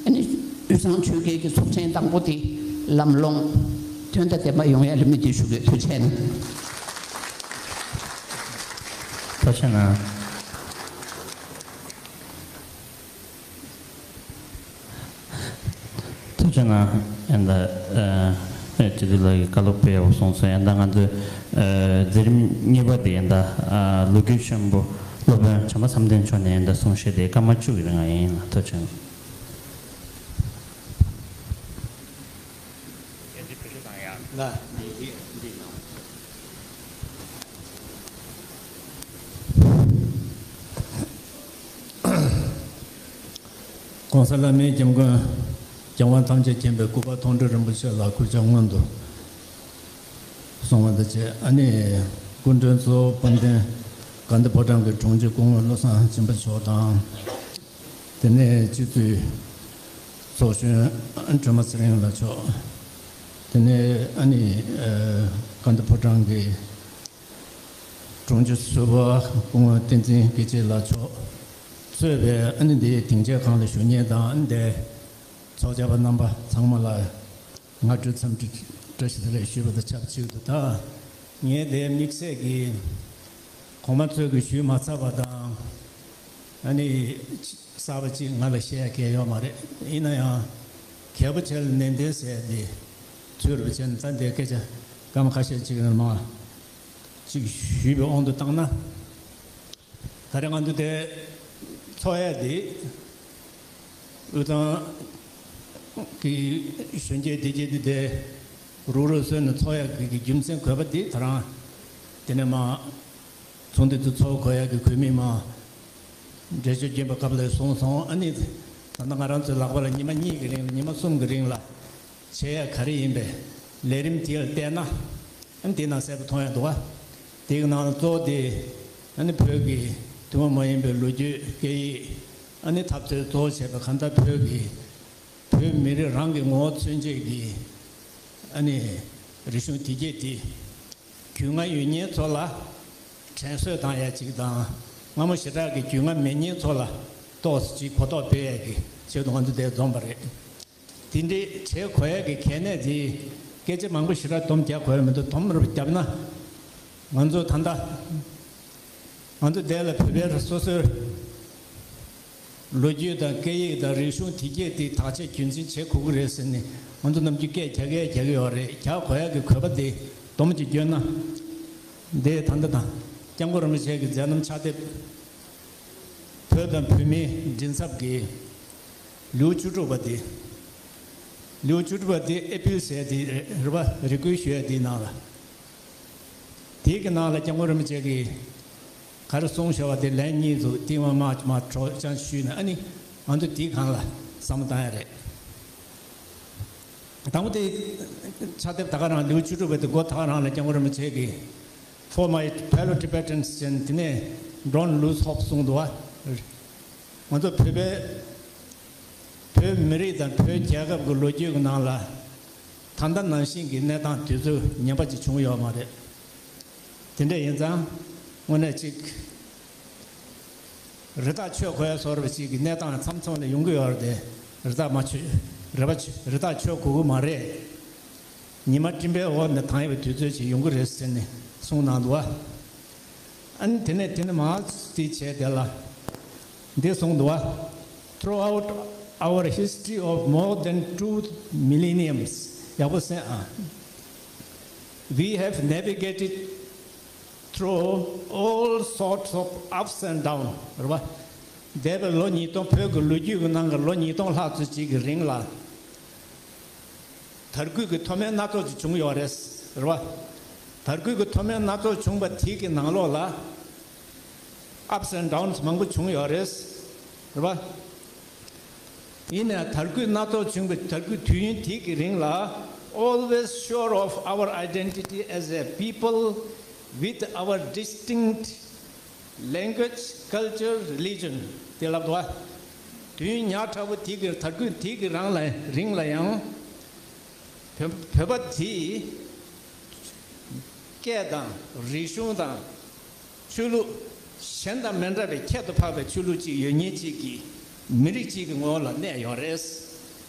ཨ་ནི་དབུས་གཙང་ཆོལ་ཁའི་གི་ཚོགས་ཆེན་དང་པོ་དེ་ལམ་ལྷོང་དོན་དང་ལྡན་པ་ཡོང་ཡས་ལ་སྨོན་འདུན་ཞུ་གི། ཐུགས་རྗེ་གནང་། ཐུགས་རྗེ་གནང་། ཐུགས་རྗེ་གནང་། ཨེ་ད་ཨ་ཨེ་ཅི་དེ་ལ་ཡི་བཀའ་སློབ་སྤེལ་བ་སོང་ཙང་། ཨེ་ད་ང་ཚོའི་ཨ་མཛད་རིམ་གཉིས་པ་དེ་ཨེ་ད་ཨ་ལོ་རྒྱུས་ཆེན་པོ་སློབ་དཔོན་བྱམས་པ་བསམ་གཏན་མཆོག་ནས་ཨེ་ད་གསུང་བཤད་དེ་སྐར་མ་བཅུ་གི་རིང་ཡིན། ཐུགས་རྗེ་གནང་། ལ། ༸གོང་ས་བླ་མེད་༸སྐྱབས་མགོན་རྒྱལ་དབང་ཐམས་ཅད་མཁྱེན་པའི་སྐུ་པར་མཐོང་གྲོལ་རིན་པོ་ཆེ་ལ་གུས་ཕྱག་སྔོན་དུ་སོང་བ་དང་བཅས། ཨ་ནི་སྐུ་མགྲོན་གཙོ་བོ་དཔལ་ལྡན་དགའ་ལྡན་ཕོ་བྲང་གི་དྲུང་ཆེ་སྐུ་ངོ་བློ་བཟང་སྦྱིན་པ་མཆོག་དང་། དེ་ནས་སྤྱི་འཐུས་ཚོགས་གཞོན་སྒྲོལ་མ་ཚེ་རིང་ལགས་མཆོག་དེ་ནས་ཨ་ནི་ཨ་དགའ་ལྡན་ཕོ་བྲང་གི་དྲུང་ཆེ་ཟུར་པ་སྐུ་ངོ་བསྟན་འཛིན་དགེ་བྱེད་ལགས་མཆོག་གཙོས་པའི་ཨ་ནི་འདིའི་སྡིངས་ཆའི་སྒང་ལ་བཞུགས་མཁན་དང་ཨ་ནི་འདིའི་ཚོགས་བཅར་བ་རྣམ་པ་ཚང་མ་ལ་སྔ་དྲོའི་འཚམས་འདྲི་བཀྲ་ཤིས་བདེ་ལེགས་ཞུས་པ་དང་ཆབས་ཅིག་ཏུ། ད་ངས་འདིའི་དམིགས་བསལ་གྱི་གོང་མ་ཚོས་ཀྱི་ཞུས་མ་ཚར་བ་དང་། ཨ་ནི་གསར་པ་གཅིག་ང་ལ་བཤད་ཡ་གལ་ཡོད་མ་རེད། ཡིན་ན་ཡང་གལ་པོ་ཆེ་ལ་ནན་ཏན་ཟེར་ཏེ་ཚུལ་རུ་བྱས་ནས་ད་འདི་སྐད་ཆ་སྐར་མ་ཁ་ཤས་ཅིག་ནས་མ་གཅིག་ཞུས་པའི་དབང་དུ་བཏང་ན། ད་རེས་ང་ཚོ་དེ་ཚོགས་ཡ་དེ་དབུས་གཙང་གི་གཞོན་སྐྱེས་བདེ་སྐྱིད་འདི་དེ་རུག་རུག་བཟོས་ནས་ཚོགས་ཡ་གི་རྒྱུ་མཚན་དགོས་པ་དེ་ད་རང་དེ་ནས་མ། ཚོགས་འདུ་དེ་ཚོགས་དགོས་ཡག་གི་དགོས་དམིགས་མ། འགྲེལ་བརྗོད་བརྒྱབ་པའི་སྐབས་ལ་གསུངས་སོང་། ཨ་ནི་ད་ལྟ་ང་རང་ཚོའི་ལག་པ་ལ་ཉི་མ་གཉིས་ཀྱི་རིང་ལ་ཉི་མ་གསུམ་གྱི་རིང་ལ་བྱེད་ཡག་ག་རེ་ཡིན་པས་ལས་རིམ་དེ་ལ་བལྟས་ན། ཨ་ནི་དེ་ནང་གསལ་པོ་མཐོང་ཡག་འདུག་བ། དེའི་ནང་ལ་གཙོ་བོ་དེ་ཨ་ནི་བོད་ཀྱི་ཐུན་མོང་མ་ཡིན་པའི་ལོ་རྒྱུས་སྐད་ཡིག་ཨ་ནི་འཐབ་རྩོད་གཙོ་བོ་བྱས་པའི་གང་ལྟར་བོད་ཀྱི་བོད་མི་རིགས་རང་གི་ངོ་བོ་མཚོན་བྱེད་ཀྱི་ཨ་ནི་རིག་གཞུང་དེ་སྐད་དེ། རྒྱུས་མངའ་ཡོད་མཁན་ཚོ་ལ་དྲན་གསོ་བཏང་ཡ་གཅིག་དང་། སྔ་མོ་ཞེ་དྲག་གི་རྒྱུས་མངའ་མེད་མཁན་ཚོ་ལ་ཏོག་ཙམ་གཅིག་གོ་རྟོགས་སྤེལ་ཡ་གི་ཆེད་དུ་ང་ཚོ་འདིར་འཛོམས་པ་རེད། དེ་འདྲའི་བྱེད་དགོས་ཡ་གི་གལ་གནད་དེ་སྐད་ཆ་མང་པོ་ཞེ་དྲག་སྡོམ་རྒྱག་དགོས་ཡ་མི་འདུག་སྡོམ་རུབ་བརྒྱབ་ན། ང་ཚོ་ད་ལྟ་ང་ཚོ་འདི་ལ་བོད་པའི་སོ་སོའི་ལོ་རྒྱུས་དང་སྐད་ཡིག་དང་རིག་གཞུང་དེ་སྐད་དེ་དག་ཆ་རྒྱུན་འཛིན་བྱེད་དགོས་ཀྱི་རེད་ཟེར་ནས་ང་ཚོ་ནམ་རྒྱུན་སྐད་རྒྱག་གི་རྒྱག་གི་ཡོད་རེད། རྒྱག་དགོས་ཡ་གི་དགོས་པ་དེ་སྡོམ་གཅིག་བརྗོད་ན། འདི་ད་ལྟ་དང་སྐྱབས་མགོན་རིན་པོ་ཆེ་གི་མཛད་རྣམ་ཕྱག་དེབ། བོད་དང་བོད་མིའི་མགྲིན་ཚབ་ཀྱི་ལེའུ་བཅུ་དྲུག་པ་དེ། ལེའུ་བཅུ་དྲུག་པ་དེ་ཨེ་པིལ་ཟེར་དེ་རེད་པ། རེ་སྐུལ་ཞུ་ཡ་དེའི་ནང་ལ། དེའི་གི་ནང་ལ་སྐྱབས་མགོན་རིན་པོ་ཆེ་གིས་ག་རེ་གསུངས་བཞག་པ་དེ་ལན་གཉིས་འདུག་དེ་མ་མ་མ་གྲོགས་ཅང་ཞུས་ན་ཨ་ནི་ང་ཚོ་དེའི་སྒང་ལ་བསམ་བློ་བཏང་ཡ་རེད། དང་པོ་དེ་ཕྱག་དེབ་ད་ག་རང་ལེའུ་བཅུ་དྲུག་པ་དེ་མགོ་ད་ག་རང་ལ་སྐྱབས་མགོན་རིན་པོ་ཆེ་གིས། For my fellow Tibetans ཅན་དེ་ནས་Don't lose hope གསུངས་འདུག་བ། ང་ཚོ་བོད་པའི་བོད་མི་རིགས་དང་བོད་རྒྱལ་ཁབ་ཀྱི་ལོ་རྒྱུས་ཀྱི་ནང་ལ་ད་ལྟ་ནང་བཞིན་གྱི་གནས་སྟངས་དུས་ཚོད་ངན་པ་ཅིག་བྱུང་ཡོད་མ་རེད། དེ་འདྲ་ཡིན་ཙང་དངོས་གནས་ཅིག་རི་དྭགས་ཆོས་གོ་ཡ་བཟོ་འདྲ་ཅིག་གི་གནས་སྟངས་མཚམས་མཚམས་ལ་ཡོང་གི་ཡོད་རེད་དེ། རི་དྭགས་མ་ཆོས་རི་བ་ཆོས་རི་དྭགས་ཆོས་གོ་གི་མ་རེད། ཉི་མ་སྤྲིན་པའི་འོག་ནས་དྭངས་ཡོད་པའི་དུས་ཚོད་ཅིག་ཡོང་གི་རེད་ཟེར་ནས་གསུངས་གནང་འདུག་བ། ཨ་ནི་དེ་ནས་དེ་ནས་མར་དེ་བྱས་དེ་ལ་འདི་གསུངས་འདུག་བ། Throughout our history of more than two millenniums ཡག་པོ་གསན་ཨ། We have navigated through all sorts of ups and downs རེད་བ། འདས་པའི་ལོ་ཉིས་སྟོང་བོད་ཀྱི་ལོ་རྒྱུས་ཀྱི་ནང་གི་ལོ་ཉིས་སྟོང་ལྷག་ཙམ་ཅིག་གི་རིང་ལ། དར་རྒུད་ཀྱི་མཐོ་དམན་སྣ་ཚོགས་ཅིག་བྱུང་ཡོད་རེད། རེད་བ། དར་རྒུད་ཀྱི་མཐོ་དམན་སྣ་ཚོགས་བྱུང་བ་དེ་གི་ནང་ལོགས་ལ་ups and downs མང་པོ་བྱུང་ཡོད་རེད། རེད་བ། ཡིན་ནའང་དར་རྒུད་སྣ་ཚོགས་བྱུང་བའི་དར་རྒུད་དུས་ཡུན་དེ་གི་རིང་ལ། Always sure of our identity as a people with our distinct language, culture, religion དེ་ལབ་འདུག་བ། དུས་ཡུན་ཉག་ཕྲ་བོ་དེ་གི་དར་རྒུད་དེ་གི་རང་ལ་རིང་ལ་ཡང་། བོད་བོད་པ་དེ་སྐད་དང་རིག་གཞུང་དང་ཆོས་ལུགས་གཞན་དང་མི་འདྲ་བའི་ཁྱད་དུ་འཕགས་པའི་ཆོས་ལུགས་གཅིག་ཡོད་མཁན་གཅིག་གི་མི་རིགས་གཅིག་གི་ངོ་བོ་ལ་གནས་ཡོད་རེད།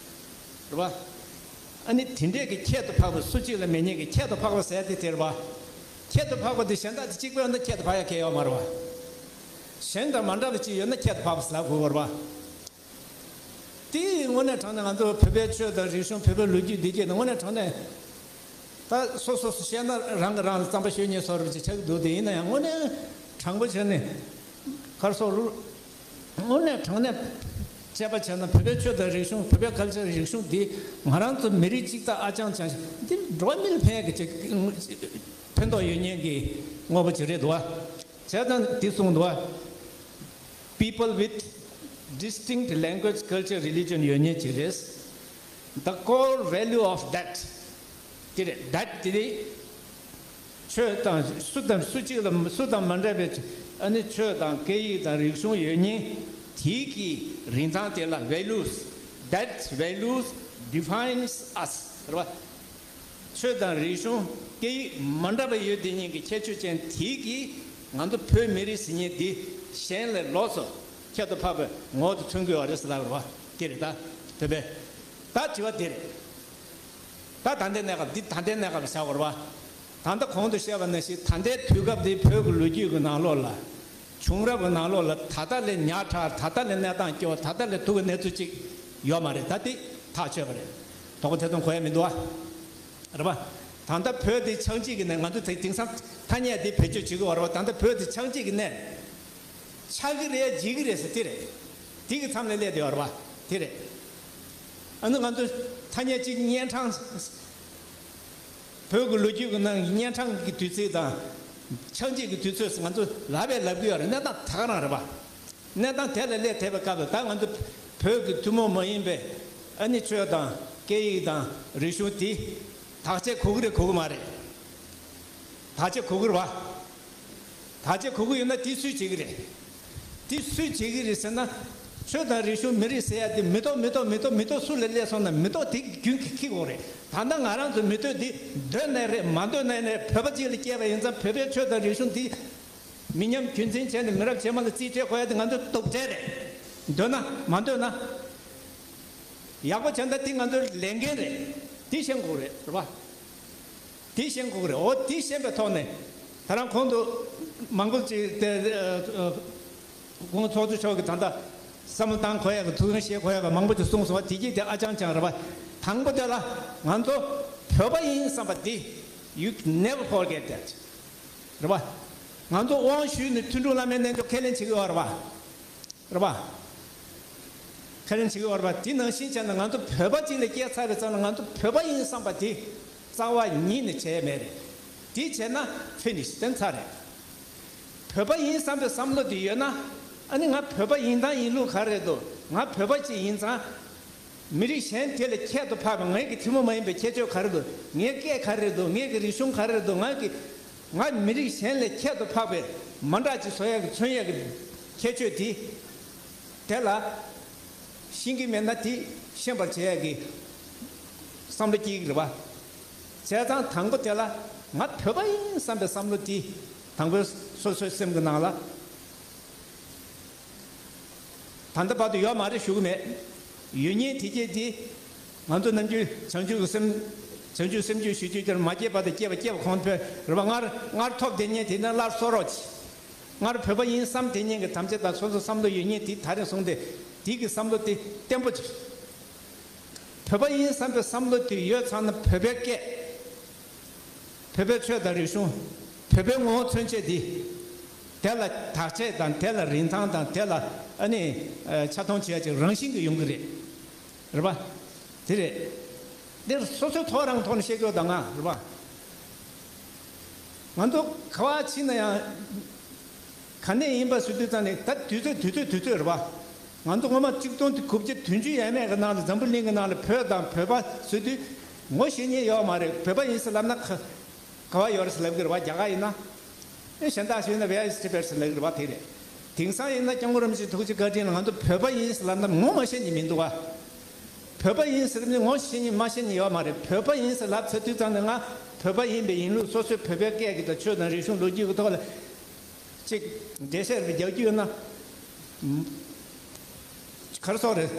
རེད་བ། ཨ་ནི་དེ་འདྲས་ཀྱི་ཁྱད་དུ་འཕགས་པ་སུ་གཅིག་ལ་མེད་མཁན་གྱི་ཁྱད་དུ་འཕགས་པ་ཟེར་དེ་དེ་རེད་བ། ཁྱད་དུ་འཕགས་པ་དེ་གཞན་དག་དེ་གཅིག་པ་ཡོད་ན་ཁྱད་དུ་འཕགས་ཡ་གལ་ཡོད་མ་རེད་བ། གཞན་དང་མ་འདྲ་བ་གཅིག་ཡོད་ན་ཁྱད་དུ་འཕགས་པ་ཟེར་ལབ་དགོས་པ་རེད་བ། དེ་དངོས་གནས་དྲང་གནས་ང་ཚོ་བོད་པའི་ཆོས་དང་རིག་གཞུང་བོད་པའི་ལོ་རྒྱུས་འདི་གྱད་ནི་དངོས་གནས་དྲང་གནས། ད་སོ་སོ་སོ་བཤད་ན་རང་གིས་རང་ལ་རྩམ་པ་ཤོད་ཉེས་བཟོ་འདྲ་ཅིག་ཆགས་ཀྱི་འདུག་དེ་ཡིན་ན་ཡང་དངོས་གནས་དྲང་པོ་བྱས་ནས་གར་སོགས་རུ། དངོས་གནས་དྲང་གནས་དཔྱད་པ་བྱས་ན་བོད་པའི་ཆོས་དང་རིག་གཞུང་བོད་པའི་ཁལ་ཆར་རིག་གཞུང་འདི་ང་རང་ཚོ་མི་རིགས་གཅིག་དང་ཨ་ཅང་ཅང་ཞིག་འདི་འགྲོ་བ་མི་ལ་ཕན་གི་ཅིག་ཕན་ཐོགས་ཡོད་མཁན་གྱི་དངོས་པོ་ཅིག་རེད་འདུག་བ། བྱས་ཙང་འདི་གསུངས་འདུག་བ། People with distinct language, culture, religion ཡོད་མཁན་ཅིག་རེད། The core value of that དེ་རེད། That དེ་རེད། ཆོས་དང་སུ་དང་སུ་གཅིག་ལ་སུ་དང་མ་འདྲ་བའི་ཨ་ནི་ཆོས་དང་སྐད་ཡིག་དང་རིག་གཞུང་ཡོད་མཁན་དེའི་གི་རིན་ཐང་དེ་ལ་values, that values defines us རེད་བ། ཆོས་དང་རིག་གཞུང་སྐད་ཡིག་མ་འདྲ་བ་ཡོད་དེ་ཉིད་ཀྱི་ཁྱད་ཆོས་ཅན་དེ་གིས་ང་ཚོ་བོད་མི་རིགས་ཟེར་མཁན་འདི་གཞན་ལས་ལོགས་སུ་ཁྱད་དུ་འཕགས་པའི་ངོ་བོ་དེ་མཚོན་གྱི་ཡོད་རེད་ཟེར་ལབ་རེད་བ། དེ་རེད་ད། བོད་པའི་ད་དྲི་བ་དེ་རེད། ད་ད་ལྟའི་གནས་སྐབས་འདི་ད་ལྟའི་གནས་སྐབས་བྱ་དགོས་རེད་བ། ད་ལྟ་གོང་དུ་བཤད་པ་ནང་བཞིན་ད་ལྟའི་དུས་སྐབས་འདི་བོད་ཀྱི་ལོ་རྒྱུས་ཀྱི་ནང་ལོགས་ལ། བྱུང་རབས་ཀྱི་ནང་ལོགས་ལ་ད་ལྟ་ལས་ཉག་ཕྲ། ད་ལྟ་ལས་གནས་སྟངས་སྐྱོ། ད་ལྟ་ལས་སྡུག་གི་གནས་ཚུལ་ཅིག་ཡོད་མ་རེད། ད་དེ་ཐག་ཆོད་པ་རེད། དོགས་པ་ཐེ་ཚོམ་གོ་ཡ་མི་འདུག་བ། རེད་པ། ད་ལྟ་བོད་དེ་ཆགས་འཇིག་གི་གནས། ང་ཚོ་དེ་དེང་སང་ཐ་སྙད་དེ་བེད་སྤྱོད་བྱེད་ཀྱི་ཡོད་རེད་པ། ད་ལྟ་བོད་དེ་ཆགས་འཇིག་གི་གནས། ཆགས་ཀྱི་རེད་འཇིག་གི་རེད་ཟེར་དེ་རེད། དེ་གི་མཚམས་ལ་སླེབས་བསྡད་ཡོད་རེད་པ། དེ་རེད། ཨ་ནི་ང་ཚོ་ཐ་སྙད་གཅིག་གཉན་འཕྲང་། བོད་ཀྱི་ལོ་རྒྱུས་ཀྱི་ནང་གི་གཉན་འཕྲང་གི་དུས་ཚིགས་དང་། ཆགས་འཇིག་གི་དུས་ཚོད་ང་ཚོ་ལབ་པས་ལབ་ཀྱི་ཡོད་རེད། གནས་སྟངས་ད་ག་རང་རེད་པ། གནས་སྟངས་དེ་ལ་སླེབས་བསྡད་པའི་སྐབས་ལ་ད་ང་ཚོ་བོད་ཀྱི་ཐུན་མོང་མ་ཡིན་པའི་ཨ་ནི་ཆོས་དང་སྐད་ཡིག་དང་རིག་གཞུང་དེ་བདག་གཅེས་དགོས་ཀྱི་རེད་དགོས་ཀྱི་མ་རེད། བདག་གཅེས་དགོས་ཀྱི་རེད་པ། བདག་གཅེས་དགོས་ཀྱི་ཡོད་ན་དེ་སུས་བྱེད་ཀྱི་རེད། དེ་སུས་བྱེད་ཀྱི་རེད་ཟེར་ན། ཆོས་དང་རིག་གཞུང་མི་རིགས་ཟེར་ཡ་དེ་མི་ཐོག་མི་ཐོག་མི་ཐོག་མི་ཐོག་སུ་ལ་སླེབས་སོང་ན་མི་ཐོག་དེ་རྒྱུན་གྱི་འཁྱེར་དགོས་རེད། ད་ལྟ་ང་རང་ཚོ་མི་ཐོག་འདི་འདོད་ནའི་རེད་མ་འདོད་ནའི་རེད། བོད་པ་གཅིག་ལ་སྐྱེས་པ་ཡིན་ཙང་བོད་པའི་ཆོས་དང་རིག་གཞུང་འདི་མི་ཉམས་རྒྱུན་འཛིན་བྱས་ནས་མི་རབས་རྗེས་མ་ལ་རྩིས་སྤྲད་དགོས་ཡ་དེ་ང་ཚོའི་སྟོབས་འབྱོར་རེད། འདོད་ན་མ་འདོད་ན། ཡག་པོ་བྱས་ན་དེ་ང་ཚོའི་ལས་འགན་རེད། དེ་ཤེས་དགོས་རེད། རེད་པ། དེ་ཤེས་དགོས་ཀྱི་རེད། འོ་དེ་ཤེས་པའི་ཐོག་ནས་ད་རང་གོང་དུ་མང་པོ་ཅིག་དེ་ཨ་ཨ་༸གོང་ཚོགས་གཙོ་མཆོག་གིས་ད་ལྟ་བསམ་བློ་བཏང་དགོས་ཡག་གི་ཐུགས་འགན་བཞེས་དགོས་ཡག་གི་མང་པོ་ཅིག་གསུངས་སོང་བ། དེ་གྱིས་དེ་ཨ་ཅང་ཅང་རེད་པ། དང་པོ་དེ་ལ་ང་ཚོ་བོད་པ་ཡིན་བསམ་པ་འདི། You never forget that. རེད་པ། ང་ཚོ་དབང་ཞུས་ནས་ཐུན་དྲུག་བླ་མའི་རྣལ་འབྱོར་ཁས་ལེན་བྱེད་ཀྱི་ཡོད་རེད་པ། རེད་པ། ཁས་ལེན་བྱེད་ཀྱི་ཡོད་རེད་པ། དེ་ནང་བཞིན་བྱས་ན་ང་ཚོ་བོད་པ་ཅིག་ལ་སྐྱེས་ཚར་བའི་ཙང་ན་ང་ཚོ་བོད་པ་ཡིན་བསམ་པ་དེ་རྩ་བ་ཉིད་ནས་བྱས་མེད་རེད། དེ་བྱས་ན་ཕི་ནི་ཤི་དེ་ཚར་རེད། བོད་པ་ཡིན་བསམ་པའི་བསམ་བློ་དེ་ཡོད་ན། ཨ་ནི་ང་བོད་པ་ཡིན་སྟངས་ཡིན་ལུགས་ག་རེ་རེད་འདུག་ང་བོད་པ་ཅིག་ཡིན་ཙང་། མི་རིགས་གཞན་དེ་ལས་ཁྱད་དུ་འཕགས་པའི་ངེད་ཀྱི་ཐུན་མོང་མ་ཡིན་པའི་ཁྱད་ཆོས་ག་རེ་འདུག་ངའི་སྐད་ག་རེ་རེད་འདུག་ངེད་ཀྱི་རིག་གཞུང་ག་རེ་རེད་འདུག་ང་གི། ང་མི་རིགས་གཞན་ལས་ཁྱད་དུ་འཕགས་པའི་མ་འདྲ་ཅིག་བཟོ་ཡག་གི་མཚོན་ཡག་གི་ཁྱད་ཆོས་དེ། དེ་ལ་ཤེས་ཀྱི་མེད་ན་དེ་ཤེས་པར་བྱེད་ཡག་གི་བསམ་བློ་སྐྱེ་གི་རེད་པ། བྱས་ཙང་དང་པོ་དེ་ལ་ང་བོད་པ་ཡིན་བསམ་པའི་བསམ་བློ་དེ་དང་པོ་སོ་སོའི་སེམས་ཀྱི་ནང་ལ། ད་ལྟ་བར་དུ་ཡོད་མ་རེད་ཞུ་གི་མེད། ཡོད་ཉེན་དེ་སྐྱེས་ཏེ། ང་ཚོ་ནམ་རྒྱུན་བྱང་ཆུབ་ཀྱི་སེམས། བྱང་ཆུབ་སེམས་རྒྱུད་ཞུ་རྒྱུ་དེར་མ་སྐྱེས་པ་དང་སྐྱེས་པ་སྐྱེས་པ་གོང་འཕེལ་རེད་པ། སྔར་སྔར་ཐོབ་བསྡད་ཉེན་དེ་ནི་སླར་གསོ་རོགས་གྱིས། སྔར་བོད་པ་ཡིན་བསམ་བསྡད་ཉེན་གྱི་དམ་བཅའ་དང་སོ་སོ་བསམ་བློ་ཡོད་ཉེན་དེ་ད་རེས་བཟུང་སྟེ་དེ་གི་བསམ་བློ་དེ་བརྟན་པོ་བྱེད། བོད་པ་ཡིན་བསམ་པའི་བསམ་བློ་དེ་ཡོད་ཚར་ན་བོད་པའི་སྐད། བོད་པའི་ཆོས་དང་རིག་གཞུང་། བོད་པའི་ངོ་བོ་མཚོན་བྱེད་འདི། དེ་ལ་བདག་གཅེས་དང་དེ་ལ་རིན་ཐང་དང་དེ་ལ་ཨ་ནི་ཆ་མཐོང་བྱེད་ཡ་ཅིག་རང་བཞིན་གྱིས་ཡོང་གི་རེད། རེད་པ། དེ་རེད། འདིར་སོ་སོའི་ཐོག་རང་ཐོག་ནས་བཤད་རྒྱུ་དང་ང་རེད་པ། ང་ཚོ་ག་བ་ཕྱིན་ན་ཡང་། ག་ནས་ཡིན་པ་ཟེར་དུས་ཙང་ནས་ད་དུས་ཚོད་དུས་ཚོད་དུས་ཚོད་རེད་པ། ང་ཚོ་སྔོན་མ་གཅིག་སྟོང་དགུ་བརྒྱ་བདུན་ཅུ་ཡས་མས་ཀྱི་ནང་ལ་འཛམ་བུ་གླིང་གི་ནང་ལ་བོད་དང་བོད་པ་ཟེར་དུས་ངོ་ཤེས་མཁན་ཡོད་མ་རེད། བོད་པ་ཡིན་ཟེར་ལབ་ན་ག་ག་བ་ཡོད་རེད་ཟེར་ལབ་ཀྱི་རེད་པ། རྒྱ་གར་ཡིན་ན། ཨེ་གཞན་དག་ཞིག་ཡིན་ན་Where is Tibet ཟེར་ལབ་ཀྱི་རེད་པ། དེ་རེད། དེང་སང་ཡིན་ན་སྐྱབས་མགོན་རིན་པོ་ཆེ་ཐུགས་རྗེ་བཀའ་དྲིན་ལ་ང་ཚོ་བོད་པ་ཡིན་ཟེར་ལབ་ན་ངོ་མ་ཤེས་མཁན་མི་འདུག་པ། བོད་པ་ཡིན་ཟེར་ནས་ངོ་ཤེས་མཁན་མ་ཤེས་མཁན་ཡོད་མ་རེད། བོད་པ་ཡིན་ཟེར་ལབ་ཚར་དུས་ཙང་ནས་ང་བོད་པ་ཡིན་པའི་ཡིན་ལུགས་སོ་སོའི་བོད་པའི་སྐད་ཀྱི་དང་ཆོས་དང་རིག་གཞུང་ལོ་རྒྱུས་ཀྱི་ཐོག་ལ། ཅིག་འགྲེལ་བཤད་རེ་རྒྱག་རྒྱུ་ཡོད་ན། ག་རེ་ཟེར་རེད།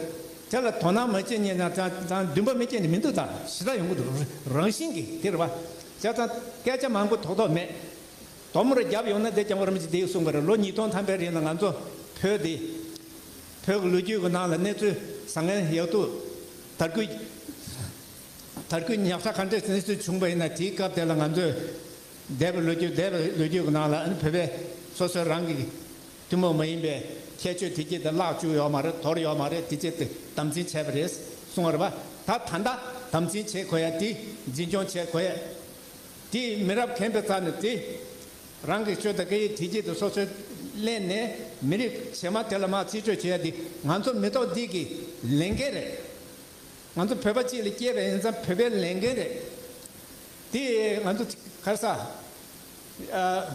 དེ་ལ་དོ་སྣང་མ་བྱེད་ཉེན་ན་ཙང་ཙང་འདུན་པ་མི་སྐྱེ་ནི་མི་འདུག་ད་ཞེ་དྲག་ཡོང་གི་འདུག་རང་བཞིན་གྱིས་དེ་རེད་པ། བྱས་ཙང་སྐད་ཆ་མང་པོ་ཐོགས་ཐོགས་མེད། དོ་མོ་རེ་བརྒྱབ་ཡོང་ན་དེ་སྐྱབས་མགོན་རིན་པོ་ཆེ་དེ་གསུངས་པ་རེད། ལོ་ཉིས་སྟོང་ཐམ་པའི་རིང་ལ་ང་ཚོ་བོད་འདི། བོད་ཀྱི་ལོ་རྒྱུས་ཀྱི་ནང་ལ་གནས་ཚུལ་བཟང་ངན་ཡག་སྡུག་དར་རྒུད། དར་རྒུད་ཉག་ཕྲ་ག་འདྲས་གནས་ཚུལ་བྱུང་བ་ཡིན་ན་དེའི་སྐབས་དེ་ལ་ང་ཚོས་འདས་པའི་ལོ་རྒྱུས་འདས་པའི་ལོ་རྒྱུས་ཀྱི་ནང་ལ་ཨ་ནི་བོད་པས་སོ་སོའི་རང་གི་ཐུན་མོང་མ་ཡིན་པའི་ཁྱད་ཆོས་དེ་སྐྱེད་དེ་བརླག་བཅུག་ཡོད་མ་རེད། དོར་ཡོད་མ་རེད། དེ་སྐྱེད་དེ་དམ་འཛིན་བྱས་པ་རེད་གསུངས་པ་རེད་པ། ད་ད་ལྟ་དམ་འཛིན་བྱེད་དགོས་ཡ་དེ་འཛིན་སྐྱོང་བྱེད་དགོས་ཡ་དེ་མི་རབས་རྒན་པའི་རྩ་ནས་དེ་རང་གི་ཆོས་དང་སྐད་ཡིག་དེ་སྐྱེད་དེ་སོ་སོའི་ལེན་ནས་མི་རིགས་གཞན་མ་དེ་ལ་མར་རྩིས་སྤྲོད་བྱེད་ཡ་དེ་ང་ཚོ་མི་ཐོག་འདི་གི་ལས་འགན་རེད། ང་ཚོ་བོད་པ་གཅིག་ལ་སྐྱེས་པ་ཡིན་ཙང་བོད་པའི་ལས་འགན་རེད། དེ་ང་ཚོ་ག་རེ་ཟ། ཨ།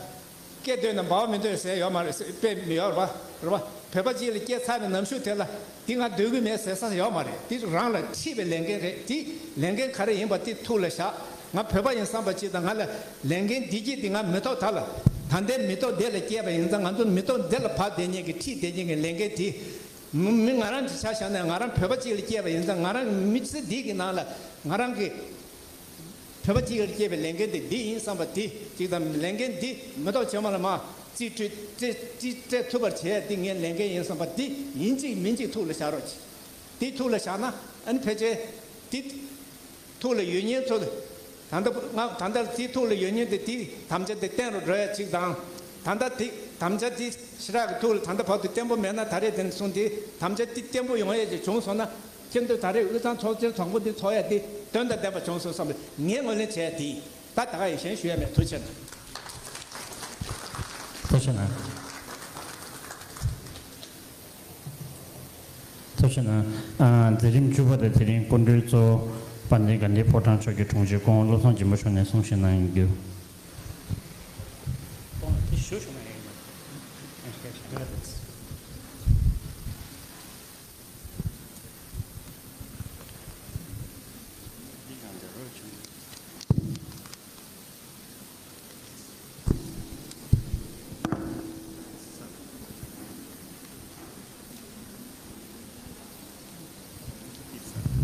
སྐད་འདོད་ན་འབའ་བ་མི་འདོད་ཟེར་ཡོད་མ་རེད། དཔེ་མི་ཡོད་རེད་པ། རེད་པ། བོད་པ་གཅིག་ལ་སྐྱེས་ཚར་བའི་ནམ་ཞུགས་དེ་ལ་དེ་ང་འདོད་གི་མེད་ཟེར་ས་ཡོད་མ་རེད། དེ་རང་ལ་འཁྲི་བའི་ལས་འགན་རེད། དེ་ལས་འགན་ག་རེ་ཡིན་པ་དེ་ཐུགས་ལ་བཞག་ང་བོད་པ་ཡིན་བསམ་པ་ཅིག་དང་། ང་ལ་ལས་འགན་འདི་གྱིས་དེ་ང་མི་ཐོག་ད་ལ་ད་ལྟའི་མི་ཐོག་འདི་ལ་སྐྱེས་པ་ཡིན་ཙང་། ང་ཚོ་མི་ཐོག་འདི་ལ་བབས་བསྡད་མཁན་གྱི་ཁྲིད་བསྡད་མཁན་གྱི་ལས་འགན་དེ། མི་མི་ང་རང་གི་ཆ་བཞག་ན། ང་རང་བོད་པ་གཅིག་ལ་སྐྱེས་པ་ཡིན་ཙང་། ང་རང་མི་ཚེ་འདི་གི་ནང་ལ་ང་རང་གི་བོད་པ་གཅིག་ལ་སྐྱེས་པའི་ལས་འགན་དེ་འདི་ཡིན་བསམ་པ་དེ་གཅིག་དང་། ལས་འགན་འདི་མི་ཐོག་ཆེན་མོ་ལ་མར་རྩིས་སྤྲོད་རྩིས་རྩིས་སྤྲད་ཐུབ་པར་བྱས་ཏེ་ངའི་ལས་འགན་ཡིན་བསམ་པ་དེ་ཡིན་གཅིག་མིན་གཅིག་ཐུགས་ལ་བཞག་རོགས་གྱིས། དེ་ཐུགས་ལ་བཞག་ན་ཨ་ནི་ཕལ་ཆེར་དེ། ཐུགས་ལ་ཡོད་མཁན་ཚོ། ད་ལྟ་ང་ད་ལྟ་དེ་ཐུགས་ལ་ཡོད་མཁན་དེ་དེ་དམ་བཅའ་དེ་བརྟན་རུ་འགྲོ་ཡ་གཅིག་དང་། ད་ལྟ་དེ་དམ་བཅའ་དེ་ཞེ་དྲག་གི་ཐུགས་ལ་ད་ལྟ་བར་དུ་བརྟན་པོ་མེད་ན། ད་རེས་དེ་ནས་བཟུང་དེ་དམ་བཅའ་དེ་བརྟན་པོ་ཡོང་ཡ་ཅིག་བྱུང་སོང་ན། ཁྱེད་ཚོས་ད་རེས་དབུས་གཙང་ཚོགས་ཆེན་དང་པོ་འདི་ཚོགས་ཡ་དེ་དོན་དང་ལྡན་པ་བྱུང་སོང་བསམ་པའི་ངས་ངོས་ལེན་བྱས་དེ་ཡིན། ད་ད་ག་ཡིན། གཞན་ཞུ་ཡ་མེད། ཐུགས་རྗེ་གནང་། ཐུགས་རྗེ་གནང་། ཨ། མཛད་རིམ་བཅུ་པ་དེ་དེ་རིང་སྐུ་མགྲོན་གཙོ་བོ་དཔལ་ལྡན་དགའ་ལྡན་ཕོ་བྲང་ཕྱོགས་ཀྱི་དྲུང་ཆེ་སྐུ་ངོ་བློ་བཟང་སྦྱིན་པ་མཆོག་ནས་གསུང་བཤད་གནང་ཡོང་རྒྱུ།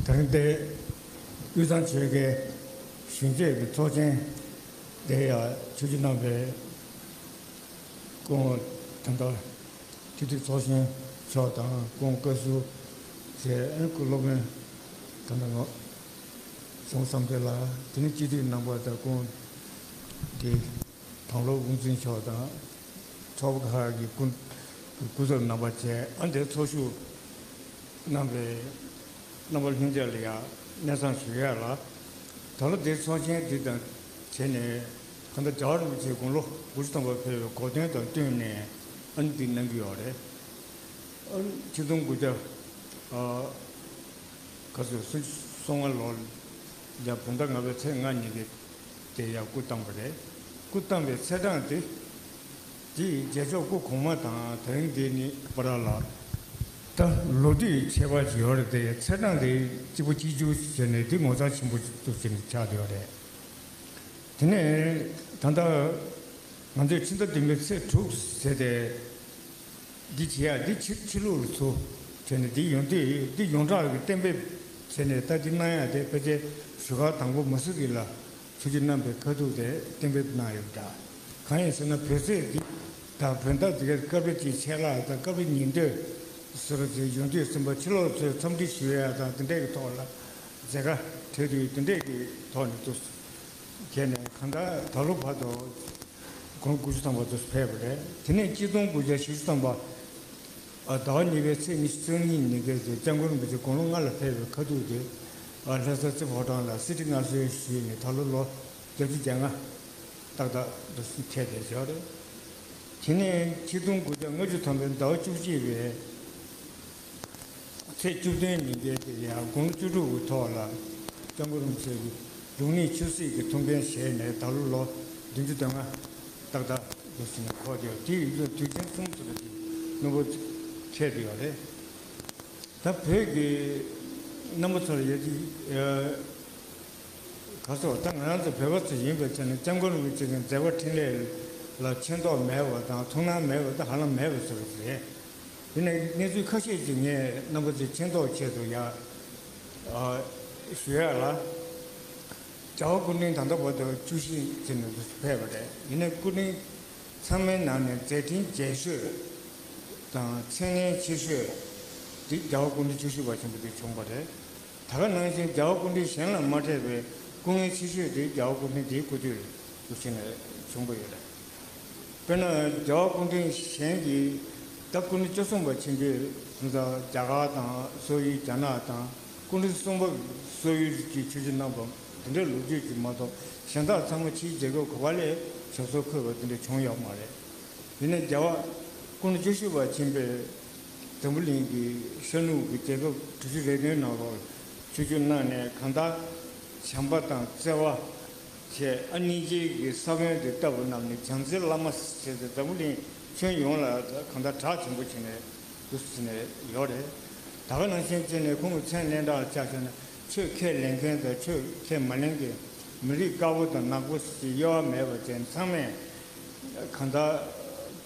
དེ་རིང་འདིར་དབུས་གཙང་ཆོལ་ཁའི་གཞོན་སྐྱེས་ཀྱི་ཚོགས་ཆེན་འདིར་ཡང་ཆིབས་བསྒྱུར་གནང་བའི་སྐུ་ངོ་ད་ལྟ་སྤྱི་འཐུས་ཚོགས་གཞོན་མཆོག་དང་། སྐུ་ངོ་བཀའ་ཟུར་བཅས། ཨ་ནི་སྐུ་སློབ་དཔོན་ད་ལྟ་ངོ་བྱུང་བསམ་འདུག་ལ། དེ་ནས་སྤྱི་འཐུས་རྣམ་པ་དང་། སྐུ་ངོ་དེ་དང་ལོ་དབུ་འཛིན་མཆོག་དང་། ཚོགས་པ་ཁག་གི་སྐུ་སྐུ་ཚབ་རྣམ་པ་བཅས། ཨ། འདིར་ཚོགས་ཞུགས་གནང་བའི་རྣམ་པ་ལྷན་རྒྱས་ལ་ཡང་སྙན་སེང་ཞུ་ཡ་ལ། ད་ལོ་འདིར་ཚོགས་ཆེན་འདི་དང་བྱས་ནས། གང་ལྟར་རྒྱལ་བ་རིན་པོ་ཆེ་དགུང་ལོ་དགུ་བཅུ་ཐམ་པ་ཕེབས་པའི་གོ་སྟོན་དང་བསྟུན་ནས། ཨ་ནི་འདི་གནང་གི་ཡོད་རེད། ཨ། ཆིག་སྟོང་དགུ་བརྒྱ། ཨ། ག་ཚོད། སུམ་ཅུ་སོ་ལྔ་ལོར་ཡང་བོད་ཟླ་ལྔ་པའི་ཚེས་ལྔ་ཉིན་གྱི་དེ་ཡང་སྐུ་བལྟམས་པ་རེད། སྐུ་བལྟམས་པའི་ཚེས་གྲངས་དེ། དེ་རྗེས་ཕྱོགས་སྐུ་གོང་མ་དང་དེ་རིང་འདི་གཉིས་བར་ལ་ད་ལོ་དུས་ཁྱད་པར་ཅིག་ཡོད་རེད་དེ། ཚེས་གྲངས་དེ་གཅིག་པ་གཅིག་གྱུར་བྱས་ནས་དེ་ངོ་མཚར་ཆེན་པོ་ཅིག་བྱས་ནས་ཆགས་བསྡད་ཡོད་རེད། དེ་ནས་ད་ལྟ་ང་ཚོས་ཕྱི་ཟླ་བདུན་པའི་ཚེས་དྲུག་ཟེར་ཏེ། འདི་བྱེད་ཡ་འདི་ཕྱི་ཕྱི་ལུགས་ལ་ཚུར་བྱས་ནས། འདི་ཡོང་དུས་འདི་ཡོངས་གྲགས་ཀྱི་གཏན་འབེབས་བྱས་ནས། ད་འདི་གནང་ཡ་དེ་ཕལ་ཆེར་བཞུགས་སྒར་དང་པོ་མ་ཟུར་གྱི་ལ་ཆིབས་བསྒྱུར་གནང་བའི་ཁ་ཐུག་དེ་གཏན་འབེབས་གནང་ཡོད་པ་འདྲ། གང་ཡིན་ཟེར་ན། བོད་ཚེས་འདི་དང་བོད་ཟླ་འདི་གའི་སྐབས་རེ་གཅིག་ཆད་ལྷག་དང་། སྐབས་རེ་ཉིན་ཐོ་ཟེར་བ་ཅིག་ཡོང་དུས། སེམས་པ་ཕྱི་ལོགས་ཚོས་འཚམས་འདྲི་ཞུ་ཡ་དང་དེ་འདྲས་ཀྱི་ཐོག་ལ་མཛད་དཀའ་འཕྲད་དུས། དེ་འདྲས་ཀྱི་ཐོག་ནས་འདུག་སེ་བྱས་ནས། གང་ལྟར་ད་ལོ་བར་དུ་དགུང་ལོ་དགུ་བཅུ་ཐམ་པ་དུ་ཕེབས་པ་རེད། དེ་ནས་ཆིག་སྟོང་དགུ་བརྒྱ་བཞི་བཅུ་ཐམ་པ། ཨ། ཟླ་བ་གཉིས་པའི་ཚེས་ཉི་ཤུ་རྩ་གཉིས་ཉིན་གྱི་སྐྱབས་མགོན་རིན་པོ་ཆེ་དགུང་ལོ་ལྔ་ལ་ཕེབས་པའི་ཁ་ཐུག་དེ། ཨ། ལྷ་ས་རྩེ་ཕོ་བྲང་ལ་གསེར་ཁྲི་མངའ་གསོལ་ཞུས་ནས། ད་ལོ་ལོ་བརྒྱད་ཅུ་གྱ་ལྔ་ཏག་ཏག་ཏུ་ཕེབས་བསྡད་ཡོད་རེད། དེ་ནས་ཆིག་སྟོང་དགུ་བརྒྱ་ལྔ་བཅུ་ཐམ་པའི་ཟླ་བ་བཅུ་གཅིག་པའི་ཚེས་བཅུ་བདུན་ཉིན་གྱི་དེ་ཡང་དགུང་ལོ་བཅུ་དྲུག་གི་ཐོག་ལ་སྐྱབས་མགོན་རིན་པོ་ཆེ་གི་ལུགས་གཉིས་ཆོས་སྲིད་ཀྱི་ཐུགས་འགན་བཞེས་ནས། ད་ལོ་ལོ་བདུན་ཅུ་དོན་ལྔ་ཏག་ཏག་ཏུ་ཕྱིན་ནས་འཁོར་ཡོད། དེ་ཡིན་དུས་དུས་ཆེན་གསུམ་ཙམ་གྱི་སྣུམ་པོ་འཁེལ་བསྡད་ཡོད་རེད། ད་བོད་ཀྱི་རྣམ་པ་ཚོ་ལ་ཡ་གཅིག་ག་སོགས། ད་ང་རང་ཚོ་བོད་པ་ཚོ་ཡིན་པའི་ཆ་ནས། སྐྱབས་མགོན་རིན་པོ་ཆེ་གི་མཛད་པ་འཕྲིན་ལས་ལ་མཁྱེན་རྟོགས་མེད་པ་དང་ཐུགས་སྣང་མེད་པ་ད་ཧ་ལམ་མེད་པ་བཟོ་འདྲ་རེད། ཡིན་ནའི་གནས་ཚུལ་ཁ་ཤས་ཅིག་ངས་རྣམ་པ་ཚོའི་མཁྱེན་རྟོགས་ཆེད་དུ་ཡ། ཨ། ཞུ་ཡ་ལ། རྒྱལ་བ་སྐུ་ཕྲེང་ད་ལྟ་བར་དུ་བཅུ་བཞི་ཅིག་ནས་ཕེབས་པ་རེད། ཡིན་ནའི་སྐུ་ཕྲེང་ཚང་མའི་ནང་ནས་མཛད་འཕྲིན་རྒྱས་ཤོས་དང་མཚན་སྙན་ཆེ་ཤོས་འདི་རྒྱལ་བ་སྐུ་ཕྲེང་བཅུ་བཞི་པ་ཆེན་པོ་འདི་བྱུང་བ་རེད། ད་ག་ནང་བཞིན་རྒྱལ་བ་སྐུ་ཕྲེང་གཞན་ལ་མ་འཕྲད་པའི་སྐུ་ངལ་ཆེ་ཤོས་དེ་རྒྱལ་བ་སྐུ་ཕྲེང་འདིའི་སྐུ་དུས་སུ་ཕྱིན་ནས་བྱུང་བ་ཡོད་རེད། དཔེར་ན་རྒྱལ་བ་སྐུ་ཕྲེང་གཞན་གྱིས་ད་སྐུ་ཕྲེང་བཅུ་གསུམ་པ་ཆེན་པོས་ད་ལྟ་རྒྱ་གར་དང་སོག་ཡུལ། རྒྱ་ནག་དང་། སྐུ་ཕྲེང་གསུམ་པ་སོག་ཡུལ་གྱི་ཆོས་བརྒྱུད་གནང་བ་འདི་འདྲའི་ལོ་རྒྱུས་ཀྱི་མ་གཏོགས། གཞན་དག་ཚང་མ་ཕྱིའི་རྒྱལ་ཁབ་ག་པ་ལ་ཞབས་སོར་འཁོད་པ་འདི་འདྲ་བྱུང་ཡོད་མ་རེད། ཡིན་ནའི་རྒྱལ་བ་སྐུ་ཕྲེང་བཅུ་བཞི་པ་ཆེན་པོས་འཛམ་བུ་གླིང་གི་ཤར་ནུབ་ཀྱི་རྒྱལ་ཁབ་དྲུག་ཅུ་རེ་བདུན་ནང་ལོགས་ཆོས་བརྒྱུད་གནང་ནས། གང་ལྟར་བྱམས་པ་དང་བརྩེ་བ་བཅས་ཨ་སྙིང་རྗེ་གི་ས་བོན་དེ་བཏབ་པ་རྣམས་ནི། བྱམས་བརྩེའི་བླ་མ་ཟེར་ཏེ་འཛམ་བུ་གླིང་ཁྱོན་ཡོངས་ལ་གང་ལྟར་གྲགས་ཆེན་པོ་བྱས་ནས་འདུག་ཟེར་ནས་ཡོད་རེད། ད་ག་ནང་བཞིན་བྱས་ནས་ཁོང་གི་མཚན་སྙན་གྲགས་ཆ་བཞག་ན། ཆོས་ཁས་ལེན་མཁན་དང་ཆོས་ཁས་མ་ལེན་མཁན། མི་རིགས་དཀར་པོ་དང་ནག་པོ་ཞེས་དབྱེ་བ་མེད་པ་བྱས་ཚང་མས་གང་ལྟར་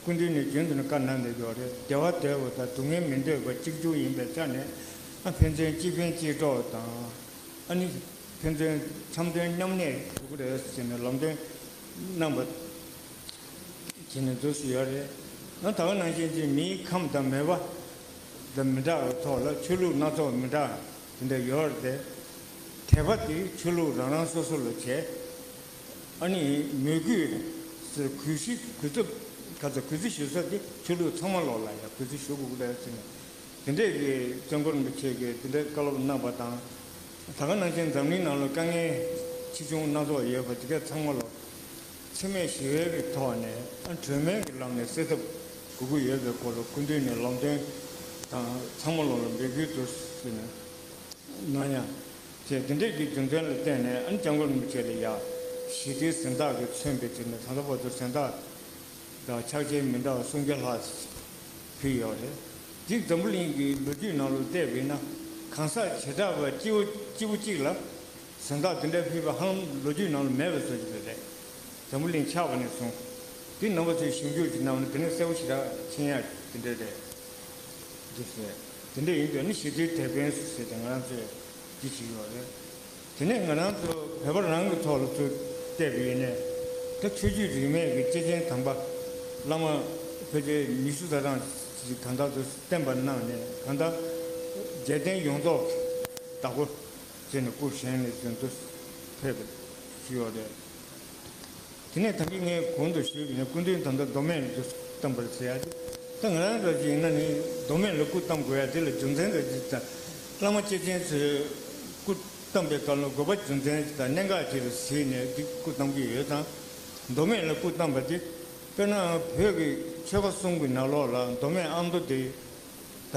སྐུ་མདུན་ནས་རྒྱུན་དུ་ནས་བཀའ་གནང་བསྡད་ཡོད་རེད། བདེ་བ་འདོད་པ་དང་སྡུག་བསྔལ་མི་འདོད་པ་གཅིག་གྱུར་ཡིན་པའི་ཆ་ནས་ཨ་ཕན་ཚུན་གཅིག་ཕན་གཅིག་གྲོགས་དང་ཨ་ནི་ཕན་ཚུན་འཆམ་མཐུན་མཉམ་གནས་དགོས་ཀྱི་རེད་ཟེར་ནས་ལམ་སྟོན་གནང་པ་བྱས་ནས་འདུག་སེ་ཡོད་རེད། ཡང་ད་ག་ནང་བཞིན་གྱི་མིའི་ཁམས་དང་མོས་པ་དང་མི་འདྲ་བའི་ཐོག་ལ་ཆོས་ལུགས་སྣ་ཚོགས་མི་འདྲ་དེ་འདྲ་ཡོད་རེད་དེ། དད་པ་དེ་ཆོས་ལུགས་རང་རང་སོ་སོ་ལ་བྱས། ཨ་ནི་མོས་གུས་ཟེར་གུས་གཞི་གུས་ཚབ་ག་ཚོད་གུས་བརྩི་ཞུ་ས་དེ་ཆོས་ལུགས་ཚང་མ་ལོག་ལ་ཡང་གུས་བརྩི་ཞུ་དགོས་ཀྱི་རེད་ཟེར་ནས་དེ་འདྲས་ཀྱི་བཙུན་དགོན་རིན་པོ་ཆེ་གིས་དེ་འདྲས་བཀའ་སློབ་གནང་པ་དང་། ད་ག་ནང་བཞིན་འཛམ་གླིང་ནང་ལ་དཀའ་ངལ་ཆེ་ཆུང་སྣ་ཚོགས་ཡོད་པ་དེ་གས་ཚང་མ་ལོག་འཚེ་མེད་ཞི་བའི་གི་ཐོག་ནས་ཨ་གྲོས་མོལ་གྱི་ལམ་ནས་སེལ་ཐབས་དགོས་ཀྱི་ཡོད་པའི་སྐོར་ལ་སྐུ་མདུན་ནས་ལམ་སྟོན་དང་ཚང་མ་ལོག་ལ་འབོད་སྐུལ་དུ་ཟེར་ནས་གནང་ཡ་བཅས་དེ་འདྲས་ཀྱི་རྒྱུ་མཚན་ལ་བརྟེན་ནས་ཨ་ནི་སྐྱབས་མགོན་རིན་པོ་ཆེ་ལ་ཡ་ཞི་བདེའི་གཟེངས་རྟགས་ཀྱིས་མཚོན་པའི་དེ་ནས་ད་ལྟ་བར་དུ་གཟེངས་རྟགས་དང་ཕྱག་ཆེན་མི་འདྲ་བ་སུམ་བརྒྱ་ལྷག་ཕུལ་ཡོད་རེད། འདི་འཛམ་བུ་གླིང་གི་ལོ་རྒྱུས་ནང་ལ་བལྟས་པ་ཡིན་ན་གང་ཟག་བྱེ་བྲག་པ་སྐྱེ་བོ་སྐྱེ་བོ་གཅིག་ལ་གཟེངས་རྟགས་དེ་འདྲ་ཕུལ་བ་ཧ་ལམ་ལོ་རྒྱུས་ནང་ལ་མེད་པ་བཟོ་གི་རེད། འཛམ་བུ་གླིང་ཆགས་པ་ནས་བཟུང་། འདི་རྣམ་པ་ཚོས་ཞིབ་འཇུག་ཅིག་གནང་ན་དེ་ནས་གསལ་པོ་ཞེ་དྲག་མཁྱེན་ཡག་དེ་འདྲ་རེད། འདུག་ཟེར། དེ་འདྲ་ཡིན་དུས་ནི་ཞི་བདེའི་དེད་དཔོན་ཟེར་ཏེ་ང་རང་ཚོས་འདི་བྱེད་ཀྱི་ཡོད་རེད། དེ་ནས་ང་རང་ཚོ་བོད་པ་རང་གི་ཐོག་ལ་ཚུར་བལྟས་པ་ཡིན་ནས་ད་ཆོས་བརྒྱུད་རིས་མེད་ཀྱི་སྐྱེས་ཆེན་དམ་པ་བླ་མ་ཕལ་ཆེར་ཉི་ཤུ་རྩ་གྲངས་ཤིག་གང་ལྟར་དུ་བསྟེན་པ་གནང་ནས་གང་ལྟར་རྒྱལ་བསྟན་ཡོངས་རྫོགས་བདག་པོ་བྱས་ནས་སྐུ་གཞན་ལས་དོན་དུ་ཕེབས་པ་ཞིག་ཡོད་རེད། དེ་ནས་ད་གིན་ངས་གོང་དུ་ཞུས་པ་ཡིན་ན་སྐུ་མདུན་ད་ལྟ་མདོ་སྨད་ལ་སྐུ་བལྟམས་པར་ཟེར་ཡ་དེ། ད་ང་རང་འདྲ་ཅིག་ཡིན་ན་ནི་མདོ་སྨད་ལ་སྐུ་བལྟམས་དགོས་ཡ་དེ་ལ་རྒྱུ་མཚན་འདྲ་ཅིག་དང་། བླ་མ་སྐྱེས་ཆེན་ཚོས་སྐུ་བལྟམས་པའི་སྐབས་ལ་དགོས་པ་རྒྱུ་མཚན་ཅིག་དང་གནད་འགག་ཅིག་ལ་གཟིགས་ནས་འདི་སྐུ་བལྟམས་ཀྱི་ཡོད་ཙང་། མདོ་སྨད་ལ་སྐུ་བལྟམས་པ་དེ་དཔེར་ན་བོད་ཀྱི་ཆོལ་ཁ་གསུམ་གྱི་ནང་ལོགས་ལ་མདོ་སྨད་ཨ་མདོ་དེ་ད་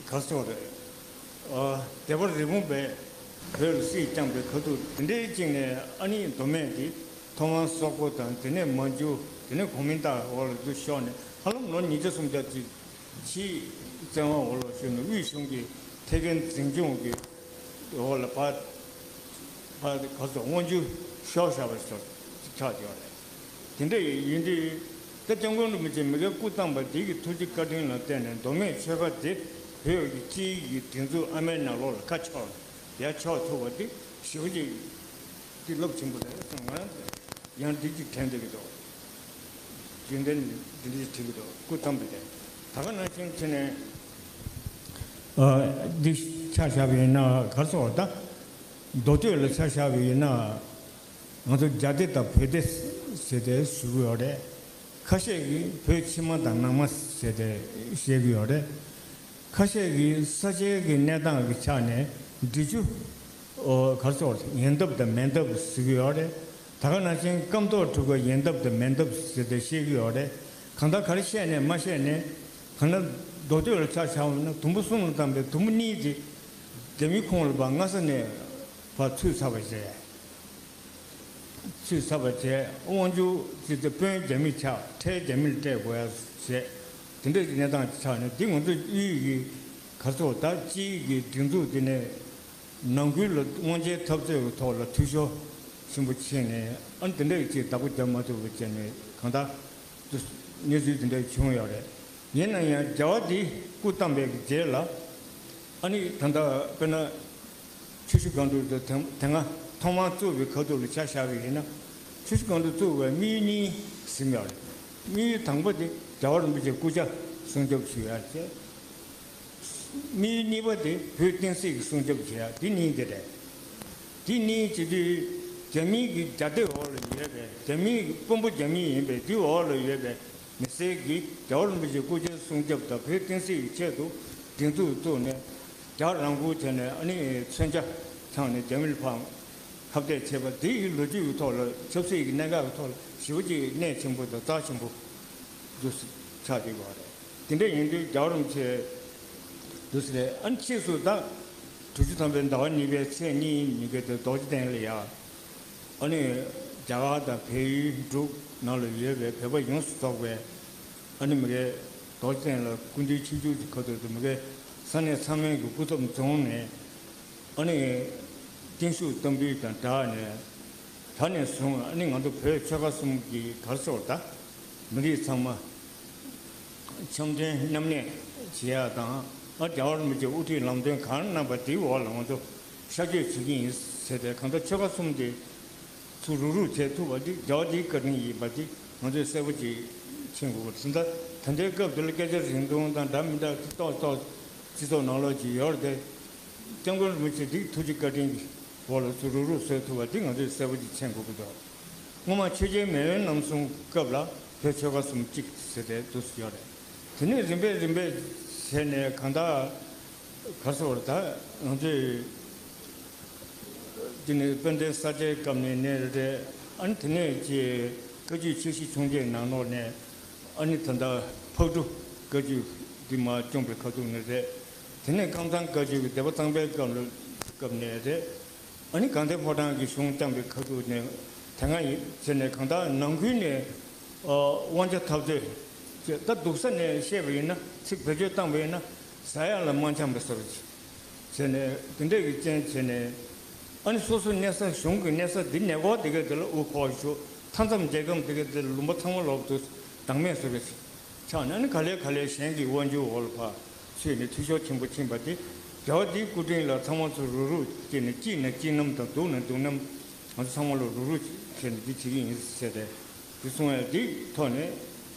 ག་སོགས་རེད། ཨ། སྡེ་པ་རི་བོང་བས་བོད་ལ་སྲིད་བསྐྱངས་པའི་ཁ་ཐུག་དེ་འདྲའི་གཅིག་ནས་ཨ་ནི་མདོ་སྨད་འདི་ཐོག་མར་སོག་པོ་དང་དེ་ནས་མན་ཇུ་དེ་ནས་གོ་མིན་ཏང་འོག་ལ་འདུ་ཤོར་ནས་ཧ་ལམ་ལོ་ཉིས་བརྒྱ་སུམ་བརྒྱ་ཅིག་ཕྱིའི་བཙན་དབང་འོག་ལ་ཤོར་ནས་དབུས་གཞུང་གི་ཐད་ཀའི་འཛིན་སྐྱོང་གི་འོག་ལ་ཕར་ཕར་ག་ཚོད་དབང་སྒྱུར་ཤོར་བཞག་པ་ཞིག་ཆགས་ཡོད་རེད། དེ་འདྲ་ཡིན་དུས་ད་སྐྱབས་མགོན་རིན་པོ་ཆེ་མི་དགེ་སྐུ་བལྟམས་པ་དེ་གི་ཐུགས་རྗེ་བཀའ་དྲིན་ལ་བརྟེན་ནས་མདོ་སྨད་ཆོལ་ཁ་དེ་བོད་ཀྱི་སྤྱིའི་གི་སྒྲིག་འཛུགས་ཨ་མའི་ནང་ལོགས་ལ་ཁ་ཕྱོགས་ཡར་ཕྱོགས་ཐུབ་པ་དེ་ཞེ་པོ་ཅིག་དེ་རླབས་ཆེན་པོ་རེད་གསུངས། ང་རང་ཡང་འདི་གཅིག་དྲན་བསྡད་ཀྱི་འདུག་རྒྱུན་ལྡན་འདི་འདྲ་ཞིག་དྲན་གྱི་འདུག་སྐུ་བལྟམས་པ་དེ་ད་ག་ནང་བཞིན་བྱས་ནས་ཨ་འདི་ཆ་བཞག་པ་ཡིན་ན་ག་རེ་ཟེར་བ་ད་མདོ་སྟོད་ལ་ཆ་བཞག་པ་ཡིན་ན། ང་ཚོ་རྒྱ་སྡེ་དང་བོད་སྡེ་ཟེར་ཏེ་ཞུ་གི་ཡོད་རེད། ཁ་ཤས་ཀྱིས་བོད་ཕྱི་མ་དང་ནང་མ་ཟེར་ཏེ་བཤད་ཀྱི་ཡོད་རེད། ཁ་ཤས་ཀྱིས་ས་ཆའི་གི་གནས་སྟངས་ཀྱི་ཆ་ནས་འབྲི་ཆུ་ཨོ་ག་རེ་ཟེར་ཡན་འདབས་དང་མེན་འདབས་ཟེར་གྱི་ཡོད་རེད། ད་ག་ནང་བཞིན་སྐམ་ཐོག་གྲུ་ཁ་ཡན་འདབས་དང་མེན་འདབས་ཟེར་ཏེ་བཤད་ཀྱི་ཡོད་རེད། གང་ལྟར་ག་རེ་བཤད་ནས་མ་བཤད་ནས་གང་ལྟར་མདོ་སྟོད་ལ་ཆ་བཞག་པ་ན་དུམ་བུ་གསུམ་ལ་བཏང་པའི་དུམ་བུ་གཉིས་དེ་རྒྱ་མིའི་ཁོངས་ལ་ཕར་སྔ་ས་ནས་ཕར་ཚུད་ཚར་བ་རེད། ཚུད་ཚར་བ་བྱས་དབང་ཆ་ཅི་སྟེ་དཔོན་རྒྱ་མི་ཆགས་ཁྲལ་རྒྱ་མི་ལ་སྤྲད་དགོས་ཡ་བྱས། དེ་འདྲ་གི་གནས་སྟངས་ཆགས་ནས་འདི་ང་ཚོ་དབུས་ཀྱི་ག་ཚོད་ད་སྤྱིའི་གི་སྒྲིག་འཛུགས་དེ་ནས་ནང་ཁུལ་ལ་དབང་ཆའི་འཐབ་རྩོད་ཀྱི་ཐོག་ལ་འཐུས་ཤོར་ཆེན་པོ་ཕྱིན་ནས་ཨ་ནི་དེ་འདྲ་གི་ཅིག་བདག་པོ་རྒྱབ་མ་ཐུབ་པ་བྱས་ནས་གང་ལྟར་གནས་ཚུལ་དེ་འདྲ་བྱུང་ཡོད་རེད། ཡིན་ན་ཡང་རྒྱལ་བ་འདི་སྐུ་བལྟམས་པའི་རྗེས་ལ་ཨ་ནི་ད་ལྟ་དཔེར་ན། ཆུ་བཞི་སྒང་དྲུག་དེ་དེ་སྔ་ཐོག་མར་བཙུགས་པའི་ཁ་ཐུག་ལ་ཆ་བཞག་པ་ཡིན་ན། ཆུ་བཞི་སྒང་དྲུག་བཙུགས་པའི་དམིགས་ཡུལ་གཉིས་ཟིན་ཡོད་རེད། དམིགས་ཡུལ་དང་པོ་དེ་རྒྱལ་བ་རིན་པོ་ཆེའི་སྐུ་ཕྱྭ་སྲུང་སྐྱོབ་ཞུ་ཡ་བྱས། དམིགས་ཡུལ་གཉིས་པ་དེ་བོད་བསྟན་སྲིད་ཀྱི་སྲུང་སྐྱོབ་བྱེད་ཡ་དེ་གཉིས་དེ་རེད། དེ་གཉིས་བྱེད་དུས་རྒྱ་མིའི་གི་རྒྱ་སྡེ་འོག་ལ་ཡོད་པའི་རྒྱ་མིའི་གི་དཔོན་པོ་རྒྱ་མི་ཡིན་པའི་དེ་འོག་ལ་ཡོད་པའི་མི་སེར་གྱིས་རྒྱལ་བ་རིན་པོ་ཆེའི་སྐུ་ཕྱྭའི་སྲུང་སྐྱོབ་དང་བོད་བསྟན་སྲིད་ཀྱི་ཆེད་དུ་སྒྲིག་འཛུགས་བཙུགས་ནས་རྒྱ་རང་ཁུལ་བྱས་ནས་ཨ་ནི་མཚོན་ཆ་འཆང་ནས་རྒྱ་མི་ལ་ཕར་ཁ་གཏད་བྱས་པ་དེ་ཡི་ལོ་རྒྱུས་ཀྱི་ཐོག་ལ་ཆབ་སྲིད་ཀྱི་གནད་འགག་གི་ཐོག་ལ་ཞེ་པོ་ཅིག་གནད་ཆེན་པོ་དང་རྩ་ཆེན་པོ་འདུག་སེ་ཆགས་བསྡད་ཡོད་རེད། དེ་འདྲ་ཡིན་དུས་རྒྱལ་བ་རིན་པོ་ཆེ་འདུག་སེ་ཨ་ནི་ཕྱིས་སུ་ད་དྲུག་ཅུ་ཐམ་པའི་ཟླ་བ་གཉིས་པའི་ཚེས་གཉིས་ཉིན་དགེ་དེ་རྡོ་རྗེ་གདན་ལ་ཡ། ཨ་ནི་རྒྱ་གར་དང་བལ་ཡུལ་འབྲུག་ནང་ལ་ཡོད་པའི་བོད་པ་ཡོངས་སུ་རྫོགས་པའི་ཨ་ནི་མི་དགེ་རྡོ་རྗེ་གདན་ལ་སྐུ་མདུན་ཆིབས་བསྒྱུར་གྱི་ཁ་ཐུག་ཏུ་མི་དགེ་ས་གནས་ཚང་མའི་གི་སྐུ་ཚབ་འཛོམས་ནས་ཨ་ནི་ སྙན་ཞུ་གཏམ་འབུལ་དང་སྦྲགས་ནས། ད་ནས་བཟུང་ཨ་ནི་ང་ཚོ་བོད་ཆོལ་ཁ་གསུམ་གྱི་ག་རེ་ཟེར་དགོས་རེད། ད་མི་རིགས་ཚང་མ་འཆམ་མཐུན་མཉམ་གནས་བྱེད་ཡག་དང་། ཨ་རྒྱལ་བ་རིན་པོ་ཆེ་དབུ་ཁྲིད་ལམ་སྟོན་གང་གནང་པ་དེའི་འོག་ལ་ང་ཚོ་ཤར་བསྐྱོད་བྱེད་ཀྱི་ཡིན་ཟེར་ཏེ། གང་ལྟར་ཆོལ་ཁ་གསུམ་དེ་ཚུར་རུག་རུག་བྱེད་ཐུབ་པ་འདི་རྒྱལ་བ་འདིའི་བཀའ་དྲིན་ཡིན་པ་འདི་ང་ཚོས་གསལ་པོ་ཅིག་མཁྱེན་དགོས་པ་རེད། ད་ད་ལྟའི་སྐབས་འདི་ལ་སྐད་ཆ་རིང་ཐུང་དང་འདྲ་མི་འདྲ་ཏོག་ཏོག་སྤྱི་ཚོགས་ནང་ལོགས་ཅིག་ཡོད་རེད་དེ། སྐྱབས་མགོན་རིན་པོ་ཆེ་འདི་ཐུགས་རྗེ་བཀའ་དྲིན་གྱི་འོག་ལ་ཚུར་རུག་རུག་བཟོ་ཐུབ་པ་འདི་ང་ཚོས་གསལ་པོ་ཅིག་མཁྱེན་དགོས་ཀྱི་འདུག་སྔོན་མ་ཆོས་རྒྱལ་མེས་དབོན་རྣམ་གསུམ་སྐབས་ལ་བོད་ཆོལ་ཁ་གསུམ་གཅིག་ཟེར་ཏེ་འདུག་སེ་ཡོད་རེད། དེ་ནས་རིམ་པས་རིམ་པས་བྱས་ནས་གང་ལྟར་ག་རེ་ཟེར་དགོས་རེད། ད་ང་ཚོས་དེ་ནས་དཔལ་ལྡན་ས་སྐྱའི་སྐབས་ནས་ནས་རེད། ཨ་ནི་དེ་ནས་ཀྱི་བཀའ་བརྒྱུད་ཆོས་སྲིད་ཆུང་བརྒྱད་ནང་ལོགས་ནས། ཨ་ནི་ད་ལྟ་ཕག་གྲུ་བཀའ་བརྒྱུད་འདི་མར་བསྐྱངས་པའི་ཁ་ཐུག་ནས་རེད། དེ་ནས་ཀམ་ཚང་བཀའ་བརྒྱུད་ཀྱི་སྡེ་པ་གཙང་པའི་སྐབས་ལ་སྐབས་ནས་རེད། ཨ་ནི་དགའ་ལྡན་ཕོ་བྲང་གི་གཞུང་བསྐྱངས་པའི་ཁ་ཐུག་ནས་དེ་སྔ་ཡིན་ཟེར་ནས་གང་ལྟར་ནང་ཁུལ་ནས་ཨ་དབང་ཆ་འཐབ་རྩོད་ཅེས། ད་སྡུག་ས་ནས་བཤད་པ་ཡིན་ན། ཚིག་བེད་སྤྱོད་བཏང་པ་ཡིན་ན་ཟ་ཡག་ལ་མ་འཆམ་པའི་བཟོ་འདྲ་ཅིག་བྱས་ནས་དེ་འདྲས་ཀྱི་རྐྱེན་བྱས་ནས། ཨ་ནི་སོ་སོའི་གནས་ས་གཞུང་གི་གནས་ས་འདི་ནས་གོ་དེ་ག་དེ་ལ་དབུ་འཁོར་བཞུགས། མཐའ་མཚམས་རྒྱལ་ཁམས་དེ་ག་དེ་ལ་ལུང་པ་ཚང་མ་ལོག་ཏུ་བདག་མེད་བཟོ་འདྲ་ཅིག་ཆགས་ནས། ཨ་ནི་ག་ལེ་ག་ལེ་གཞན་གྱི་དབང་སྒྱུར་འོག་ལ་ཕར་ཚུད་ནས་འཐུས་ཤོར་ཆེན་པོ་ཕྱིན་པ་དེ། རྒྱལ་བ་འདིའི་སྐུ་དྲིན་ལ་ཚང་མ་ཚོ་རུག་རུག་བྱས་ནས་སྐྱིད་ན་སྐྱིད་རྣམས་དང་སྡུག་ན་སྡུག་རྣམས་ང་ཚོ་ཚང་མ་ལ་རུག་རུག་བྱས་ནས་འདི་བྱེད་ཀྱི་ཡིན་ཟེར་ཏེ། འདི་གསུང་བའི་འདི་ཐོག་ནས་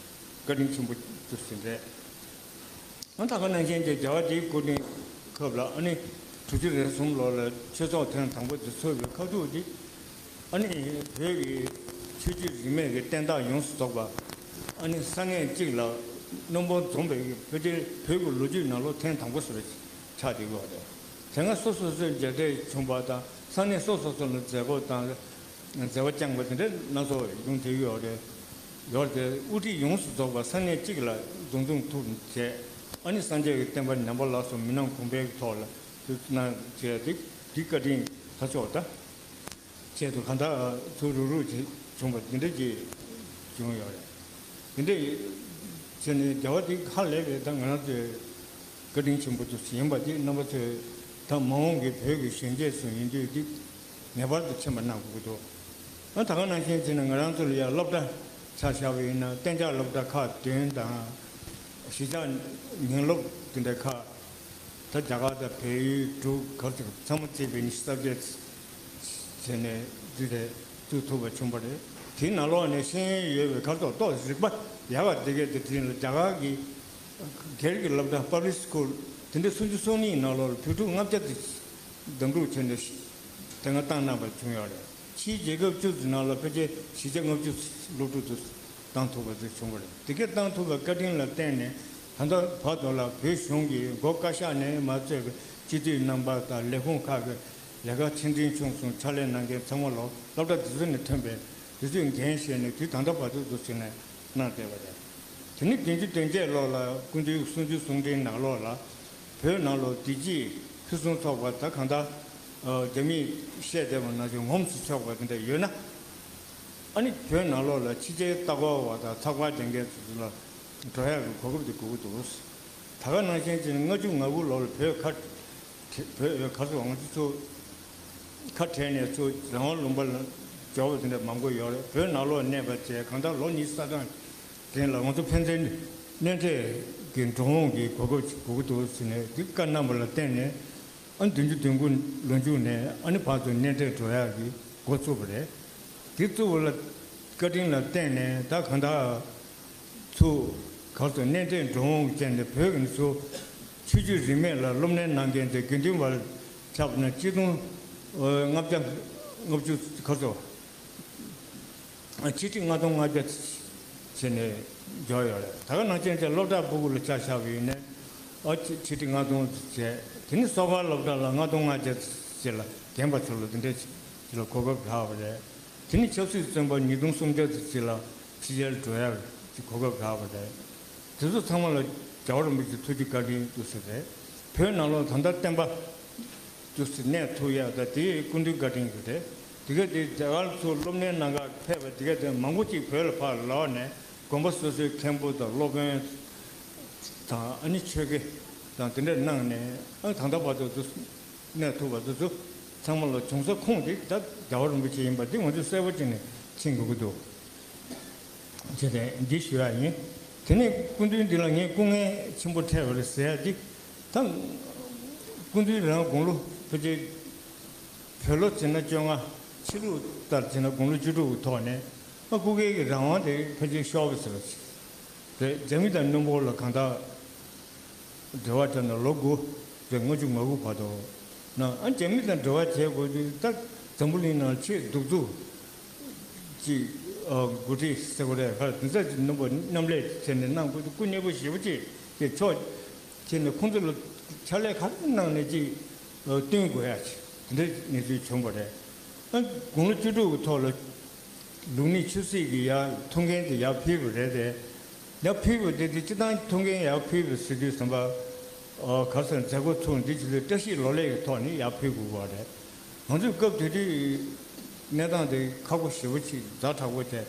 བཀའ་དྲིན་ཆེན་པོ་འདུག་ཟེར་རེད། ཨ་ད་ག་ནང་བཞིན་གྱི་རྒྱལ་བ་འདིའི་སྐུ་དྲིན་སྐབས་ལ། ཨ་ནི་དྲུག་ཅུ་རེ་གསུམ་ལོ་ལ་ཆོས་ཚོགས་ཐེངས་དང་པོ་འདི་ཚོགས་པའི་ཁ་ཐུག་འདི། ཨ་ནི་བོད་ཀྱི་ཆོས་བརྒྱུད་རིས་མེད་ཀྱི་བསྟན་བདག་ཡོངས་སུ་རྫོགས་པ། ཨ་ནི་ས་གནས་གཅིག་ལ་སྣུམ་འབོར་འཛོམས་པའི་བོད་དེ་བོད་ཀྱི་ལོ་རྒྱུས་ནང་ལོགས་ཐེངས་དང་པོ་ཟེར་བ་ཆགས་བསྡད་ཡོད་རེད། དེ་སྔ་སོ་སོ་སོའི་མཇལ་འཕྲད་བྱུང་བ་དང་། ས་གནས་སོ་སོ་སོ་ལ་མཛད་སྒོ་དང་མཛད་པ་བསྐྱངས་པ་དེ་འདྲ་སྣ་ཚོགས་ཡོང་བསྡད་ཡོད་རེད། ཡོད་རེད། དེ་དབུ་ཁྲིད་ཡོངས་སུ་རྫོགས་པ་ས་གནས་གཅིག་ལ་འཛོམས་འཛོམས་ཐུབ་བྱས། ཨ་ནི་སངས་རྒྱས་ཀྱི་བསྟན་པ་ཉམས་པ་སླར་གསོ་མི་ནག་གོང་འཕེལ་གྱི་ཐོག་ལ་དེ་གནང་བྱས། དེ་འདི་བཀའ་དྲིན་ད་ཆོག་ད། ཆེད་དུ་གང་ལྟར་ཚུར་རུག་རུག་བྱས་བྱུང་བ་འདི་འདྲ་ཅིག་བྱུང་ཡོད་རེད། འདི་འདྲ་བྱས་ནས་རྒྱལ་བ་འདི་ཧ་ལས་པའི་ད་ང་རང་ཚོའི་བཀའ་དྲིན་ཆེན་པོ་དུ་ཡིན་པ་འདི་རྣམ་པ་ཚོས་ད་མ་འོངས་ཀྱི་བོད་ཀྱི་གཞོན་སྐྱེས་ཚོ་ཡིན་དུས་འདི་ངེས་པར་དུ་མཁྱེན་པ་གནང་དགོས་ཀྱི་འདུག་ཨ་ད་ག་ནང་བཞིན་བྱས་ན་ང་རང་ཚོ་ལ་ཡང་སློབ་གྲྭ་ཆ་བཞག་པ་ཡིན་ན་གཏན་འཇགས་སློབ་གྲྭ་ཁག་བདུན་དང་། གཞིས་ཆགས་ཉིན་སློབ་འདི་འདྲ་ཁག་ད་རྒྱ་གར་དང་བལ་ཡུལ་འབྲུག་ག་རེ་ཚང་མ་བརྩིས་པའི་ཉི་ཤུ་རྩ་བརྒྱད་བྱས་ནས་འདི་རེད་བཙུགས་ཐུབ་པ་བྱུང་བ་རེད། དེའི་ནང་ལོགས་ནས་ཤེས་ཡོན་ཡོད་པའི་ག་རེ་ཚོ་ཏོག་རིག་པ་ཡག་པ་དེ་གས་དེ་དྲིན་ལ་རྒྱ་གར་གྱི་སྒེར་གྱི་སློབ་གྲྭ་པབ་ལིག་སི་ཁུལ་དེ་འདྲ་སུམ་ཅུ་སོ་གཉིས་ནང་ལོགས་ལ་བོད་ཕྲུག་ལྔ་བརྒྱ་དེ་འདེམས་སྒྲུག་བྱས་ནས་དེ་སྔ་བཏང་གནང་བ་བྱུང་ཡོད་རེད། ཕྱིའི་རྒྱལ་ཁབ་བཅུ་ཙམ་ནང་ལ་ཕལ་ཆེར་བཞི་བརྒྱ་ལྔ་བཅུ་སློབ་ཕྲུག་ཚོ་བཏང་ཐུབ་པ་ཚོ་བྱུང་བ་རེད། དེ་གས་བཏང་ཐུབ་པའི་བཀའ་དྲིན་ལ་བརྟེན་ནས་ད་ལྟ་བར་དུ་ལ་བོད་གཞུང་གི་སྒོ་བཀའ་ཤག་ནས་མ་གཙོས་པའི་སྤྱི་འཐུས་རྣམ་པ་དང་ལས་ཁུངས་ཁག་གི་ལས་ཀ་ཆེ་འབྲིང་ཆུང་གསུམ་ཕྱག་ལས་གནང་མཁན་ཚང་མ་ལོ་སློབ་གྲྭ་དེ་ཚོ་ནས་ཐོན་པའི་དེ་ཚོས་འགན་བཞེས་ནས་དུས་ད་ལྟ་བར་དུ་འདུག་ཟེར་ནས་གནང་བསྡད་པ་རེད། དེ་ནས་བདུན་ཅུ་དོན་བརྒྱད་ལོ་ལ་སྐུ་མདུན་གསུང་ཆོས་གསུང་འཕྲིན་ནང་ལོགས་ལ། བོད་ནང་ལོགས་བདེ་སྐྱིད་ཕུན་སུམ་ཚོགས་པ་ད་གང་ལྟར་རྒྱ་མིས་བཤད་བསྡད་པ་ནང་བཞིན་ངོམས་སུ་ཆོག་པ་དེ་འདྲ་ཡོད་ན། ཨ་ནི་བོད་ནང་ལོགས་ལ་ཕྱི་རྒྱལ་ལྟ་སྐོར་བ་དང་ཚགས་པར་སྦྱང་མཁན་ཚོ་ཚོ་ལ་འགྲོ་ཡག་གི་གོ་སྐབས་དེ་དགོས་ཀྱི་འདུག་ད་ག་ནང་བཞིན་བྱས་ནས་ལྔ་བཅུ་ང་དགུ་ལོ་ལ་བོད་ཁ་བྲལ་བོད་ག་ཚོད་ང་ཚོ་ཚོ་ཁ་བྲལ་ནས་ཚུར་རང་དབང་ལུང་པ་ལ་འབྱོར་བ་དེ་འདྲ་མང་པོ་ཡོད་རེད། བོད་ནང་ལོགས་གནས་པ་བྱས་གང་ལྟར་ལོ་ཉི་ཤུ་རྩ་གྲངས་རིང་ལ་ང་ཚོ་ཕན་ཚུན་གནས་འབྲེལ་གྱི་འགྲོ་འོང་གི་གོ་སྐབས་ཅིག་དགོས་ཀྱི་འདུག་ཟེར་ནས་འདི་བཀའ་གནང་བ་ལ་བརྟེན་ནས། ཨ་ནི་བདུན་ཅུ་དོན་དགུ་ལོ་མཇུག་ནས་ཨ་ནི་བར་དུ་གནས་འབྲེལ་འགྲོ་ཡག་གི་འགོ་བཙུགས་པ་རེད། དེ་བཙུགས་པ་ལ་བཀའ་དྲིན་ལ་བརྟེན་ནས་ད་གང་ལྟར་ཚུར་ག་རེ་ཟེར་གནས་འབྲེལ་འགྲོ་འོང་བྱས་ནས་བོད་ཀྱི་ཚུར་ཆོས་བརྒྱུད་རིས་མེད་ལ་སློབ་གཉེར་གནང་མཁན་དེ་དགེ་འདུན་པར་ཁྱབ་ན་ཆིག་སྟོང་ལྔ་བརྒྱ་ལྔ་བཅུ་ག་རེ་ཟེར། ཆིག་ཁྲི་ལྔ་སྟོང་ལྔ་བརྒྱ་བྱས་ནས་འབྱོར་ཡོད་རེད། ད་ག་ནང་བཞིན་བྱས་སློབ་གྲྭ་ཕྲུ་གུ་ལ་ཆ་བཞག་པ་ཡིན་ནའི་ཨ་ཆིག་ཆིག་ཁྲི་ལྔ་སྟོང་བྱས། དེ་ནི་གསོ་བ་སློབ་གྲྭ་ལ་ལྔ་སྟོང་ལྔ་བརྒྱ་བྱས་ལ་རྒན་པ་ཚོ་ལ་དེ་འདྲ་ཅིག་ལ་གོ་སྐབས་རག་པ་རེད། དེ་ནི་ཆབ་སྲིད་བཙོན་པ་ཉིས་སྟོང་སུམ་བརྒྱ་ཙམ་ཅིག་ལ་ཕྱི་རྒྱལ་འགྲོ་ཡག་གི་གོ་སྐབས་རག་པ་རེད། དེ་ཚོ་ཚང་མ་ལ་རྒྱལ་བ་རིན་པོ་ཆེ་ཐུགས་རྗེ་བཀའ་དྲིན་འདུག་ཟེར་རེད། བོད་ནང་ལོགས་ད་ལྟ་བསྟན་པ་དུ་གནས་ཐུབ་ཡག་ད་དེ་སྐུ་མདུན་བཀའ་དྲིན་གྱིས་རེད། དེ་ག་དེ་རྒྱ་གར་ཚུར་སློབ་གཉེར་གནང་གར་ཕེབས་པ་དེ་ག་དེ་མང་པོ་ཅིག་བོད་ལ་ཕར་ལོག་ནས་དགོན་པ་སོ་སོའི་མཁན་པོ་དང་སློབ་དཔོན་དང་ཨ་ནི་ཆོས་དགེ་དང་དེ་འདྲ་གནང་ནས་ཨ་ད་ལྟ་བར་དུ་དུ་གནས་ཐུབ་པ་དེ་ཚོ་ ཚང་མ་ལ་བྱུང་ས་ཁུངས་དེ་ད་རྒྱལ་བ་རིན་པོ་ཆེ་ཡིན་པ་འདི་ང་ཚོས་གསལ་པོ་བྱས་ནས་མཁྱེན་དགོས་ཀྱི་འདུག་ཅེས་ཏེ་འདི་ཞུ་ཡ་ཡིན། དེ་ནས་སྐུ་མདུན་འདི་ལ་ངས་སྐུ་ངལ་ཆེན་པོ་འཕྲད་པ་རེད་ཟེར་ཡ་འདི། ད་སྐུ་མདུན་རང་དགུང་ལོ་ཕལ་ཆེར་བོད་ལོ་བྱས་ན་བཅོ་ལྔ། ཕྱི་ལུགས་ལྟར་བྱས་ན་དགུང་ལོ་བཅུ་དྲུག་གི་ཐོག་ནས་ཨ་སྐུ་སྒེར་གྱི་རང་དབང་དེ་ཕལ་ཆེར་ཤོར་བ་ཟེར་བ་ཅིག་རེད། རྒྱ་མི་དང་སྣུམ་འཁོར་ལ་གང་ལྟར་འབྲེལ་བ་བྱས་ན་ལོ་དགུ་རེད། ལྔ་བཅུ་ང་དགུ་བར་དུ་ན་ཨ་རྒྱ་མི་དང་འབྲེལ་བ་བྱེད་དགོས་དུས་ད་འཛམ་བུ་གླིང་ནང་ཆེས་གདུག་རྩུབ་ཅིག་ཨ་འགོ་ཁྲིད་ཟེར་དགོས་རེད། ཁ་འདི་ཚ་ཅིག་སྣུམ་པ་མཉམ་ལས་བྱས་ནས་གནང་དགོས་དུས་སྐུ་མཉེལ་པོ་ཞེ་པོ་ཅིག་གི་ཕྱོགས་བྱས་ནས་ཁོང་ཚོ་ལ་ཕྱག་ལས་ག་རེ་གནང་ནས་ཅིག་ཨ་བསྟུན་དགོས་ཡ་ཅིག་དེ་འདྲའི་གནས་ཚུལ་བྱུང་བ་རེད། ཨ་དགུང་ལོ་བཅུ་དྲུག་གི་ཐོག་ལ་ལུགས་གཉིས་ཆོས་སྲིད་ཀྱི་ཡར་ཐུགས་འགན་དེ་ཡར་ཕུལ་བ་རེད་དེ། ཡར་ཕུལ་བ་དེ་དེ་སྤྱི་བཏང་ཐུགས་འགན་ཡར་ཕུལ་བ་ཟེར་དུས་ཙམ་པ། ཨ་ག་རེ་ཟེར་མཛད་སྒོ་ཚུགས་འདི་ཅི་ལས་བཀྲ་ཤིས་ལོ་ལེགས་ཀྱི་ཐོག་ནས་ཡར་ཕུལ་དགོས་པ་རེད། ང་ཚོས་སྐབས་དེ་དུས་གནས་སྟངས་དེ་ཁག་པོ་ཞེ་པོ་ཅིག་ཛ་དྲག་པོ་བྱས།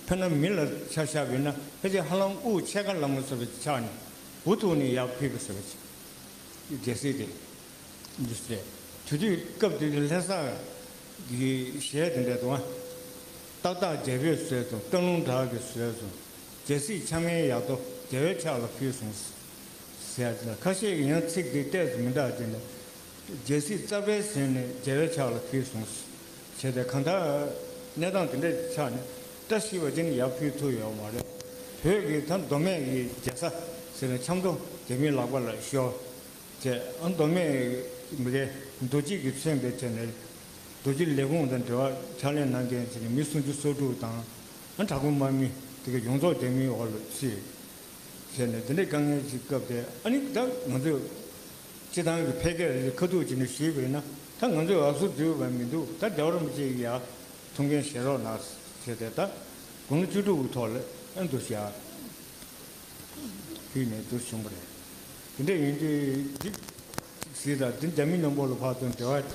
དཔེར་ན་མི་ལ་ཆ་བཞག་པ་ཡིན་ན་ཕལ་ཆེར་ཧ་ལམ་དབུགས་ཕྱེད་ཀ་ལམ་ལ་སོགས་པ་ཆགས་ནས་འུ་ཐུག་ནས་ཡར་ཕུལ་བ་ཟེར་བ་ཅིག་རྒྱལ་སྲིད་དེ། འདི་ཟེར། དེ་དུས་སྐབས་དེ་དུས་ལྷ་ས་གི་གཞས་དེ་འདྲ་འདུག་ཨ། ཏག་ཏག་རྒྱལ་པོས་བཟོས་སོང་། སྟག་ལུང་བྲག་གིས་བཟོས་སོང་། རྒྱལ་སྲིད་ཆགས་མེད་ཡག་ཏོ་རྒྱལ་བའི་ཕྱག་ལ་ཕུལ་སོང་། ཟེར་ཡ་དེ་ལ་ཁ་ཤས་ཀྱིས་ཡང་ཚིག་དེ་ཏོག་ཙམ་མི་འདྲ་བ་བྱས་ནས། རྒྱལ་སྲིད་རྩ་བའི་ཟེར་ནས་རྒྱལ་བའི་ཕྱག་ལ་ཕུལ་སོང་། བྱས་ཏེ་གང་ལྟར་གནས་སྟངས་དེ་འདྲ་ཆགས་ནས་བཀྲ་ཤིས་པ་ཅན་ཡར་ཕུལ་ཐུབ་ཡོད་མ་རེད། བོད་ཀྱི་ད་མདོ་སྨད་ཀྱི་རྒྱལ་ས་ཟེར་ནས་ཆབ་མདོ་རྒྱ་མིའི་ལག་པ་ལ་ཤོར། བྱས། ཨ་མདོ་སྨད་མི་སྒེར་རྡོ་སྐྱིད་ཀྱིས་མཚོན་པའི་ཆ་ནས་རྡོ་སྐྱིད་ལས་ཁུངས་དང་འབྲེལ་བ་ཕྱག་ལས་གནང་མཁན་བྱས་ནས་མི་སུམ་ཅུ་སོ་དྲུག་དང་། ཨ་དྲག་པོ་དམག་མི་དེ་ག་ཡོངས་རྫོགས་རྒྱ་མིའི་འོག་ལ་ཚུད། བྱས་ནས་དེ་འདྲའི་དཀའ་ངལ་ཞིག་སྐབས་དེ་ཨ་ནི་ད་ང་ཚོས་སྤྱི་བཏང་གི་འཕེལ་རྒྱས་ལ་ཁ་ཐུག་བྱས་ནས་ཞུས་པ་ཡིན་ན་ད་ང་ཚོས་འུ་ཚོ་འཛུལ་བ་མི་འདུག་ད་རྒྱལ་བ་རིན་པོ་ཆེ་ཡིས་ཡ་ཐུགས་འགན་བཞེས་རོགས་གནང་ཟེར་ཏེ་ད་དགུང་ལོ་བཅུ་དྲུག་གི་ཐོག་ལ་ཨ་འདུག་བཞག་ཕུལ་ནས་འདུག་བྱུང་བ་རེད། དེ་འདྲ་ཡིན་དུས་འདི་གཟིགས་དང་འདི་རྒྱ་མི་མཉམ་པོ་ལ་ཕར་ཚུར་འབྲེལ་བ་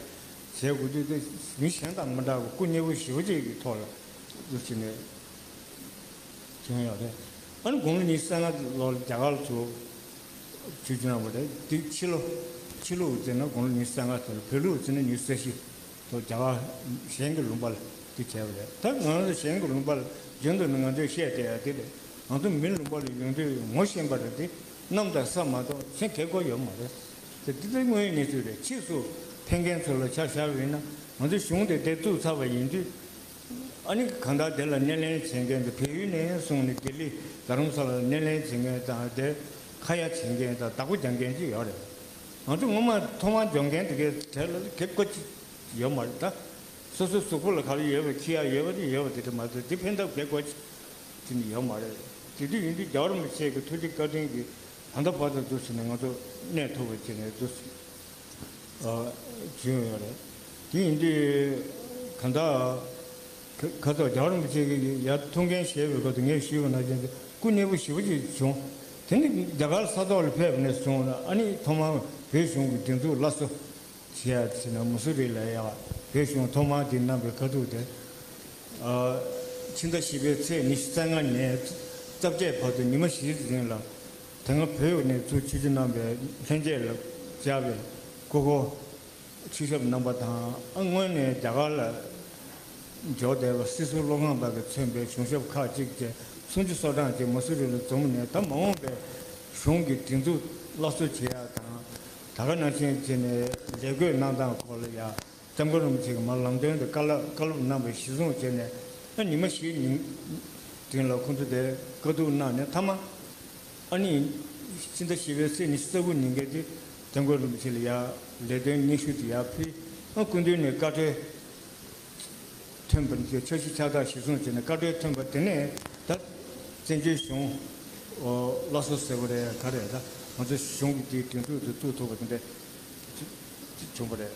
བྱེད་དགོས་དུས་དེ་མི་གཞན་དང་མི་འདྲ་བའི་སྐུ་མཉེལ་པོ་ཞེ་པོ་ཅིག་གི་ཐོག་ལ་འདུག་བྱས་ནས་བྱུང་ཡོད་རེད། ཨ་ནི་དགུང་ལོ་ཉི་ཤུ་རྩ་ལྔ་ལོར་རྒྱ་གར་ལ་ཚུར་ཆོས་རྒྱུད་གནང་བ་རེད། དེ་ཕྱི་ལོ་ཕྱི་ལོ་བརྩིས་ན་དགུང་ལོ་ཉི་ཤུ་རྩ་ལྔ་ཚོ་ལ་བོད་ལུགས་བརྩིས་ན་ཉི་ཤུ་རྩ་བཞི། ཐོག་རྒྱ་གར་གཞན་གྱི་ལུང་པ་ལ་དེ་བྱས་པ་རེད། ད་ང་ཚོ་གཞན་གྱི་ལུང་པ་ལ་རྒྱུན་དུ་ནི་ང་ཚོས་བཤད་བསྡད་ཡ་དེ་རེད། ང་ཚོ་མི་ལུང་པ་ལ་ཡོང་དུས་ངོ་ཤེས་པ་རེད་དེ། གནམ་དང་ས་མ་གཏོགས་གཞན་གལ་དགོས་ཡོད་མ་རེད། དེ་དེ་ཚོ་དངོས་ཡོད་གནས་ཚུལ་རེད། ཕྱིས་སུ་ཕེབས་མཁན་ཚོ་ལ་ཆ་བཞག་པ་ཡིན་ན་ང་ཚོའི་གཞུང་དེ་དེ་བཙུགས་ཚར་བ་ཡིན་དུས། ཨ་ནི་གང་ལྟར་དེ་ལ་སྣེ་ལེན་བྱེད་མཁན་དེ་བལ་ཡུལ་ནས་བཟུང་ནས་ལྡི་ལི་རྡ་རམ་ས་ལ་ལ་སྣེ་ལེན་བྱེད་མཁན་དང་དེ་ཁ་ཡ་བྱེད་མཁན་དང་བདག་པོ་རྒྱག་མཁན་ཅིག་ཡོད་རེད། ང་ཚོ་སྔོན་མ་ཐོག་མར་འབྱོར་མཁན་དེ་གའི་གྲས་ལ་གལ་དགོས་ཅིག་ཡོད་མ་རེད་ད། སོ་སོའི་གཟུགས་པོ་ལ་ག་རེ་ཡོད་པ་འཁྱེར་ཡ་ཡོད་པ་དེ་ཡོད་པ་དེ་འདྲ་མ་གཏོགས་དེ་ཕན་ཐབས་གལ་དགོས་ཅིག་དེ་ནི་ཡོད་མ་རེད། དེ་དུས་ཡིན་དུས་རྒྱལ་བ་རིན་པོ་ཆེ་གི་ཐུགས་རྗེ་བཀའ་དྲིན་གྱིས་ད་ལྟ་བར་དུ་འདུག་ཟེར་ནས་ང་ཚོ་གནས་ཐུབ་པ་བྱས་ནས་འདུག་ཟེར། ཨ་བྱུང་ཡོད་རེད། དེ་ཡིན་དུས་གང་ལྟར་ཁ་ཁ་སོགས་རྒྱལ་བ་རིན་པོ་ཆེ་གིས་ཡར་ཐུགས་འགན་བཞེས་པའི་སྐབས་དུ་ངས་ཞུས་པ་ནང་བཞིན་སྐུ་མཉེལ་པོ་ཞེ་པོ་ཅིག་བྱུང་། དེ་ནི་རྒྱ་གར་ས་ཐོག་ལ་ཕེབས་པ་ནས་བཟུང་ཨ་ནི་ཐོག་མར་བོད་གཞུང་གི་སྒྲིག་འཛུགས་སླར་གསོ་བྱེད་ཡ་ཟེར་ན་མ་སུ་རི་ལ་ཡ་བོད་གཞུང་ཐོག་མར་དེ་གནང་པའི་ཁ་ཐུག་དེ། ཨ་ཕྱི་ཟླ་བཞི་པའི་ཚེས་ཉི་ཤུ་རྩ་ལྔ་ནས་རྩ་བརྒྱད་བར་དུ་ཉི་མ་བཞིའི་རིང་ལ་དེ་སྔ་བོད་ནས་ཚུར་ཆིབས་བསྒྱུར་གནང་པའི་ལྷན་རྒྱས་ལ་བཅར་བའི་སྐུ་འཁོར་ཆིབས་ཞབས་རྣམ་པ་དང་ཨ་སྔོན་ནས་རྒྱ་གར་ལ་འབྱོར་བསྡད་པ་སྲིད་ཟུར་བློ་བཟང་དག་གིས་མཚོན་པའི་གཞུང་ཞབས་ཁག་ཅིག་བཅས་སུམ་ཅུ་སོ་གྲངས་ཅིག་མ་སུ་རི་ལ་འཛོམས་ནས་ད་མ་འོངས་པའི་གཞུང་གི་སྒྲིག་འཛུགས་སླར་གསོ་བྱེད་ཡ་དང་། ད་ག་ནང་བཞིན་བྱས་ནས་ལས་བགོས་གནང་སྟངས་སྐོར་ལ་ཡ་སྐྱབས་མགོན་རིན་པོ་ཆེ་གིས་མར་ལམ་སྟོན་དང་བཀའ་སློབ་བཀའ་སློབ་གནང་བ་གཞིར་བཟུང་བྱས་ནས་ད་ཉི་མ་བཞིའི་ཉིན་རིང་ལ་ཁོང་ཚོ་དེ་བཀའ་བསྡུར་གནང་ནས་མཐའ་མ། ཨ་ནི་ཕྱི་ཟླ་བཞི་པའི་ཚེས་ཉི་ཤུ་རྩ་དགུ་ཉིན་འགའ་དེ་སྐྱབས་མགོན་རིན་པོ་ཆེ་ལ་ཡ་ལེགས་དོན་སྙན་ཞུ་དེ་ཡར་ཕུལ། ཨ་སྐུ་མདུན་ནས་བཀའ་འཁྲོལ་ཐོན་པ་འདི་འཆར་གཞི་ཕྱག་རྟགས་གཞིར་བཟུང་བྱས་ནས་བཀའ་འཁྲོལ་ཐོན་པ་དེ་ནས་ད་བཙན་བྱོལ་གཞུང་སླར་གསོ་ཟེར་བ་རེད་ག་རེད་ད་ང་ཚོ་གཞུང་གི་དེའི་སྒྲིག་འཛུགས་དེ་བཙུགས་ཐུབ་པ་དེ་འདྲ་བྱུང་བ་རེད།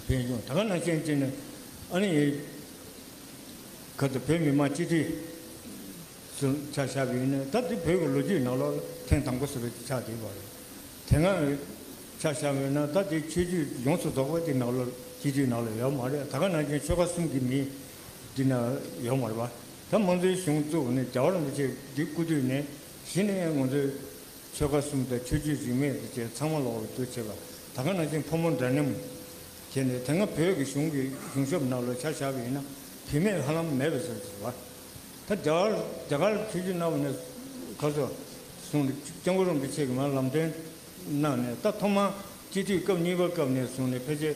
ཕན་ཡོན་ད་ག་ནང་བཞིན་བྱས་ནས་ཨ་ནི་ག་ཚོད་བོད་མི་མང་སྤྱི་འཐུས། ཚུར་ཆ་བཞག་པ་ཡིན་ན་ད་འདི་བོད་ཀྱི་ལོ་རྒྱུས་ནང་ལོགས་ཐེངས་དང་པོ་ཟེར་བ་ཅིག་ཆགས་བསྡད་པ་རེད། དེ་སྔ་ཆ་བཞག་པ་ཡིན་ན་ད་འདི་ཆོས་བརྒྱུད་ཡོངས་སུ་རྫོགས་པ་འདི་ནང་ལོགས་སྤྱི་འཐུས་ནང་ལ་ཡོད་མ་རེད། ད་ག་ནང་བཞིན་ཆོལ་ཁ་གསུམ་གྱི་མི་འདི་ན་ཡོད་མ་རེད་པ། ད་དམངས་གཙོའི་གཞུང་བཙུགས་ནས་རྒྱལ་བ་རིན་པོ་ཆེ་འདི་སྐུ་དུས་ནས་གཞི་ནས་ང་ཚོའི་ཆོལ་ཁ་གསུམ་དང་ཆོས་བརྒྱུད་རིས་མེད་དེ་བཅས་ཚང་མ་ལོག་འདུ་བྱེད་པ། ད་ག་ནང་བཞིན་ཕོ་མོ་འདྲ་མཉམ། བྱས་ནས་དེ་སྔ་བོད་ཀྱི་གཞུང་གི་གཞུང་ཞབས་ནང་ལ་ཆ་བཞག་པ་ཡིན་ན་བུད་མེད་ཧ་ལམ་མེད་པའི་བཟོ་ཞིག་རེད་བ། ད་རྒྱ་གར་རྒྱ་གར་ཆོས་བརྒྱུད་གནང་བ་ནས་ག་ཚོད་གསུངས་ནས་སྐྱབས་མགོན་རིན་པོ་ཆེ་གིས་མར་ལམ་སྟོན་གནང་ནས། ད་ཐོག་མར་སྤྱི་འཐུས་སྐབས་གཉིས་པ་སྐབས་ནས་བཟུང་ནས་ཕལ་ཆེར་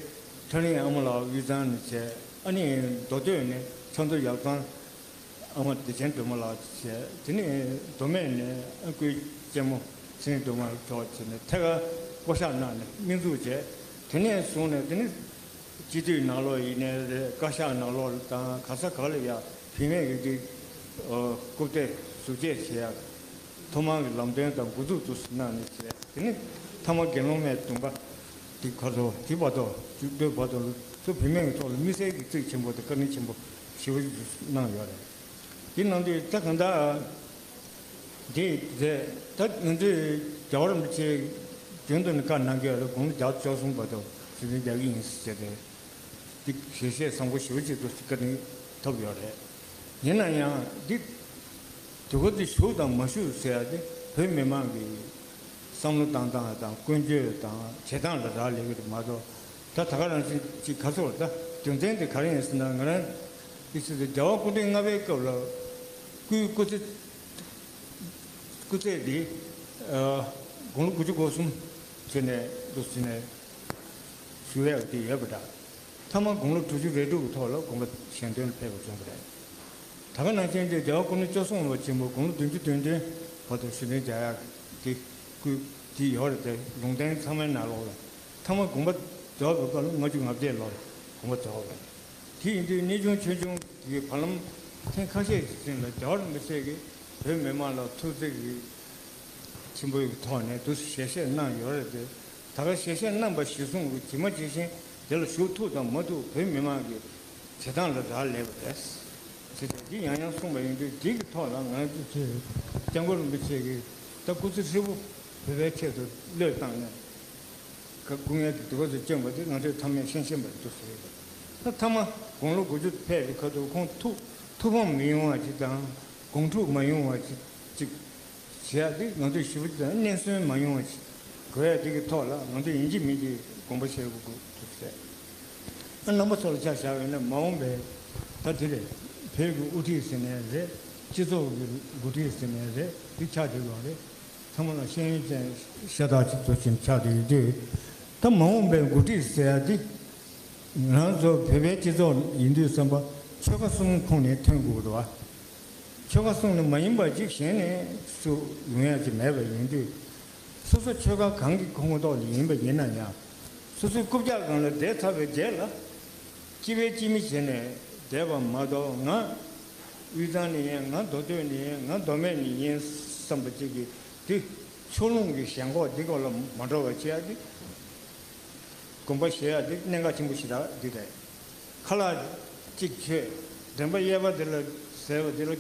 ཐོན་རིང་ཨ་མ་ལགས་དབུས་གཙང་ནས་བྱས། ཨ་ནི་མདོ་སྟོད་ནས་ཆབ་མདོ་ཡབ་གཙང་ཨ་མ་བདེ་ཆེན་སྒྲོལ་མ་ལགས་བྱས། དེ་ནས་མདོ་སྨད་ནས་ཨ་སྐུའི་གཅེན་མོ་ཚེ་རིང་སྒྲོལ་མ་མཆོག་བྱས་ནས་ཐད་ཀར་བསྐོ་གཞག་གནང་ནས་དམིགས་འཛུགས་བྱས། དེ་ནས་བཟུང་ནས་དེ་ནི་སྤྱི་འཐུས་ནང་ལོགས་ཡིན་ནའི་རེད། བཀའ་ཤག་ནང་ལོགས་དང་ག་ས་ག་ལ་ཡ་བུད་མེད་ཀྱི་འདི་རྐུབ་སྟེགས་ཟུར་བཅད་བྱེད་ཡ། ཐོག་མར་གྱི་ལམ་སྟོན་དང་འགོ་འཛུགས་དུ་གནང་ནས་བྱས། དེ་ནི་མཐའ་མ་དགེ་སློང་མའི་སྡོམ་པ་དེ་ག་ཚོད་དེ་བར་དུ་བཅུ་བདུན་བར་དུ་ཚུར་བུད་མེད་ཀྱི་ཐོག་ལ་དམིགས་བསལ་གྱི་གཙིགས་ཆེན་པོ་དང་བཀའ་དྲིན་ཆེན་པོ་ཞེ་པོ་ཅིག་གནང་ཡོད་རེད། དེ་གནང་དུས་ད་གང་ལྟར་དེ་རེད། ད་ང་ཚོས་རྒྱལ་བ་རིན་པོ་ཆེ་རྒྱུན་དུ་ནས་བཀའ་གནང་གི་ཡོད་རེད། དགུང་ལོ་བརྒྱ་བཅུ་གསུམ་བར་དུ་སྲིད་དོན་རྒྱག་གི་ཡིན་ཟེར་ཏེ། འདི་ཞལ་བཞེས་བཟང་པོ་ཞེ་པོ་ཅིག་ཏུ་བཀའ་དྲིན་ཐོབ་ཡོད་རེད། ཡིན་ན་ཡང་འདི་དུས་འཁོར་འདི་བཞུགས་དང་མ་བཞུགས་ཟེར་ཡ་དེ་བོད་མི་མང་གི་བསམ་བློ་བཏང་སྟངས་དང་ཀུན་སྤྱོད་དང་བྱེད་སྟངས་ལ་རག་ལས་ཀྱི་རེད་མ་གཏོགས། ད་ད་ག་རང་བཞིན་ཅིག་ག་ཚོད་ད་རྒྱུ་མཚན་དེ་ག་རེ་ཡིན་ཟེར་ན། ང་རང་འདི་ཚོ་རྒྱལ་བ་སྐུ་ཕྲེང་ལྔ་པའི་སྐབས་ལ་སྐུའི་སྐུ་ཚེ་སྐུ་ཚེ་འདི་དགུང་ལོ་དགུ་བཅུ་གོ་གསུམ་བྱས་ནས་འདུག་ཟེར་ནས་ཞུ་ཡག་དེ་ཡོད་པ་འདྲ། མཐའ་མ་དགུང་ལོ་དྲུག་ཅུ་རེ་དྲུག་གི་ཐོག་ལ་དགོངས་པ་གཞན་དོན་ལ་ཕེབས་པ་བྱུང་བ་རེད། ད་ག་ནང་བཞིན་དེ་རྒྱལ་བ་སྐུ་ཕྲེང་བཅུ་གསུམ་པ་ཆེན་པོ་དགུང་ལོ་བདུན་ཅུ་དོན་བདུན་བར་དུ་ཞུ་དོན་རྒྱག་ཡག་དེ་སྐུ་དེ་ཡོད་རེད་དེ། ལུང་བསྟན་ཚང་མའི་ནང་ལོགས་ལ་མཐའ་མ་དགོངས་པ་རྫོགས་པའི་སྐབས་ལ་ལྔ་བཅུ་ང་བརྒྱད་ལོར་དགོངས་པ་རྫོགས་པ་རེད། དེ་ཡིན་དུས་གནས་ཆུང་ཆོས་ཆུང་གི་བར་ལམ་ཐེངས་ཁ་ཤས་ཤིག་ཙམ་ལ་རྒྱལ་བ་རིན་པོ་ཆེ་གིས་བོད་མི་མང་ལ་ཐུགས་བརྩེ་གི་ཆེན་པོའི་ཐོག་ནས་འདུག་ཞལ་བཞེས་གནང་ཡོད་རེད་དེ། ད་ག་ཞལ་བཞེས་གནང་པ་གཞིར་བཟུང་གི་ཇི་མ་ཇི་བཞིན་དེ་ལ་ཞུགས་ཐུབ་དང་མ་ཐུབ་བོད་མི་མང་གི་བྱེད་སྟངས་ལ་རག་ལས་པ་རེད། ཟེར་ཏེ་འདི་ཡང་ཡང་གསུངས་པ་ཡིན་དུས། འདི་གི་ཐོག་ལ་ང་ཚོ་ཚོས་སྐྱབས་མགོན་རིན་པོ་ཆེ་གིས་ད་སྐུ་ཚེ་ཧྲིལ་པོ་བོད་པའི་ཆེད་དུ་བློས་བཏང་ནས་སྐུ་ངལ་གྱི་སྡུག་པ་ཚོ་བསྐྱོན་པ་དེ་ང་ཚོས་ཐ་མལ་ཤེས་བཞིན་པ་རེད་འདུག་ཟེར་གྱི་འདུག་ད་མཐའ་མ་དགུང་ལོ་དགུ་བཅུ་ཕེབས་པའི་ཁ་ཐུག་ཁོང་ཐུགས་ཐུགས་ཕམ་མི་ཡོང་བ་ཅིག་དང་། དགོངས་འཁྲུག་མ་ཡོང་བ་ཅིག་ཅིག་བྱེད་ཡ་དེ་ང་ཚོས་ཞུ་བ་དང་། སྙན་སེང་མ་ཡོང་བ་ཅིག་དགོས་ཡ་དེ་གི་ཐོག་ལ་ང་ཚོས་ཡིན་གཅིག་མིན་གཅིག་དགོངས་པ་བཞེས་དགོས་ཀྱི་འདུག་ཟེར། ཨ་རྣམ་པ་ཚོ་ལ་ཆ་བཞག་ཡོད་ན་མ་འོངས་པའི་ད་དེ་རེད། བོད་ཀྱི་དབུ་ཁྲིད་ཟེར་ནའི་རེད། སྤྱི་ཚོགས་ཀྱི་འགོ་ཁྲིད་ཟེར་ནའི་རེད། དེ་ཆགས་བསྡད་ཡོད་རེད། ཚང་མ་ལ་ཤེས་ཡོན་ཅན་ཤ་སྟག་ཅིག་ཚོ་ཅིག་ཆགས་བསྡད་ཡོད་དུས། ད་མ་འོངས་པའི་འགོ་ཁྲིད་ཟེར་ཡ་དེ་ང་ཚོ་བོད་པའི་སྤྱི་ཚོགས་ཡིན་དུས་ཙམ་པ་ཆོལ་ཁ་གསུམ་ཁོངས་ནས་ཐོན་དགོས་འདུག་བ། ཆོལ་ཁ་གསུམ་ནས་མ་ཡིན་པ་ཅིག་གཞན་ནས་སུ་ཡོང་ཡ་ཅིག་མེད་པ་ཡིན་དུས། སོ་སོ་ཆོལ་ཁ་གང་གི་ཁོངས་གཏོགས་ལ་ཡིན་པ་ཡིན་ན་ཡང་། སོ་སོའི་རྐུབ་བཀྱག་སྒང་ལ་བསྡད་ཚར་བའི་རྗེས་ལ། གཅིག་པའི་གཅིག་མི་བྱས་ནས་བསྡད་པ་མ་གཏོགས། ང་དབུས་གཙང་ནས་ཡིན། ང་མདོ་སྟོད་ནས་ཡིན། ང་མདོ་སྨད་ནས་ཡིན་བསམ་པ་ཅིག་གིས་དེ་ཕྱོགས་ལྷུང་གི་ཞེན་ཁོག་འདི་སྐོར་ལ་མ་འགྲོ་བ་བྱེད་ཡ་དེ། དགོངས་པ་བཞེས་ཡ་དེ་གནད་འགག་ཆེན་པོ་ཞེ་དྲག་འདི་རེད། ཁ་ལག་གཅིག་མཆོད། འདྲེན་པ་གཡས་པ་དེ་ལ་ཟས་པ་དེ་ལ་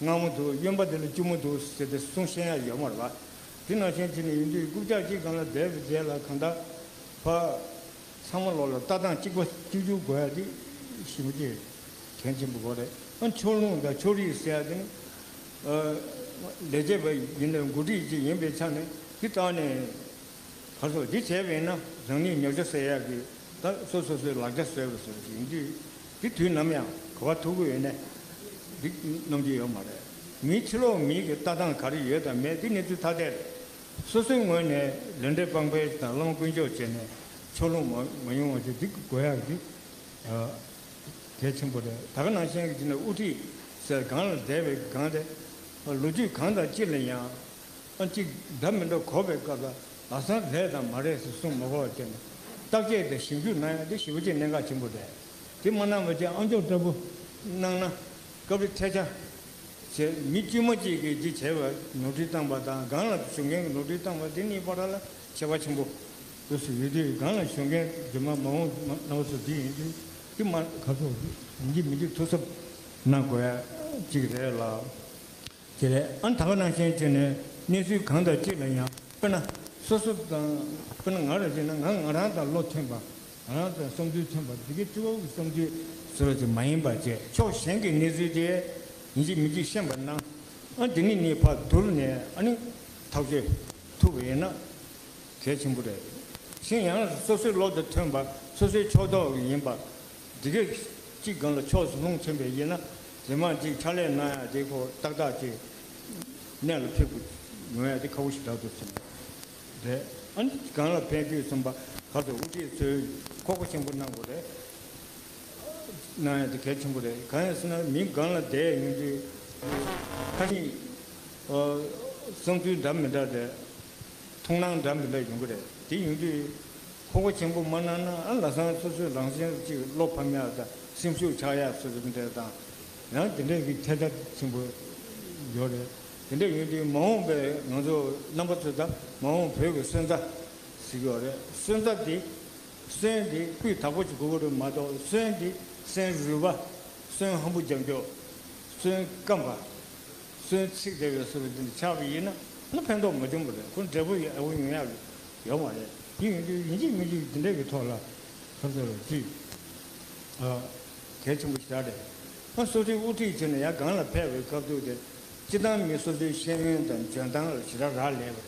མངར་མོ་འདུག་གཡོན་པ་དེ་ལ་སྐྱུར་མོ་འདུག་ཟེར་ཏེ་གསུང་ཤེས་ཡ་ཡོད་མ་རེད་པ། དེ་ནང་བཞིན་བྱས་ནས་ཡིན་དུས་རྐུབ་བཀྱག་གཅིག་སྒང་ལ་བསྡད་པའི་རྗེས་ལ་གང་ལྟར་ཕ་ཚང་མ་ལོག་ལ་ལྟ་སྟངས་གཅིག་པ་གཅིག་གྱུར་དགོས་ཡ་དེ་ཞེ་པོ་ཅིག་གལ་ཆེན་པོ་དགོས་རེད། ཨ་ཕྱོགས་ལྷུང་དང་ཕྱོགས་རིས་ཟེར་ཡ་དེ་ནི་ཨ་ལས་བྱེད་པ་ཡིན་ནའི་འགོ་ཁྲིད་ཅིག་ཡིན་པའི་ཆ་ནས་དེ་ལྟ་ནས། ག་སོ་འདི་བྱས་པས་ན་རང་ཉིད་ཉོ་ཆ་ཟེར་ཡག་གི་ད་སོ་སོ་སོའི་ལག་ཆ་བཟོས་པ་བཟོ་ཞིག་ཡིན་དུས། འདི་དུས་ནམ་ཡང་ག་བ་ཐུག་གི་ཡོད་ནས་འདི་གནང་རྒྱུ་ཡོད་མ་རེད། མི་ཕྱི་ལོགས་མི་གི་ལྟ་སྟངས་ག་རེ་ཡོད་དང་མེད་འདི་གནས་ཚུལ་ཐ་དད་རེད། སོ་སོའི་ངོས་ནས་ལུས་འབྲེལ་སྤངས་པའི་དང་བླ་མ་དཀོན་མཆོག་བྱས་ནས་ཕྱོགས་ལྷུང་མ་མ་ཡོང་བ་ཅིག་འདི་དགོས་ཡག་གི་གལ་ཆེན་པོ་རེད། ད་ག་ནང་བཞིན་གྱི་དེ་ནས་དབུ་ཁྲིད་ཟེར་སྒང་ལ་བསྡད་པའི་སྒང་དེ་ལོ་རྒྱུས་གང་དང་ཅི་ལ་ཡང་། ཨ་གཅིག་འདྲ་མི་འདྲ་གོ་བའི་སྐབས་ལ་ལམ་སང་རེད་དང་མ་རེད་ཟེར་གསུང་མ་དགོས་པ་བྱས་ནས་བརྟག་དཔྱད་དང་ཞིབ་འཇུག་གནང་ཡ་དེ་ཞེ་པོ་ཅིག་གནད་འགག་ཆེན་པོ་རེད། དེ་མ་གནང་བ་བྱས་ཨམ་ཅོག་ལྟ་བུ་གནང་ན་སྐབས་རེ་འཕྲད་ཆ་བྱས་མི་དཀྱུས་མ་གཅིག་གིས་འདི་བྱས་པ་ནོར་འཁྲུལ་བཏང་པ་དང་། སྒང་ལ་བཞུགས་མཁན་གྱི་ནོར་འཁྲུལ་བཏང་པ་དེ་གཉིས་བར་ལ་ཁྱད་པར་ཆེན་པོ་འདུག་སེ་ཡོད་དུས། སྒང་ལ་བཞུགས་མཁན་རྗེས་མ་མ་འོངས་མ་གནང་བ་ཚོ་འདི་ཡིན་དུས་འདི་མ་ག་ཚོད་ཡིན་གཅིག་མིན་གཅིག་ཐུགས་གཟབ་གནང་དགོས་ཡ་གཅིག་རེད་ལ། དེ་ལས་ཨ་ད་ག་ནང་བཞིན་བྱས་ནས་གནས་ཚུལ་གང་དང་ཅི་ལ་ཡང་། དཔེར་ན་སོ་སོ་དང་། དཔེར་ན་ང་རང་བྱས་ན་ང་ང་རང་དང་བློ་མཐུན་པ། ང་རང་དང་བསམ་ཚུལ་མཐུན་པ། འདི་གའི་སྤྱི་བོ་གི་བསམ་ཚུལ་ཟེར་བ་ཅིག་མ་ཡིན་པ་བྱས། ཕྱོགས་གཞན་གྱི་གནས་ཚུལ་དེ་ཡིན་གཅིག་མིན་གཅིག་ཤེས་པ་ན། ཨ་འདི་ནི་ནི་ཕར་བསྡུར་ནས་ཨ་ནི་ཐག་གཅོད་ཐུབ་པ་ཡིན་ན་གལ་ཆེན་པོ་རེད། ཕྱིན་ཡང་སོ་སོའི་བློ་དང་མཐུན་པ། སོ་སོའི་ཕྱོགས་གཏོགས་ཡིན་པ། འདི་གའི་གཅིག་སྒང་ལ་ཕྱོགས་སུ་ལྷུང་ཕྱིན་པ་ཡིན་ན། རྗེས་མ་ཅིག་ཕྱག་ལས་གནང་ཡ་དེ་ཁོ་ཏག་ཏག་ཅིག་གནད་ལ་འཕིགས་པ་ཡོང་ཡ་དེ་ཁག་པོ་ཞེ་དྲག་འདུག་བསམ་གྱི་རེད། ཨ་ནི་སྒང་ལ་ཕན་དུས་གསུམ་པ་ག་ཚོད་དབུ་ཁྲིད་ཚོས་ཁོག་པ་ཆེན་པོ་གནང་དགོས་རེད། གནང་ཡ་དེ་གལ་ཆེན་པོ་རེད། གང་ཡིན་ཟེར་ན་མི་སྒང་ལ་བསྡད་ཡོང་དུས་ཁ་ཤས་བསམ་ཚུལ་འདྲ་མི་འདྲ་རེད། མཐོང་སྣང་འདྲ་མི་འདྲ་ཡོང་གི་རེད། དེ་ཡོང་དུས་ཁོག་པ་ཆེན་པོ་མ་གནང་ན། ཨ་ལ་སང་སོ་སོའི་རང་བཞིན་གཅིག་བློ་ཕམ་ཡག་དང་སེམས་ཤུགས་ཆག་ཡག་སོ་སོ་འདྲ་དང་། ཡང་དེ་འདྲའི་གི་ཐད་ཀར་ཆེན་པོ་ཡོད་རེད། དེ་འདྲ་ཡོང་དུས་མ་འོངས་པའི་ང་ཚོ་རྣམ་པ་ཚོ་དང་མ་འོངས་བོད་ཀྱི་སོན་རྩ་ཟེར་གྱི་ཡོད་རེད། སོན་རྩ་དེ་སོན་དེ་སྤུས་དག་པོ་ཅིག་དགོས་ཀྱི་རེད་མ་གཏོགས། སོན་དེ་སོན་རུལ་བ། སོན་ཧམ་པོ་རྒྱག་རྒྱུ། སོན་སྐམ་པ། སོན་ཚིག་བསྡད་པའི་བཟོ་འདྲ་དེ་འདྲ་ཆགས་པ་ཡིན་ན། ཨ་ནི་ཕན་ཐོགས་མ་བྱུང་བ་རེད། ཁོ་འབྲས་བུ་ཡག་པོ་ཡོང་ཡག་ཡོད་མ་རེད། དེ་ཡིན་དུས་ཡིན་གཅིག་མིན་གཅིག་འདི་འདྲ་གི་ཐོག་ལ་ཁ་ཚ་ལ་ཅིག་ཨ་གལ་ཆེན་པོ་ཞིག་རེད། ཨ་སོ་སོའི་དབུ་ཁྲིད་བྱས་ནས་ཡར་སྒང་ལ་ཕེབས་པའི་སྐབས་དུས་དེ་སྤྱི་བཏང་མི་སོ་སོའི་ཤེས་ཡོན་དང་འཇོན་ཐང་ལ་ཞེ་དྲག་རག་ལས་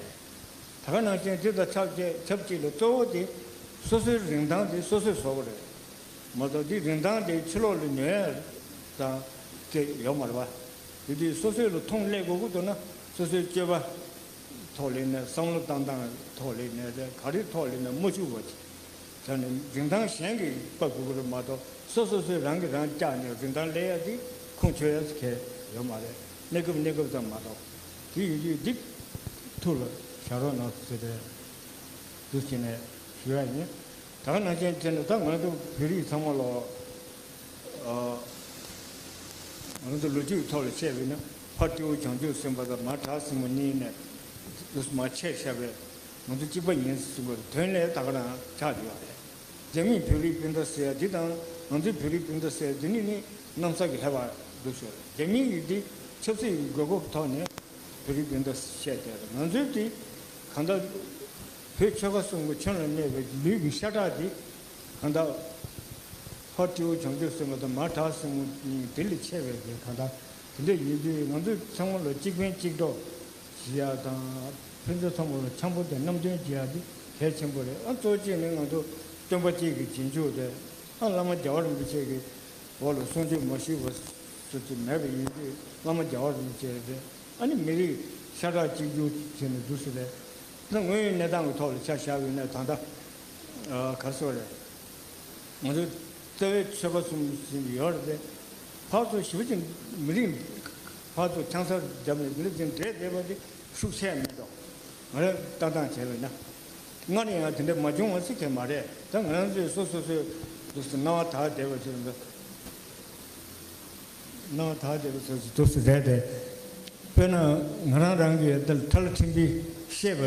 པ་རེད། ད་ག་ནང་བཞིན་དེ་དང་ཆབས་ཅིག་ཆབས་ཅིག་ལ་གཙོ་བོ་དེ་སོ་སོའི་རིན་ཐང་དེ་སོ་སོས་བཟོ་བ་རེད་མ་གཏོགས། དེ་རིན་ཐང་དེ་ཕྱི་ལོགས་ལ་ཉོ་ཡ་དང་དེ་ཡོད་མ་རེད་པ། དེ་དུས་སོ་སོའི་ལ་མཐོང་སླེབས་དགོས་ཀྱི་འདུག་ན། སོ་སོའི་སྤྱོད་པ་ཐོག་ལས་ནས། བསམ་བློ་བཏང་སྟངས་ཐོག་ལས་ནས། དེ་ག་རེ་ཐོག་ལས་ནས་མ་ཤུགས་པ་ཅིག་བྱས་ནས་རིན་ཐང་གཞན་གྱིས་དཔག་དགོས་ཀྱི་རེད་མ་གཏོགས། སོ་སོ་སོས་རང་གིས་རང་བཅག་ནས་རིན་ཐང་སླེབས་ཡ་དེ་ཁུངས་འཁྱོལ་ཡ་ཟེར་མཁན་ཡོད་མ་རེད། གནས་སྐབས་གནས་སྐབས་ཙམ་མ་གཏོགས། དེ་ཡིན་དུས་འདི་ཐུགས་ལ་བཞག་རོགས་གནང་ཟེར་ཏེ་འདུག་བྱས་ནས་ཞུ་ཡ་ཡིན། ད་ག་ནང་བཞིན་བྱས་ནས་ད་ང་ཚོ་བོད་རིགས་ཚང་མ་ལ། ཨ། ང་ཚོ་ལོ་རྒྱུས་ཐོག་ལ་བཤད་པས་ན། ཕ་སྤྲེའུ་བྱང་ཆུབ་སེམས་དཔའ་དང་མ་བྲག་སྲིན་མོ་གཉིས་ནས་མར་ཆད་བཞག་པས། ང་ཚོ་གཅིག་པ་ཡིན་ཟེར་བའི་དོན་ལ་ད་ག་རང་ཆགས་བསྡད་ཡོད་རེད། རྒྱ་མིས་བོད་རིགས་སྤུན་ཟླ་ཟེར་ཡ་འདི་དང་ང་ཚོས་བོད་རིགས་སྤུན་ཟླ་ཟེར་ཡ་འདི་གཉིས་ནི་གནམ་ས་གི་ལྷག་པ་འདུག་ཟེར། རྒྱ་མི་ཡིས་འདི་ཆབ་སྲིད་ཀྱི་དགོས་མཁོ་ཐོག་ནས་བོད་རིགས་སྤུན་ཟླ་བཤད་བསྡད་རེད། ང་ཚོའི་འདི་གང་ལྟར་བོད་ཆོལ་ཁ་གསུམ་གྱི་ཁྱོན་ལ་གནས་པའི་ལུས་ཀྱི་ཤ་ཁྲག་འདི་གང་ལྟར་ཕ་སྤྲེའུ་བྱང་ཆུབ་སེམས་དཔའ་དང་མ་བྲག་སྲིན་མོ་གཉིས་འདི་ལས་ཆད་པའི་གི་གང་ལྟར་དེ་འདྲ་ཡིན་དུས། ང་ཚོ་ཚང་མ་ལ་གཅིག་ཕན་གཅིག་གྲོགས་བྱེད་ཡ་དང་། ཕན་ཚུན་ཚང་མ་ལ་འཆམ་པོ་དང་རྣམ་གཅོད་བྱེད་ཡ་འདི་གལ་ཆེན་པོ་རེད། ཨ་གཙོ་ཆེ་ནི་ང་ཚོ་སྟོན་པ་གཅིག་གི་རྗེས་འཇུག་དེ། ཨ་བླ་མ་རྒྱལ་བ་རིན་པོ་ཆེ་གི་འོག་ལ་གསུང་ཆོས་མ་ཞུས་པ་སུ་ཅིག་མེད་པ་ཡིན་དུས། བླ་མ་རྒྱལ་བ་རིན་པོ་ཆེ་རེད། ཨ་ནི་མི་རིགས་ཤ་ཁྲག་གཅིག་གྱུར་བྱས་ནས་འདུག་སེ་རེད། ད་དངོས་ཡོད་གནས་སྟངས་ཀྱི་ཐོག་ལ་ཆ་བཞག་པ་ཡིན་ན་ད་ལྟ་ཨ་ག་རེ་ཟེར་དགོས་རེད། ང་ཚོ་རྩ་བའི་ཆོལ་ཁ་གསུམ་ཟེར་གྱི་ཡོད་རེད་དེ། ཕར་ཚུར་ཞེ་པོ་ཅིག་མི་རིགས་ཕར་ཚུར་ཆང་ས་བརྒྱབ་ནས་འདི་འདྲ་ཅིག་འདྲེས་བསྡད་པ་དེ་ཤུགས་ཆེ་མེད་དོ། ང་རང་ལྟ་སྟངས་བྱས་པ་ཡིན་ན། སྔར་ནས་ཡང་དེ་འདྲ་མ་བྱུང་བ་ཟེར་མཁན་མ་རེད། ད་ང་རང་ཚོས་སོ་སོ་སོའི་འདུག་སེ་སྣང་བ་དག་བསྡད་པ་ཞིག་རེད། སྣང་བ་དག་བསྡད་པ་ཚོ་ཞིག་འདུག་སེ་རེད་དེ། དཔེར་ན་ང་རང་རང་གིས་འདི་ལ་ཐ་ལ་ཕྲན་བུ་བཤད་པ་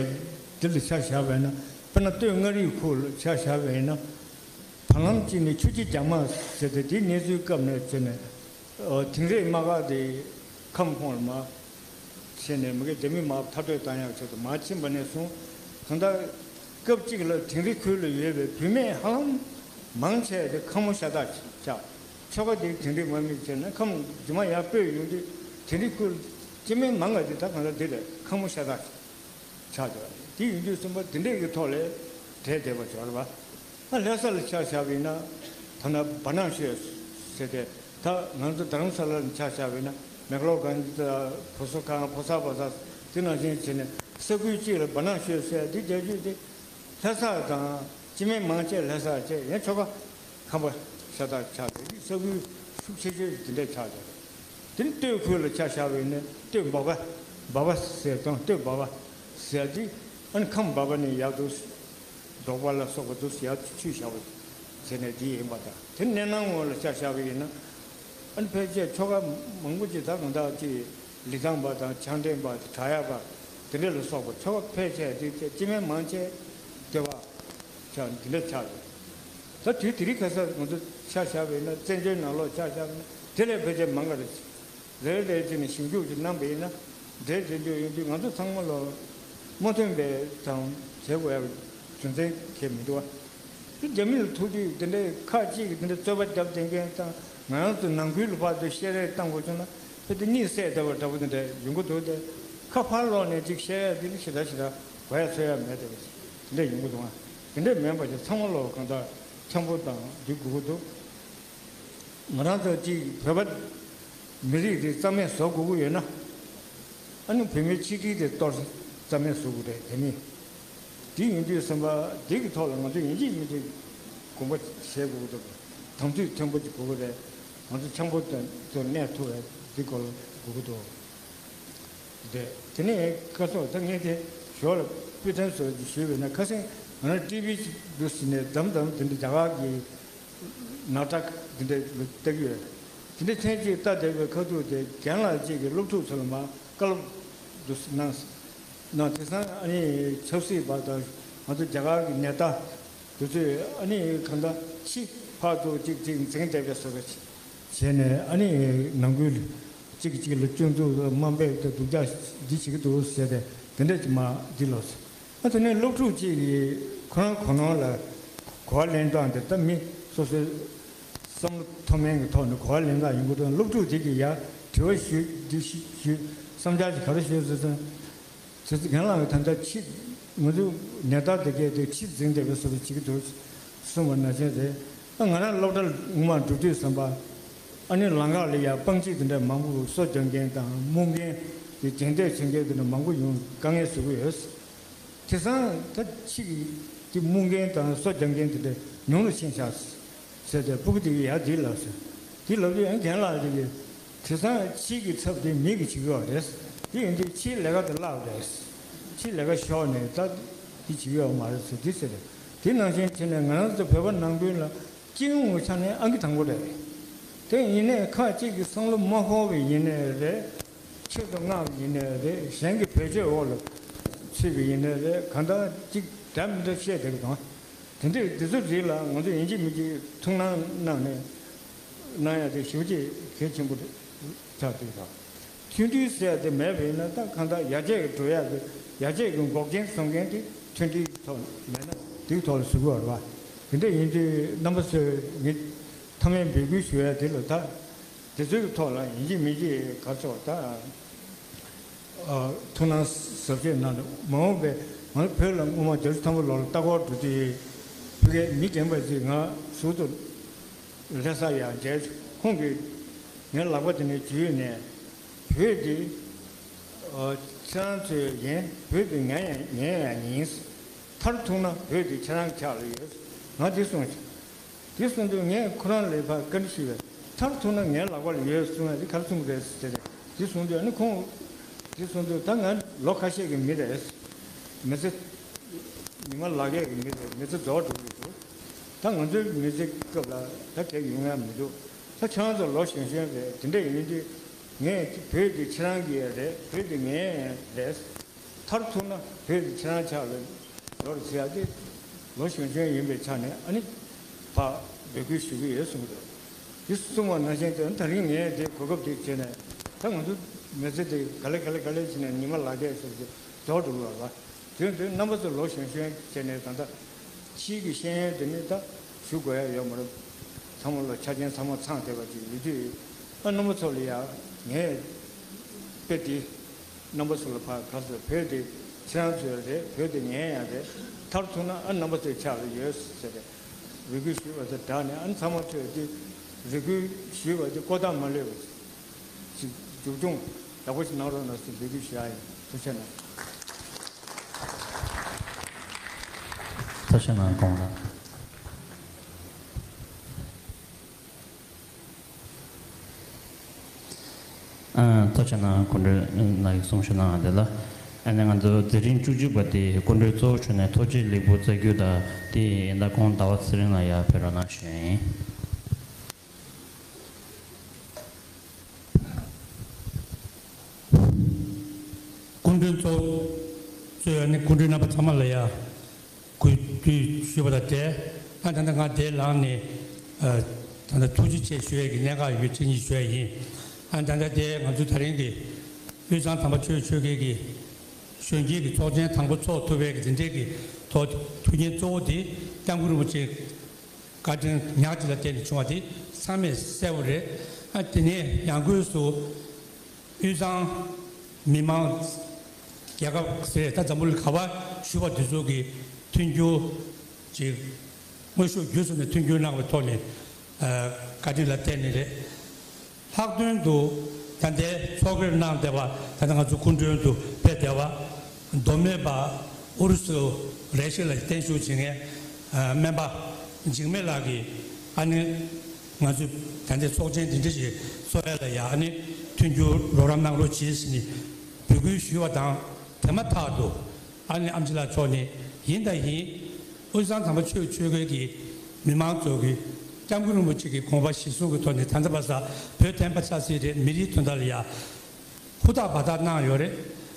འདི་ལ་ཆ་བཞག་པ་ཡིན་ན། དཔེར་ན་སྟོད་མངའ་རིས་ཁུལ་ལ་ཆ་བཞག་པ་ཡིན་ན། བར་ལམ་གཅིག་ནས་ཆུ་སྐྱིད་རྒྱ་མ་ཟེར་ཏེ་དེའི་གནས་ཚུལ་སྐབས་ནས་བྱས་ནས། ཨ། དིང་རི་དམག་སྒར་དེ་ཁམས་ཁོངས་ལ་མར་བྱས་ནས་མ་གི་རྒྱ་མི་དམག་མཐར་སྐྲོད་བཏང་ཡག་ཆེད་དུ་མར་ཕྱིན་པ་ནས་བཟུང་། གང་ལྟར་སྐབས་གཅིག་ལ་དིང་རི་ཁུལ་ལ་ཡོད་པའི་བུད་མེད་ཧ་ལམ་མང་ཆེ་བ་དེ་ཁ་མོ་ཤ་སྟག་ཆགས། ཆོལ་ཁ་དེ་དིང་རི་དམག་མི་བྱས་ན་ཁམས་རྗེས་མ་ཡར་སྤོས་ཡོང་དུས་དིང་རི་ཁུལ་སྐྱེ་དམན་མང་བ་དེ་ད་གང་ལྟར་དེ་ལས་ཁ་མོ་ཤ་སྟག་ཆགས་ཆགས་ཡོད། དེ་ཡིན་དུས་གསུམ་པ་དེ་འདྲས་ཀྱི་ཐོག་ལས་བསྡད་བསྡད་པ་ཅིག་ཡོད་རེད་པ། ཨ་ལྷ་ས་ལ་ཆ་བཞག་པ་ཡིན་ན། ཐ་ན་བ་ནང་ཤོད་ཟེར་ཏེ། ད་ང་ཚོ་རྡ་རམ་ས་ལ་ལ་ཆ་བཞག་པ་ཡིན་ན། མེག་ལོར་གྷན་ཇི་དང་བྷོ་སོ་ཁང་བྷོ་ས་བྷ་ས་དེ་ནང་བཞིན་བྱས་ནས་ས་ཁུལ་གཅིག་ལ་བ་ནང་ཤོད་ཟེར་དེ་རྒྱག་རྒྱུ་དེ། ལྷ་ས་དང་སྐྱེ་དམན་མང་ཆེ་ལྷ་ས་བཅས། ཡང་ཆོལ་ཁ་ཁམས་པ་ཤ་སྟག་ཆགས་ཡོད་དུས་ས་ཁུལ་ཤུགས་ཆེ་ཤོས་དེ་འདྲས་ཆགས་ཡོད་རེད། དེ་ནི་སྟོད་ཁུལ་ལ་ཆ་བཞག་པ་ཡིན་ན་སྟོད་འབའ་པ། འབའ་པ་ཟེར་དང་སྟོད་འབའ་པ་ཟེར་དེ། ཨ་ནི་ཁམས་འབའ་པ་ནས་ཡར་དུ་འབྲོག་པ་ལ་སོགས་པ་དུ་ཡར་ཆུད་བཞག་པ་ཟེར་ནས་དེ་ཡིན་པ་དང་། དེ་གནས་སྣང་ངོས་ལ་ཆ་བཞག་པ་ཡིན་ན། ཨ་ནི་ཕལ་ཆེར་ཆོལ་ཁ་མང་པོ་ཅིག་ད་གང་ལྟར་ཅིག་ལི་ཐང་པ་དང་ཕྱག་འདྲེན་པ་དང་བྲག་གཡབ་པ་དེ་འདྲས་ལ་སོགས་པ་ཆོལ་ཁ་ཕལ་ཆེར་དེ་སྐྱེ་དམན་མང་ཆེ་སྟོད་པ། ཆགས་འདི་འདྲ་ཆགས་ཡོད། ད་དུས་དེ་རིང་ཁ་སང་ང་ཚོ་ཆ་བཞག་པ་ཡིན་ན། བཙན་བྱོལ་ནང་ལོགས་ཆ་བཞག་པ་ཡིན་ན་དེ་ལས་ཕལ་ཆེར་མང་ག་རེ། རེ་རེ་བྱས་ནས་ཞིབ་འཇུག་ཅིག་གནང་པ་ཡིན་ན། འདིར་དེ་འཇོག་ཡོང་དུས་ང་ཚོ་ཚང་མ་ལ་མ་མཐུན་པའི་དང་བྱེད་དགོས་ཡག་རྒྱུ་མཚན་གང་ཡང་མི་འདུག་བ། དེ་རྒྱ་མི་ལ་ཐུག་དུས་དེ་འདྲའི་ཁག་ཅིག་གིས་དེ་འདྲའི་རྩོད་པ་བརྒྱབ་བསྡད་མཁན་དང་། ང་རང་ཚོ་ནང་ཁུལ་ལ་ཕར་ཚུར་བཤད་རེས་བཏང་དགོས་བྱུང་ན་ཕལ་ཆེར་གཉིད་སད་བསྡད་པ་འདྲ་པོ་དེ་འདྲ་ཡོང་གི་འདུག་སྟེ། ཁ་ཕར་ལོག་ནས་ཅིག་བཤད་ཡ་དེ་ལ་ཞེ་དྲག་ཞེ་དྲག་གོ་ཡ་ཚོད་ཡ་མེད་བསྡད་པ་དེ་འདྲ་ཡོང་གི་འདུག་ཨང་། དེ་འདྲས་མིན་པ་ཅིག་ཚང་མ་ལོ་གང་ལྟར་འཆམ་པོ་དང་འདི་དགོས་ཀྱི་འདུག་ང་རང་ཚོ་གཅིག་བོད་པ་མི་རིགས་འདི་རྩ་མེད་བཟོ་དགོས་ཀྱི་ཡོད་ན། ཨ་ནི་བོད་མིའི་ཆིག་སྒྲིལ་དེ་གཏོར་རྩ་མེད་བཟོ་དགོས་རེད། དེ་མིན། དེ་ཡིན་དུས་བསམ་པ་འདི་གི་ཐོག་ལ་ང་ཚོ་ཡིན་གཅིག་མིན་གཅིག་དགོངས་པ་བཞེས་དགོས་ཀྱི་འདུག་དམ་ཚིག་མཐུན་པོ་ཅིག་དགོས་ཀྱི་རེད། ང་ཚོ་འཆམ་པོ་དང་ཚོ་གནས་ཐུབ་པའི་འདི་སྐོར་ལ་དགོས་ཀྱི་འདུག་རེད། དེ་ནས་ཁ་སང་ད་ངས་དེ་ཞོར་ལ་སྤུས་ཐན་སོགས་ཀྱིས་ཞུས་པས་ན། ཁ་སང་ང་རང་ཊི་ཝི་འདུག་ཟེར་ནས་འདམ་འདམ་དེ་འདྲ་རྒྱ་གར་གྱི་ནག་ཁྲ་དེ་འདྲ་ལ་བལྟ་གི་ཡོད། དེ་འདྲ་ཐེངས་གཅིག་ལྟ་བསྡད་པའི་ཁ་ཐུག་དེ་རྒན་ལགས་གཅིག་གིས་སློབ་ཕྲུག་ཚོ་ལ་མར་བཀའ་སློབ་འདུག་གནང་གནང་། དེང་སང་ཨ་ནི་ཆབ་སྲིད་པ་དང་ང་ཚོ་རྒྱ་གར་གྱི་ནེ་ཏཱ་དེ་ཚོས་ཨ་ནི་གང་ལྟར་ཕྱི་ཕར་ཚུར་གཅིག་གཅིག་འཛིང་བསྡད་པའི་བཟོ་འདྲ་བྱས་ནས། ཨ་ནི་ནང་ཁུལ་གཅིག་གིས་གཅིག་ལ་སྐྱོན་འཛུགས་དམའ་འབེབས་དང་སྡུག་ཅག་འདི་བྱེད་ཀྱི་འདུག་ཟེར་ཏེ་དེ་འདྲ་ཅིག་མར་འདི་ལོག་སོང་། ཨ་དེ་ནས་སློབ་ཕྲུག་ཅིག་གིས་ཁོ་རང་ཁོ་ནོར་ལ་གོ་བ་ལེན་སྟངས་དེ་ད་མི་སོ་སོའི་བསམ་བློ་མཐོ་དམན་གྱི་ཐོག་ནས་གོ་བ་ལེན་སྟངས་ཡིན་དགོས་དོན། སློབ་ཕྲུག་དེ་གིས་ཡར་དྲི་བ་ཞུས། འདི་ཞུས་ཞུས། བསམ་འཆར་ཅིག་ག་རེ་ཞུས་ཟེར་ཙང་། དེ་ཚོ་རྒན་ལགས་ཀྱིས་ད་ལྟ་ཕྱི་ང་ཚོ་ནེ་ཏཱ་དེ་གས་དེ་ཕྱི་འཛིང་བསྡད་པའི་བཟོ་འདྲ་བྱེད་ཀྱི་འདུག་གསུངས་པ་ནང་བཞིན་རེད། ད་ང་རང་སློབ་གྲྭ་སྔོན་མ་འགྲོ་དུས་ཙམ་པ། ཨ་ནི་ལམ་ཁ་ལ་ཡ་སྤང་ཁྱི་དེ་འདྲ་མང་པོ་གསོ་རྒྱག་མཁན་དང་རྨུག་མཁན་དེ་རྒྱན་ལྟས་བྱེད་མཁན་དེ་འདྲ་མང་པོ་ཡོང་དཀའ་ངལ་བཟོ་གི་ཡོད། དེང་སང་ད་ཕྱི་གི་དེ་རྨུག་མཁན་དང་གསོ་རྒྱག་མཁན་དེ་འདྲ་ཉུང་རུ་ཕྱིན་ཤག་ཟེར་ཏེ། སྤུ་གུ་དེ་གིས་ཡར་འདི་ལབ་ཟེར། དེ་ལབ་དུས་ཨ་རྒན་ལགས་དེ་གིས་དེང་སང་ཕྱི་གི་ཚབ་དེ་མི་གིས་བྱེད་ཀྱི་ཡོད་རེད། དེ་ཡིན་དུས་ཕྱིའི་ལས་ཀ་དེ་བརླག་རེད། ཕྱིའི་ལས་ཀ་ཤོར་ནས་ད་འདི་བྱེད་ཀྱི་ཡོད་མ་རེད་ཟེར་འདི་ཟེར་རེད། དེ་ནང་བཞིན་བྱས་ནས་ང་རང་ཚོ་བོད་པ་ནང་ཁུལ་ལ་སྤྱི་ཡོངས་ཀྱི་ཆ་ནས་ཨང་ཀི་དང་པོ་རེད། དེ་ཡིན་ནའི་ཁ་ཅིག་གིས་བསམ་བློ་མ་འཁོར་བ་ཡིན་ནའི་རེད། ཆེད་དུ་མངགས་པ་ཡིན་ནའི་རེད། གཞན་གྱི་བེད་སྤྱོད་འོག་ལ་ཚུད་པ་ཡིན་ནའི་རེད། གང་ལྟར་ཅིག་འདྲ་མི་འདྲ་བཤད་བསྡད་ཀྱི་འདུག་དེ་འདྲས་དེ་ཚོ་རིགས་ལ་ང་ཚོ་ཡིན་གཅིག་མིན་གཅིག་ཐུགས་སྣང་གནང་ནས་གནང་ཡ་དེ་ཞེ་པོ་ཅིག་གལ་ཆེན་པོ་ཆགས་འདུག་ད། མཐུན་སྒྲིལ་ཟེར་ཡ་དེ་མེད་པ་ཡིན་ན། ད་གང་ལྟར་ཡར་རྒྱས་ཀྱི་འགྲོ་ཡ་དེ། ཡར་རྒྱས་ཀྱི་འགོག་རྐྱེན་བཟོ་མཁན་དེ་མཐུན་སྒྲིལ་ཐོག་མེད་ན་དེའི་ཐོག་ལ་ཟུག་གི་ཡོད་རེད་པ། དེ་འདྲ་ཡིན་དུས་རྣམ་པ་ཚོས་ངས་མཐའ་མའི་འབོད་སྐུལ་ཞུ་ཡ་དེ་ལ་ད། དེ་ཚོའི་ཐོག་ལ་ཡིན་གཅིག་མིན་གཅིག་ག་ཚོད་ད། ཨ། ཐུགས་སྣང་གཟབ་བྱེད་གནང་འདུག་མ་འོངས་པའི་ང་བོད་ལ་སྔོན་མ་བརྒྱད་ཅུ་ཐམ་པ་ལོ་ལ་ལྟ་སྐོར་འགྲོ་དུས། ཕ་གིའི་མི་རྒན་པ་ཅིག་ང་ཟུར་དུ་ལྷ་ས་ཡར་མཇལ་བྱུང་། ཁོང་གིས་ངའི་ལག་པ་དེ་ནས་འཇུས་ནས། བོད་འདི་ཨ། ཁྱེད་རང་ཚོའི་ཡིན། བོད་འདི་ངའི་ཡང་ངའི་ཡང་ཡིན། མཐར་ཐུག་ན་བོད་འདི་ཁྱེད་རང་ཕྱག་ལ་ཡོད། ང་འདི་གསུངས་བྱུང་། དེ་གསུངས་དུས་ངས་ཁོ་རང་ལ་ཕར་བཀའ་འདྲི་ཞུས་པས། མཐར་ཐུག་ན་ངའི་ལག་པ་ལ་ཡོད་གསུངས་ཡ་དེ་ག་རེ་གསུངས་པ་རེད་ཟེར་ཏེ། དེ་གསུངས་དུས་ཨ་ནི་ཁོང་། དེ་གསུངས་དུས་ད་ང་ལོ་ཁ་ཤས་ཀྱི་མི་རེད། མི་ཚེ་ཉི་མ་ལག་ཡས་ཀྱི་མི་རེད། མི་ཚེ་རྫོགས་འགྲོ་གི་འདུག་ད་ང་ཚོའི་མི་ཚེ་སྐབས་ལ་ད་དེ་ཡོང་ཡ་མི་འདུག་ད་ཁྱེད་རང་ཚོ་ལོ་གཞོན་གཞོན་རེད། དེ་འདྲ་ཡིན་དུས་ངས་བོད་འདི་ཁྱེད་རང་གི་ཡ་རེད། བོད་འདི་ངའི་ཡ་རེད། མཐར་ཐུག་ན་བོད་དེ་ཁྱེད་རང་ཕྱག་ལ་ལོ་རེ་ཟེར་ཡག་དེ་ལོ་གཞོན་གཞོན་ཡིན་པའི་ཆ་ནས་ཨ་ནི་ཕར་འབོད་སྐུལ་ཞུ་གི་ཡོད་གསུངས་འདུག་དེ་གསུངས་པ་ནང་བཞིན་དུ་ད་རིང་ངས་དེ་གོ་སྐབས་དེ་བྱས་ནས། ད་ང་ཚོ་མི་ཚེ་དེ་ག་ལེ་ག་ལེ་ག་ལེ་བྱས་ནས་ཉི་མ་ལག་བརྒྱད་ཙམ་ཞིག་རྫོགས་འགྲོ་གི་ཡོད་རེད་པ། དེ་ཡིན་དུས་རྣམ་པ་ཚོ་ལོ་གཞོན་གཞོན་བྱས་ནས་ད་ལྟ་ཕྱིའི་གི་ཤེས་ཡོན་དེ་ནི་ད་ཞུ་དགོས་ཡ་ཡོད་མ་རེད། ཚང་མ་ལོ་ཆ་རྐྱེན་ཚང་མ་ཚང་བསྡད་པ་ཅིག་ཡོད་དུས། ཨ། རྣམ་པ་ཚོ་ལ་ཡ་ངས་དཔེ་དེ། རྣམ་པ་ཚོ་ལ་ཕར་ག་ཚོད། བོད་དེ་ཁྱེད་རང་ཚོའི་རེད། བོད་དེ་ངའི་ཡང་རེད། མཐར་ཐུག་ན་ཨ་རྣམ་པ་ཚོའི་ཕྱག་ལ་ཡོད་ཟེར་ཏེ་རེ་སྐུལ་ཞུས་པ་དང་སྦྲགས་ནས། ཨ་ནི་ཚང་མ་ཚོས་དེ་རེ་སྐུལ་ཞུས་པ་དེ་ལྐོག་ཟ་མ་ལུས་པ་ཞིག་མཇུག་སྐྱོང་ཡག་པོ་ཞིག་གནང་རོགས་གནང་ཟེར་འབོད་སྐུལ་ཞུ་ཡ་ཡིན། ཐུགས་རྗེ་གནང་། ཐུགས་རྗེ་གནང་། དགོངས་དག་ཨ། ཐུགས་རྗེ་གནང་། སྐུ་མགྲོན་ལགས་ཀྱིས་གསུང་བཤད་གནང་བ་དེ་ལ། ཨ་ནི་ང་ཚོ་དེ་རིང་བཅུ་གཅིག་པ་དེ་སྐུ་མགྲོན་གཙོ་བོ་ཞུས་ནས་ཐུགས་རྗེ་ལེགས་འབུལ་སྩལ་རྒྱུ་དང་། དེ་ཡིན་ད་ཁོང་ཟླ་བ་ཚེ་རིང་ལགས་ཡར་ཕེབས་རོགས་གནང་ཞུ་ཡ་ཡིན། སྐུ་མགྲོན་གཙོ་བོ་གཙོས་ཨ་ནི་སྐུ་མགྲོན་རྣམ་པ་ཚང་མ་ལ་ཡ། གུས་འདུད་ཞུས་པ་དང་འབྲེལ། ཨ། ད་ལྟ་ང་འདིར་ལངས་ནས། ཨ། ད་ལྟ་ཐུགས་རྗེ་ཆེ་ཞུ་ཡས་ཀྱི་གནད་འགག་ཡོད་ཅིག་ཞུ་ཡས་ཡིན། ཨ། ད་ལྟ་དེ་ང་ཚོ་ད་རིང་གི་དབུས་གཙང་དམ་པ་ཆོས་ཆོས་འགལ་གྱི་གཞོན་སྐྱེས་ཀྱི་ཚོགས་ཆེན་དང་པོ་ཚོགས་ཐུབ་པའི་གི་དེ་འདྲའི་གི་ཐོག་རྒྱུ་རྐྱེན་གཙོ་བོ་དེ་སྐྱབས་མགོན་རིན་པོ་ཆེའི་བཀའ་དྲིན་ཉག་གཅིག་ལ་བརྟེན་ནས་བྱུང་བ་དེ་ཚང་མས་གསལ་པོ་རེད། ཨ། དེ་ནས་ཡང་སྒོས་སུ། དབུས་གཙང་མི་མང་རྒྱལ་ཁབ་ཟེར་ད་འཛམ་བུ་གླིང་ག་པར་བཞུགས་པ་དེ་ཚོ་གི་མཐུན་འགྱུར་ ཅིག་དངོས་ཤུགས་བརྒྱུད་གསུམ་ནས་མཐུན་འགྱུར་གནང་བའི་ཐོག་ནས་བཀའ་དྲིན་ལ་བརྟེན་ནས་རེད། ལྷག་དོན་དུ་ད་ལྟའི་ཚོགས་སྒེར་གནང་བསྡད་པ་ད་ལྟ་ང་ཚོ་སྐུ་མགྲོན་དུ་ཕེབས་བསྡད་པ་མདོ་སྨད་པ་ཨུ་རུ་སུ་རེ་ཤི་ལ་བརྟན་བཞུགས་བྱེད་མཁན་སྨན་པ་འཇིགས་མེད་ལགས་ཀྱིས་ཨ་ནི་ང་ཚོས་ད་ལྟའི་ཚོགས་ཆེན་འདི་འདྲ་ཞིག་ཚོགས་ཡ་ལ་ཡ་ཨ་ནི་མཐུན་འགྱུར་རོགས་རམ་གནང་རོགས་གྱིས་ཟེར་ནས་འབོད་སྐུལ་ཞུས་པ་དང་། དེ་མ་ཐག་ཏུ་ཨ་ནི་ཨེམ་ཆི་ལགས་མཆོག་ནས་ཡིན་དང་ཡིན། དབུས་གཙང་དམ་པ་ཆོས་ཆོས་སྐལ་གྱི་མི་མང་ཚོ་གི་སྐྱབས་མགོན་རིན་པོ་ཆེ་གི་དགོངས་པ་གཞིར་བཟུང་གི་ཐོག་ནས་ད་ལྟ་བར་ས་བོད་བསྟན་པ་ཆབ་སྲིད་རེད། མི་རིགས་དོན་དག་ལ་ཡ་ཧུར་ཐག་འབད་ཐག་གནང་ཡོད་རེད།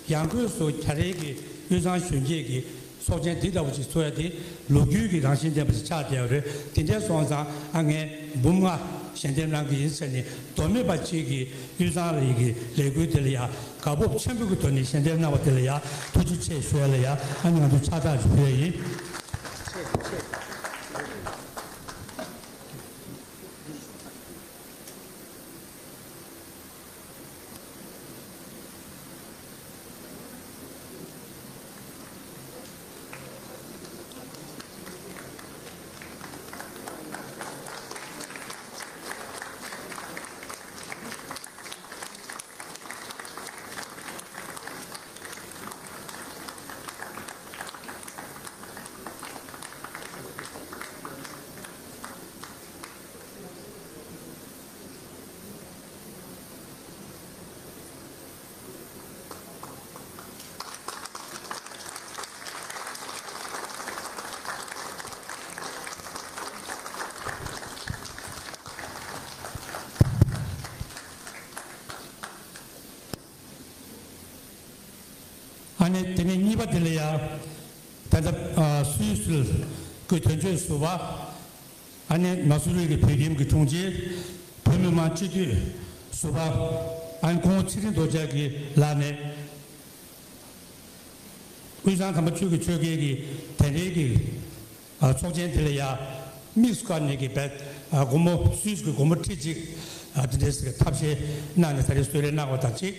ཡང་སྒོས་སུ་ད་རེས་ཀྱི་དབུས་གཙང་གཞོན་སྐྱེས་ཀྱི་ཚོགས་ཆེན་འདི་ལྟ་བུ་ཞིག་ཚོགས་ཡ་དེ་ལོ་རྒྱུས་ཀྱི་རང་བཞིན་ལྡན་པ་ཞིག་ཆགས་བསྡད་ཡོད་རེད། དེ་འདྲ་སོང་ཙང་ཨ་ངས་འབུམ་ལྔ་ཞལ་འདེབས་གནང་གི་ཡིན་ཟེར་ནས་མདོ་སྨད་པ་གཅིག་གིས་དབུས་གཙང་ལ་ཡི་གི་ལས་འགུལ་དེ་ལ་ཡ་དགའ་སྤོབས་ཆེན་པོ་གི་ཐོག་ནས་ཞལ་འདེབས་གནང་བ་དེ་ལ་ཡ་ཐུགས་རྗེ་ཆེ་ཞུ་ཡ་ལ་ཡ་ཨ་ནི་ང་ཚོ་ཕྱག་རྟགས་ཞུ་ཡ་ཡིན། ཨ་ནི་དེ་ནས་གཉིས་པ་དེ་ལ་ཡ་ད་ལྟ་སུད་སི་གི་དོན་གཅོད་ཟུར་པ། ཨ་ནི་མ་སུ་རི་གི་བོད་ཁྱིམ་གྱི་དྲུང་ཆེ། བོད་མི་མང་སྤྱི་འཐུས་ཟུར་པ། ཨ་ནི་སྐུ་ངོ་ཚེ་རིང་རྡོ་རྗེ་གི་ལག་ནས་དབུས་གཙང་དམ་པ་ཆོས་ཀྱི་ཆོལ་ཁའི་གི་དེ་རིང་གི་ཚོགས་ཆེན་དེ་ལ་ཡ་དམིགས་སུ་བཀར་ནས་ཀྱི་བས་སྒོར་མོ་སུད་སི་གི་སྒོར་མོ་ཁྲི་གཅིག་དེ་འདྲའི་ཐབས་ཤེས་གནང་ནས་ད་རེས་གསོལ་རས་གནང་བ་དང་གཅིག་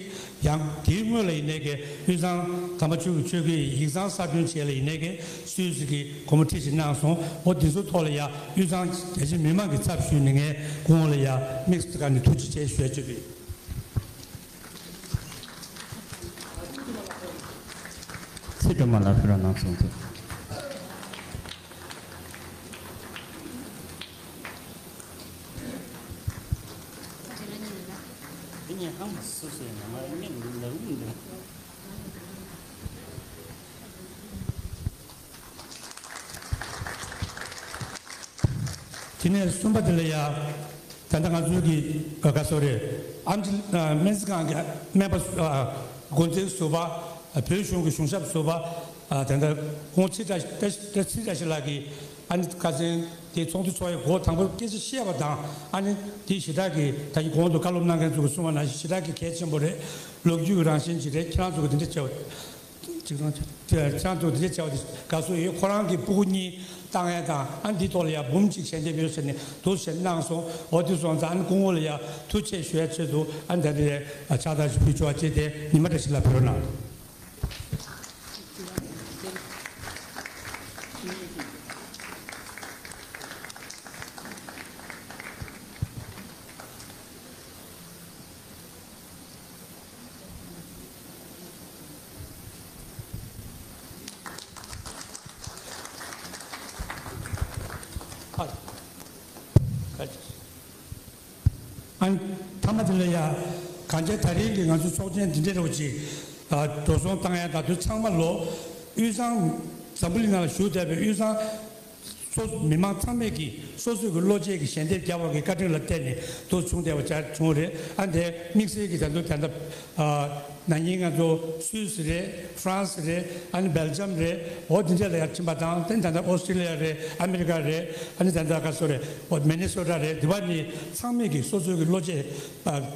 ཡང་དེའི་སྔོན་ལ་ཡིན་ནའི་གི་དབུས་གཙང་དམ་པ་ཆོས་ཀྱི་ཆོལ་ཁའི་ཡིག་ཚང་གསར་བསྐྲུན་བྱས་ལ་ཡིན་ནའི་གི་སུད་སི་གི་སྒོར་མོ་ཁྲི་གཅིག་གནང་སོང་། འོ་དེ་ཚོའི་ཐོག་ལ་ཡ་དབུས་གཙང་རྒྱ་ཆེ་མི་མང་གི་ཚབ་ཞུས་ནས་ངས་སྐུ་ངོ་ལ་ཡ་དམིགས་སུ་བཀར་ནས་ཐུགས་རྗེ་ཆེ་ཞུ་ཡ་བཅོལ་གི་ཡོད། ཚེ་སྒྲོལ་མ་ལགས་ཕེབས་རོགས་གནང་གསུངས་འདུག་དེ་ནས་གསུམ་པ་དེ་ལ་ཡ། ད་ལྟ་ང་ཚོའི་གི་ག་སོ་རེད། ཨམ་ཆི་སྨན་རྩིས་ཁང་གི་སྨན་པ་འགོ་འཛིན་ཟུར་པ། བོད་གཞུང་གི་གཞུང་ཞབས་ཟུར་པ། ད་ལྟ་ཁོང་ཚེ་བཀྲ་ཚེ་བཀྲ་ཤིས་ལགས་ཀྱིས་ཨ་ནི་ཁ་སང་དེ་ཚོགས་འདུ་ཚོགས་ཡའི་འགོ་དང་པོ་སྐད་ཆ་བཤད་པ་དང་ཨ་ནི་དེ་ཞེ་དྲག་གི་ད་གི་གོང་དུ་བཀའ་སློབ་གནང་མཁན་ཚོ་གིས་གསུངས་པ་ནང་བཞིན་ཞེ་དྲག་གི་གལ་ཆེན་པོ་རེད། ལོ་རྒྱུས་ཀྱི་རང་བཞིན་ཅིག་རེད། ཁྱེད་རང་ཚོ་གིས་དེ་འདྲ་བྱས་པ། ཅིག་ཙང་ཅིག་ཁྱེད་རང་ཚོ་དེ་འདྲ་བྱས་པ་དེ་དགའ་བསུ་ཡོད། ཁོ་རང་གི་སྤུ་གུ་གཉིས་བཏང་ཡས་དང་ཨ་འདིའི་ཐོག་ལ་ཡ་འབུམ་གཅིག་ཞལ་འདེབས་ཡོད་ཟེར་ནས་འདུག་ཟེར་གནང་སོང་། འོ་དེ་སོང་ཙང་ཨ་ནི་སྐུ་ངོ་ལ་ཡ་ཐུགས་རྗེ་ཆེ་ཞུ་ཡ་ཆེད་དུ་ཨ་ནི་ད་ལྟ་ཡ་ཕྱག་རྟགས་ཤིག་ཕུལ་ཆོག་པ་བྱས་ཏེ་ཉི་མ་འདྲ་ཞིག་ལ་ཕེབས་རོགས་གནང་། ཨ་ནི་མཐའ་མ་དེ་ལ་ཡ་གང་ལྟར་ད་རེས་ཀྱི་ང་ཚོ་ཚོགས་ཆེན་འདི་འདྲ་རོགས་ཅིག་འགྲོ་སོང་བཏང་ཡ་ད་དུང་ཚང་མ་ལོ་དབུས་གཙང་འཛམ་བུ་གླིང་ནང་ལ་བཞུགས་བསྡད་པའི་དབུས་གཙང་སོ་མི་མང་ཚང་མས་ཀྱིས་སོ་སོའི་གི་བློ་སྐྱེད་ཀྱི་ཞལ་འདེབས་བརྒྱབ་པ་གི་བཀའ་དྲིན་ལ་བརྟེན་ནས་དུ་བྱུང་བསྡད་པ་ཆགས་བྱུང་རེད། ཨ་འདི་དམིགས་བསལ་གྱི་ད་དུང་ད་ལྟ་ན་ནིང་ང་ཚོ་སུད་སི་རེད། ཧྥ་རན་སི་རེད། ཨ་ནི་སྦེལ་ཇམ་རེད། འོ་འདི་འདྲ་ལ་ཡར་ཕྱིན་པ་དང་དེ་ད་ལྟ་ཨོ་སི་ཀྲི་ལི་ཡ་རེད། ཨ་མི་རི་ཀ་རེད། ཨ་ནི་ད་ལྟ་ག་སོ་རེད། འོ་མི་ནི་སོ་ཊ་རེད། འདི་བ་ནི་ཚང་མས་ཀྱིས་སོ་སོའི་གི་བློ་སྐྱེད་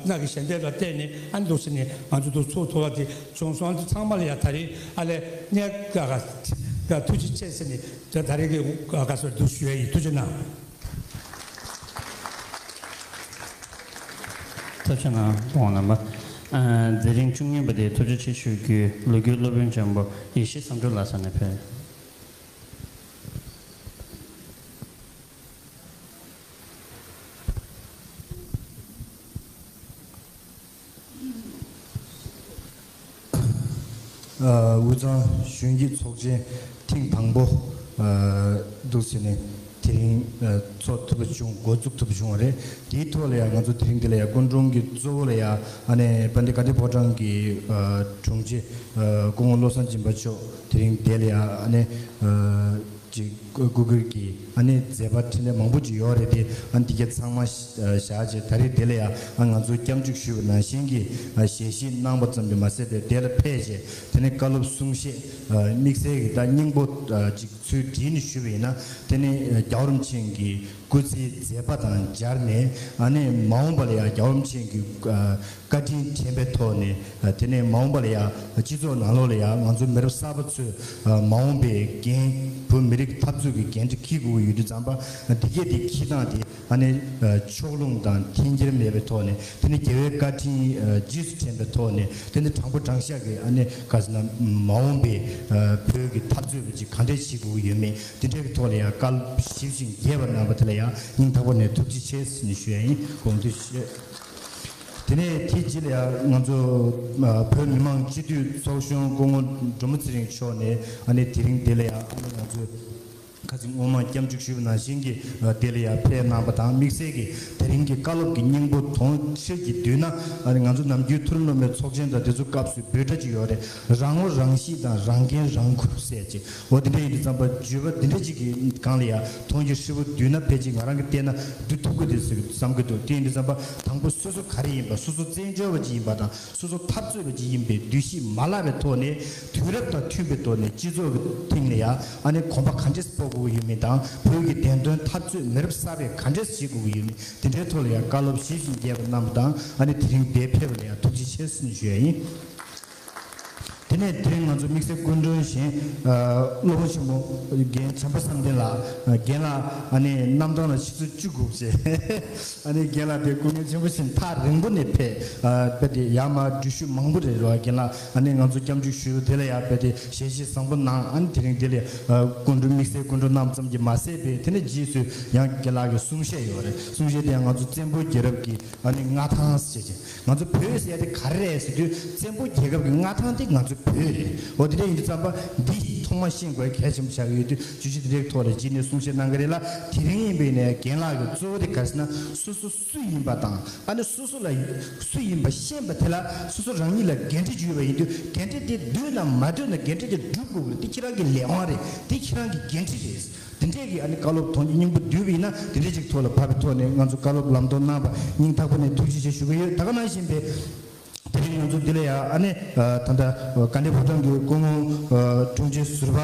ནག་གི་ཞལ་འདེབས་ལ་བརྟེན་ནས་ཨ་ནི་འདུག་ཟེར་ནས་ང་ཚོ་འདུག་ཚོགས་ཐུབ་པ་དེ་བྱུང་སོང་། ཨ་ནི་ཚང་མ་ལ་ཡ་ད་རེས་ཨ་ལས་གནས་ག་ག་ཐུགས་རྗེ་ཆེ་ཟེར་ནས་ད་ད་རེས་ཀྱི་ག་སོ་འདུག་ཞུ་ཡ་ཡིན། ཐུགས་རྗེ་གནང་། ཐུགས་རྗེ་གནང་སྐུ་ངོ་རྣམ་པ། ཨ་དེ་རིང་བཅུ་གཉིས་པ་དེ་ཐུགས་རྗེ་ཆེ་ཞུ་རྒྱུའི་ལོ་རྒྱུས་སློབ་དཔོན་ཆེན་པོ་ཡེ་ཤེས་བསམ་གྲུབ་ལགས་ས་ནས་ཕེབས། དབུས་གཙང་གཞོན་སྐྱེས་ཚོགས་ཆེན་ཐེངས་དང་པོ་འདུག་ཟེར་ནས་དེ་རིང་ཚོགས་ཐུབ་པ་བྱུང་། འགོ་འཛུགས་ཐུབ་པ་བྱུང་བ་རེད། དེའི་ཐོག་ལ་ཡང་ང་ཚོ་དེ་རིང་འདི་ལ་ཡང་སྐུ་མགྲོན་གྱི་གཙོ་བོ་ལ་ཡང་ཨ་ནེ་དཔལ་ལྡན་དགའ་ལྡན་ཕོ་བྲང་གི་དྲུང་ཆེ་སྐུ་ངོ་བློ་བཟང་སྦྱིན་པ་མཆོག་དེ་རིང་འདི་ལ་ཡང་ཨ་ནེ་ཅིག་སྐུ་སྒེར་གྱི་ཨ་ནེ་མཛད་པ་འཕྲིན་ལས་མང་པོ་ཅིག་ཡོད་རེད་དེ། ཨ་ནེ་འདི་ག་ཚང་མ་བཞག་བྱས་ད་རེས་འདི་ལ་ཡང་ང་ཚོ་སྐྱབས་འཇུག་ཞུས་པ་ནང་བཞིན་གྱི་ཞལ་བཞེས་གནང་པ་ཙམ་གྱིས་མ་ཟད་པའི་འདི་ལ་ཕེབས་བྱས་དེ་ནས་བཀའ་སློབ་གསུང་བཤད་དམིགས་བསལ་གྱི་ད་སྙིང་པོ་ཅིག་ཚུལ་བྲིས་ནས་ཞུས་པ་ཡིན་ན། དེ་ནས་རྒྱལ་བ་རིན་པོ་ཆེ་གི་སྐུ་ཚེའི་མཛད་པ་དང་སྦྱར་ནས་ཨ་ནེ་མ་འོངས་པ་ལ་ཡང་རྒྱལ་བ་རིན་པོ་ཆེ་གི་བཀའ་དྲིན་དྲན་པའི་ཐོག་ནས་དེ་ནས་མ་འོངས་པ་ལ་ཡང་སྤྱི་ཚོགས་ནང་ལོགས་ལ་ཡང་ང་ཚོ་མི་རབས་གསར་པ་ཚོས་མ་འོངས་པའི་འགན། བོད་མི་རིགས་འཐབ་རྩོད་ཀྱི་འགན་འཁྲི་འཁྱེར་དགོས་ཀྱི་ཡོད་དུས་ཙམ་པ་འདི་གས་དེ་འཁྱེར་སྟངས་དེ་ཨ་ནེ་ཕྱོགས་ལྷུང་དང་འཐེན་འཁྱེར་མེད་པའི་ཐོག་ནས། དེ་ནས་རྒྱལ་བའི་བཀའ་དྲིན་རྗེས་སུ་དྲན་པའི་ཐོག་ནས། དེ་ནས་དྲང་པོ་དྲང་བཞག་གི་ཨ་ནེ་ག་ཟེར་ན་མ་འོངས་པའི་བོད་ཀྱི་འཐབ་རྩོད་པ་ཅིག་ག་འདྲས་བྱེད་དགོས་ཀྱི་ཡོད་མེད་དེ་འདྲའི་ཐོག་ལ་ཡང་བཀའ་སློབ་ཞིབ་ཅིང་རྒྱས་པ་གནང་བ་དེ་ལ་ཡང་སྙིང་ཐག་པ་ནས་ཐུགས་རྗེ་ཆེ་ཟེར་ནས་ཞུ་ཡ་ཡིན། དགོངས་འདུག་ཞུ། དེ་ནས་དེའི་རྗེས་ལ་ཡང་ང་ཚོ་བོད་མི་མང་སྤྱི་འཐུས་ཚོགས་གཞོན་སྐུ་ངོ་སྒྲོལ་མ་ཚེ་རིང་མཆོག་ནས་ཨ་ནེ་དེ་རིང་འདི་ལ་ཡང་ཨ་ནེ་ང་ཚོ་ཁ་སང་སྔོན་མ་སྐྱབས་འཇུག་ཞུས་པ་ནང་བཞིན་གྱི་འདི་ལ་ཡང་ཕེབས་གནང་པ་དང་། དམིགས་བསལ་གྱི་དེ་རིང་གི་བཀའ་སློབ་ཀྱི་སྙིང་པོ་དོན་ཆེ་གི་བསྡུས་ན། ཨ་ནེ་ང་ཚོ་ནམ་རྒྱུན་མཐོ་རིམ་སློབ་མའི་ཚོགས་ཆེན་དང་དེ་ཚོ་སྐབས་སུ་འབོད་སྒྲ་ཅིག་ཡོད་རེད། རང་ངོ་རང་ཤེས་དང་རང་འགན་རང་འཁུར་ཟེར་ཅིག་འོ་དེ་འདྲ་ཡིན་དུས་ཙམ་པ་བརྗོད་པ་འདི་འདྲ་ཅིག་གི་སྒང་ལ་ཡང་དོན་གྱི་ཧྲིལ་པོ་བསྡུས་ན་ཕལ་ཆེར་ང་རང་གིས་བལྟས་ན་བསྡུ་ཐུབ་ཀྱི་རེད་ཟེར་བསམ་གྱི་འདུག་དེ་ཡིན་དུས་ཙམ་པ་དང་པོ་སོ་སོ་ག་རེ་ཡིན་པ། སོ་སོ་བཙན་བྱོལ་བ་ཅིག་ཡིན་པ་དང་། སོ་སོ་འཐབ་རྩོད་པ་ཅིག་ཡིན་པའི་འདུ་ཤེས་མ་བརླག་པའི་ཐོག་ནས། དུས་རབས་དང་མཐུན་པའི་ཐོག་ནས་སྤྱི་ཚོགས་ཀྱི་སྟེང་ལ་ཡང་ཨ་ནེ་གོམ་པ་ག་འདྲས་སྤོ་དགོས་ཀྱི་ཡོད་མེད་དང་། བོད་ཀྱི་བདེན་དོན་འཐབ་རྩོད་མི་རབས་གསར་པས་ག་འདྲས་བྱེད་དགོས་ཀྱི་ཡོད་མེད་དེ་འདྲའི་ཐོག་ལ་ཡང་བཀའ་སློབ་ཞིབ་ཅིང་རྒྱས་པ་གནང་བ་དང་། ཨ་ནེ་དེ་རིང་འདིར་ཕེབས་པ་ལ་ཡང་ཐུགས་རྗེ་ཆེ་ཟེར་ནས་ཞུ་ཡ་ཡིན། དེ་ནས་དེ་རིང་ང་ཚོ་དམིགས་བསལ་སྐུ་མགྲོན་གཞན་སློབ་དཔོན་ཆེན་མོ་རྒན་བྱམས་པ་བསམ་གཏན་ལགས། རྒན་ལགས་ཨ་ནེ་གནམ་ཐང་ལ་ཆུ་ཚོད་བཅུ་དགུ་བྱས། ཨ་ནེ་རྒན་ལགས་དེ་སྐུ་ངལ་ཆེན་པོ་ཞིག་ཐག་རིང་པོ་ནས་ཕེབས། དཔེ་དེ་ཡར་མར་འགྲུལ་བཞུད་མང་པོ་རེད་རོ། རྒན་ལགས་ཨ་ནེ་ང་ཚོ་སྐྱབས་འཇུག་ཞུས་པ་དེ་ལ་ཡང་དཔེ་དེ་ཞལ་བཞེས་བཟང་པོ་གནང་། ཨ་ནེ་དེ་རིང་དེ་ལ་སྐུ་མགྲོན་དམིགས་བསལ་སྐུ་མགྲོན་གནང་ཙམ་གྱིས་མ་ཟད་པའི་དེ་ནས་རྗེས་སུ་ཡང་རྒན་ལགས་ཀྱི་གསུང་བཤད་ཡོད་རེད། གསུང་བཤད་དེ་ཡང་ང་ཚོ་བཙན་པོ་རྒྱལ་རབས་ཀྱི་ཨ་ནི་མངའ་ཐང་ཟེར་ཅིག་ང་ཚོ་བོད་ཟེར་ཡ་དེ་ག་རེ་རེད་ཟེར་དུས། བཙན་པོ་རྒྱལ་ཁབ་ཀྱི་མངའ་ཐང་དེ་ང་ཚོ་བོད་རེད། འོ་དེ་འདྲ་ཡིན་དུས་ཙམ་པ་འདི་ཐོག་མ་ཤེས་དགོས་གལ་ཆེན་པོ་ཆགས་ཀྱི་ཡོད་དུས། བརྗོད་གཞི་དེ་འདྲའི་ཐོག་ལ་རྗེས་ནས་གསུང་བཤད་གནང་གི་རེད་ལ། དེ་རིང་ཡིན་པའི་ནས་རྒན་ལགས་ཀྱི་གཙོ་བོ་དེ་ག་རེ་ཟེར་ན། སོ་སོ་སུ་ཡིན་པ་དང་། ཨ་ནི་སོ་སོ་ལ་སུ་ཡིན་པ་ཤེས་པ་དེ་ལ་སོ་སོ་རང་ཉིད་ལ་འགན་འཁྲི་ཡོད་པ་ཡིན་དུས། འགན་འཁྲི་དེ་འདོད་ན་མ་འདོད་ན་འགན་འཁྲི་དེ་སྒྲུབ་དགོས་ཀྱི་རེད། དེ་ཁྱེད་རང་གི་ལས་དབང་རེད། དེ་ཁྱེད་རང་གི་འགན་འཁྲི་རེད། དེ་འདྲས་ཀྱི་ཨ་ནི་བཀའ་སློབ་དོན་གྱི་སྙིང་པོ་བསྡུས་པ་ཡིན་ན། དེ་འདྲས་ཅིག་ཐོག་ལ་བབས་པའི་ཐོག་ནས་ང་ཚོ་བཀའ་སློབ་ལམ་སྟོན་གནང་བ་སྙིང་ཐག་པ་ནས་ཐུགས་རྗེ་ཆེ་ཞུ་གི་ཡོད། ད་ག་ནང་བཞིན་པའི་དེ་རིང་ང་ཚོ་འདི་ལ་ཡང་ཨ་ནི་ད་ལྟ་དགའ་ལྡན་ཕོ་བྲང་གི་སྐུ་ངོ་དྲུང་ཆེ་ཟུར་པ་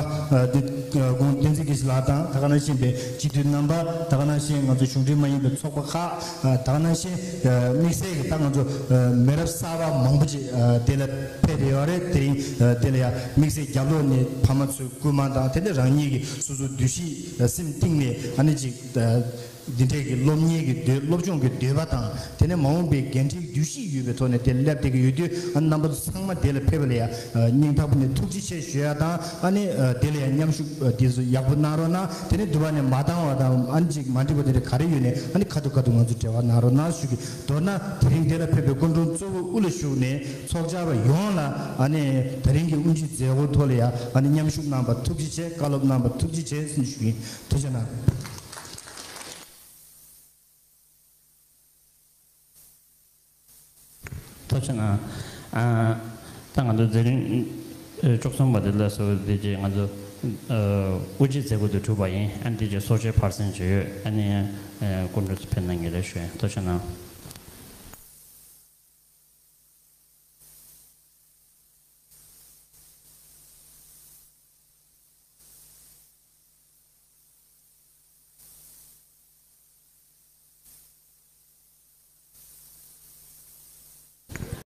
འདི་སྐུ་ངོ་བསྟན་འཛིན་དགེ་བཤེས་ལགས་དང་། ད་ག་ནང་བཞིན་པའི་སྤྱི་འཐུས་རྣམ་པ། ད་ག་ནང་བཞིན་ང་ཚོ་གཞུང་འབྲེལ་མ་ཡིན་པའི་ཚོགས་པ་ཁག་ད་ག་ནང་བཞིན་དམིགས་བསལ་གྱི་ད་ང་ཚོ་མི་རབས་གསར་པ་མང་པོ་ཅིག་དེ་ལ་ཕེབས་ཡོད་རེད། དེ་རིང་དེ་ལ་ཡང་དམིགས་བསལ་རྒྱབ་ལོགས་ནས་ཕ་མ་ཚོའི་སྐུལ་མ་དང་། དེ་ནས་རང་ཉིད་ཀྱི་སོ་སོའི་འདུ་ཤེས་སེམས་གཏིང་ནས་ཨ་ནི་ཅིག་འདི་འདྲས་ཀྱི་སློབ་གཉེར་གྱི་འདོད། སློབ་སྦྱོང་གི་འདོད་པ་དང་། དེ་ནས་མ་འོངས་པའི་འགན་འཁྲིའི་འདུ་ཤེས་ཡོད་པའི་ཐོག་ནས་དེ་སླེབས་བསྡད་ཀྱི་ཡོད་དུས། ཨ་ནི་རྣམ་པ་ཚོ་ཚང་མ་དེ་ལ་ཕེབས་པ་ལ་ཡང་སྙིང་ཐག་པ་ནས་ཐུགས་རྗེ་ཆེ་ཞུ་ཡ་དང་། ཨ་ནི་དེ་ལ་ཡང་མཉམ་ཞུགས་དེ་ཚོ་ཡག་པོ་གནང་རོགས་གནང་། དེ་ནས་འདུག་པ་ནས་མ་འདང་བ་དང་། ཨ་ནི་ཅིག་མ་འགྲིག་པ་དེ་འདྲ་ག་རེ་ཡོད་ནས་ཨ་ནི་ཁ་ཐུག་ཁ་ཐུག་ང་ཚོ་འབྲེལ་བ་གནང་རོགས་གནང་ཞུ་གི། མདོར་ན་དེ་རིང་དེ་ལ་ཕེབས་པའི་སྐུ་མགྲོན་གཙོ་བོ་དབུ་ལ་བཞུགས་ནས་ཚོགས་བཅར་བ་ཡོངས་ལ་ཨ་ནི་དེ་རིང་གི་དབུ་འབྱེད་མཛད་སྒོ་ཐོག་ལ་ཡང་ཨ་ནི་མཉམ་ཞུགས་གནང་བ་ཐུགས་རྗེ་ཆེ། བཀའ་སློབ་གནང་བ་ཐུགས་རྗེ་ཆེ་ཟེར་ནས་ཞུ་གི་ཡིན། ཐུགས་རྗེ་གནང་། ཐུགས་རྗེ་གནང་། ཨ། ད་ང་ཚོ་མཛད་རིམ་ཨ་བཅུ་གསུམ་པ་དེ་ལ་སོགས་དེ་རྗེས་ང་ཚོ་ཨ་དབུ་འབྱེད་མཛད་སྒོ་དེ་གྲུབ་པ་ཡིན། ཨ་ནི་དེ་རྗེས་གསོལ་ཇའི་ཕར་ཕྱིན་ཅིག་ཡོད། ཨ་ནི་ཨ་སྐུ་མགྲོན་ཚོ་ཕེབས་གནང་གི་རེད་ཞུ་ཡིན། ཐུགས་རྗེ་གནང་།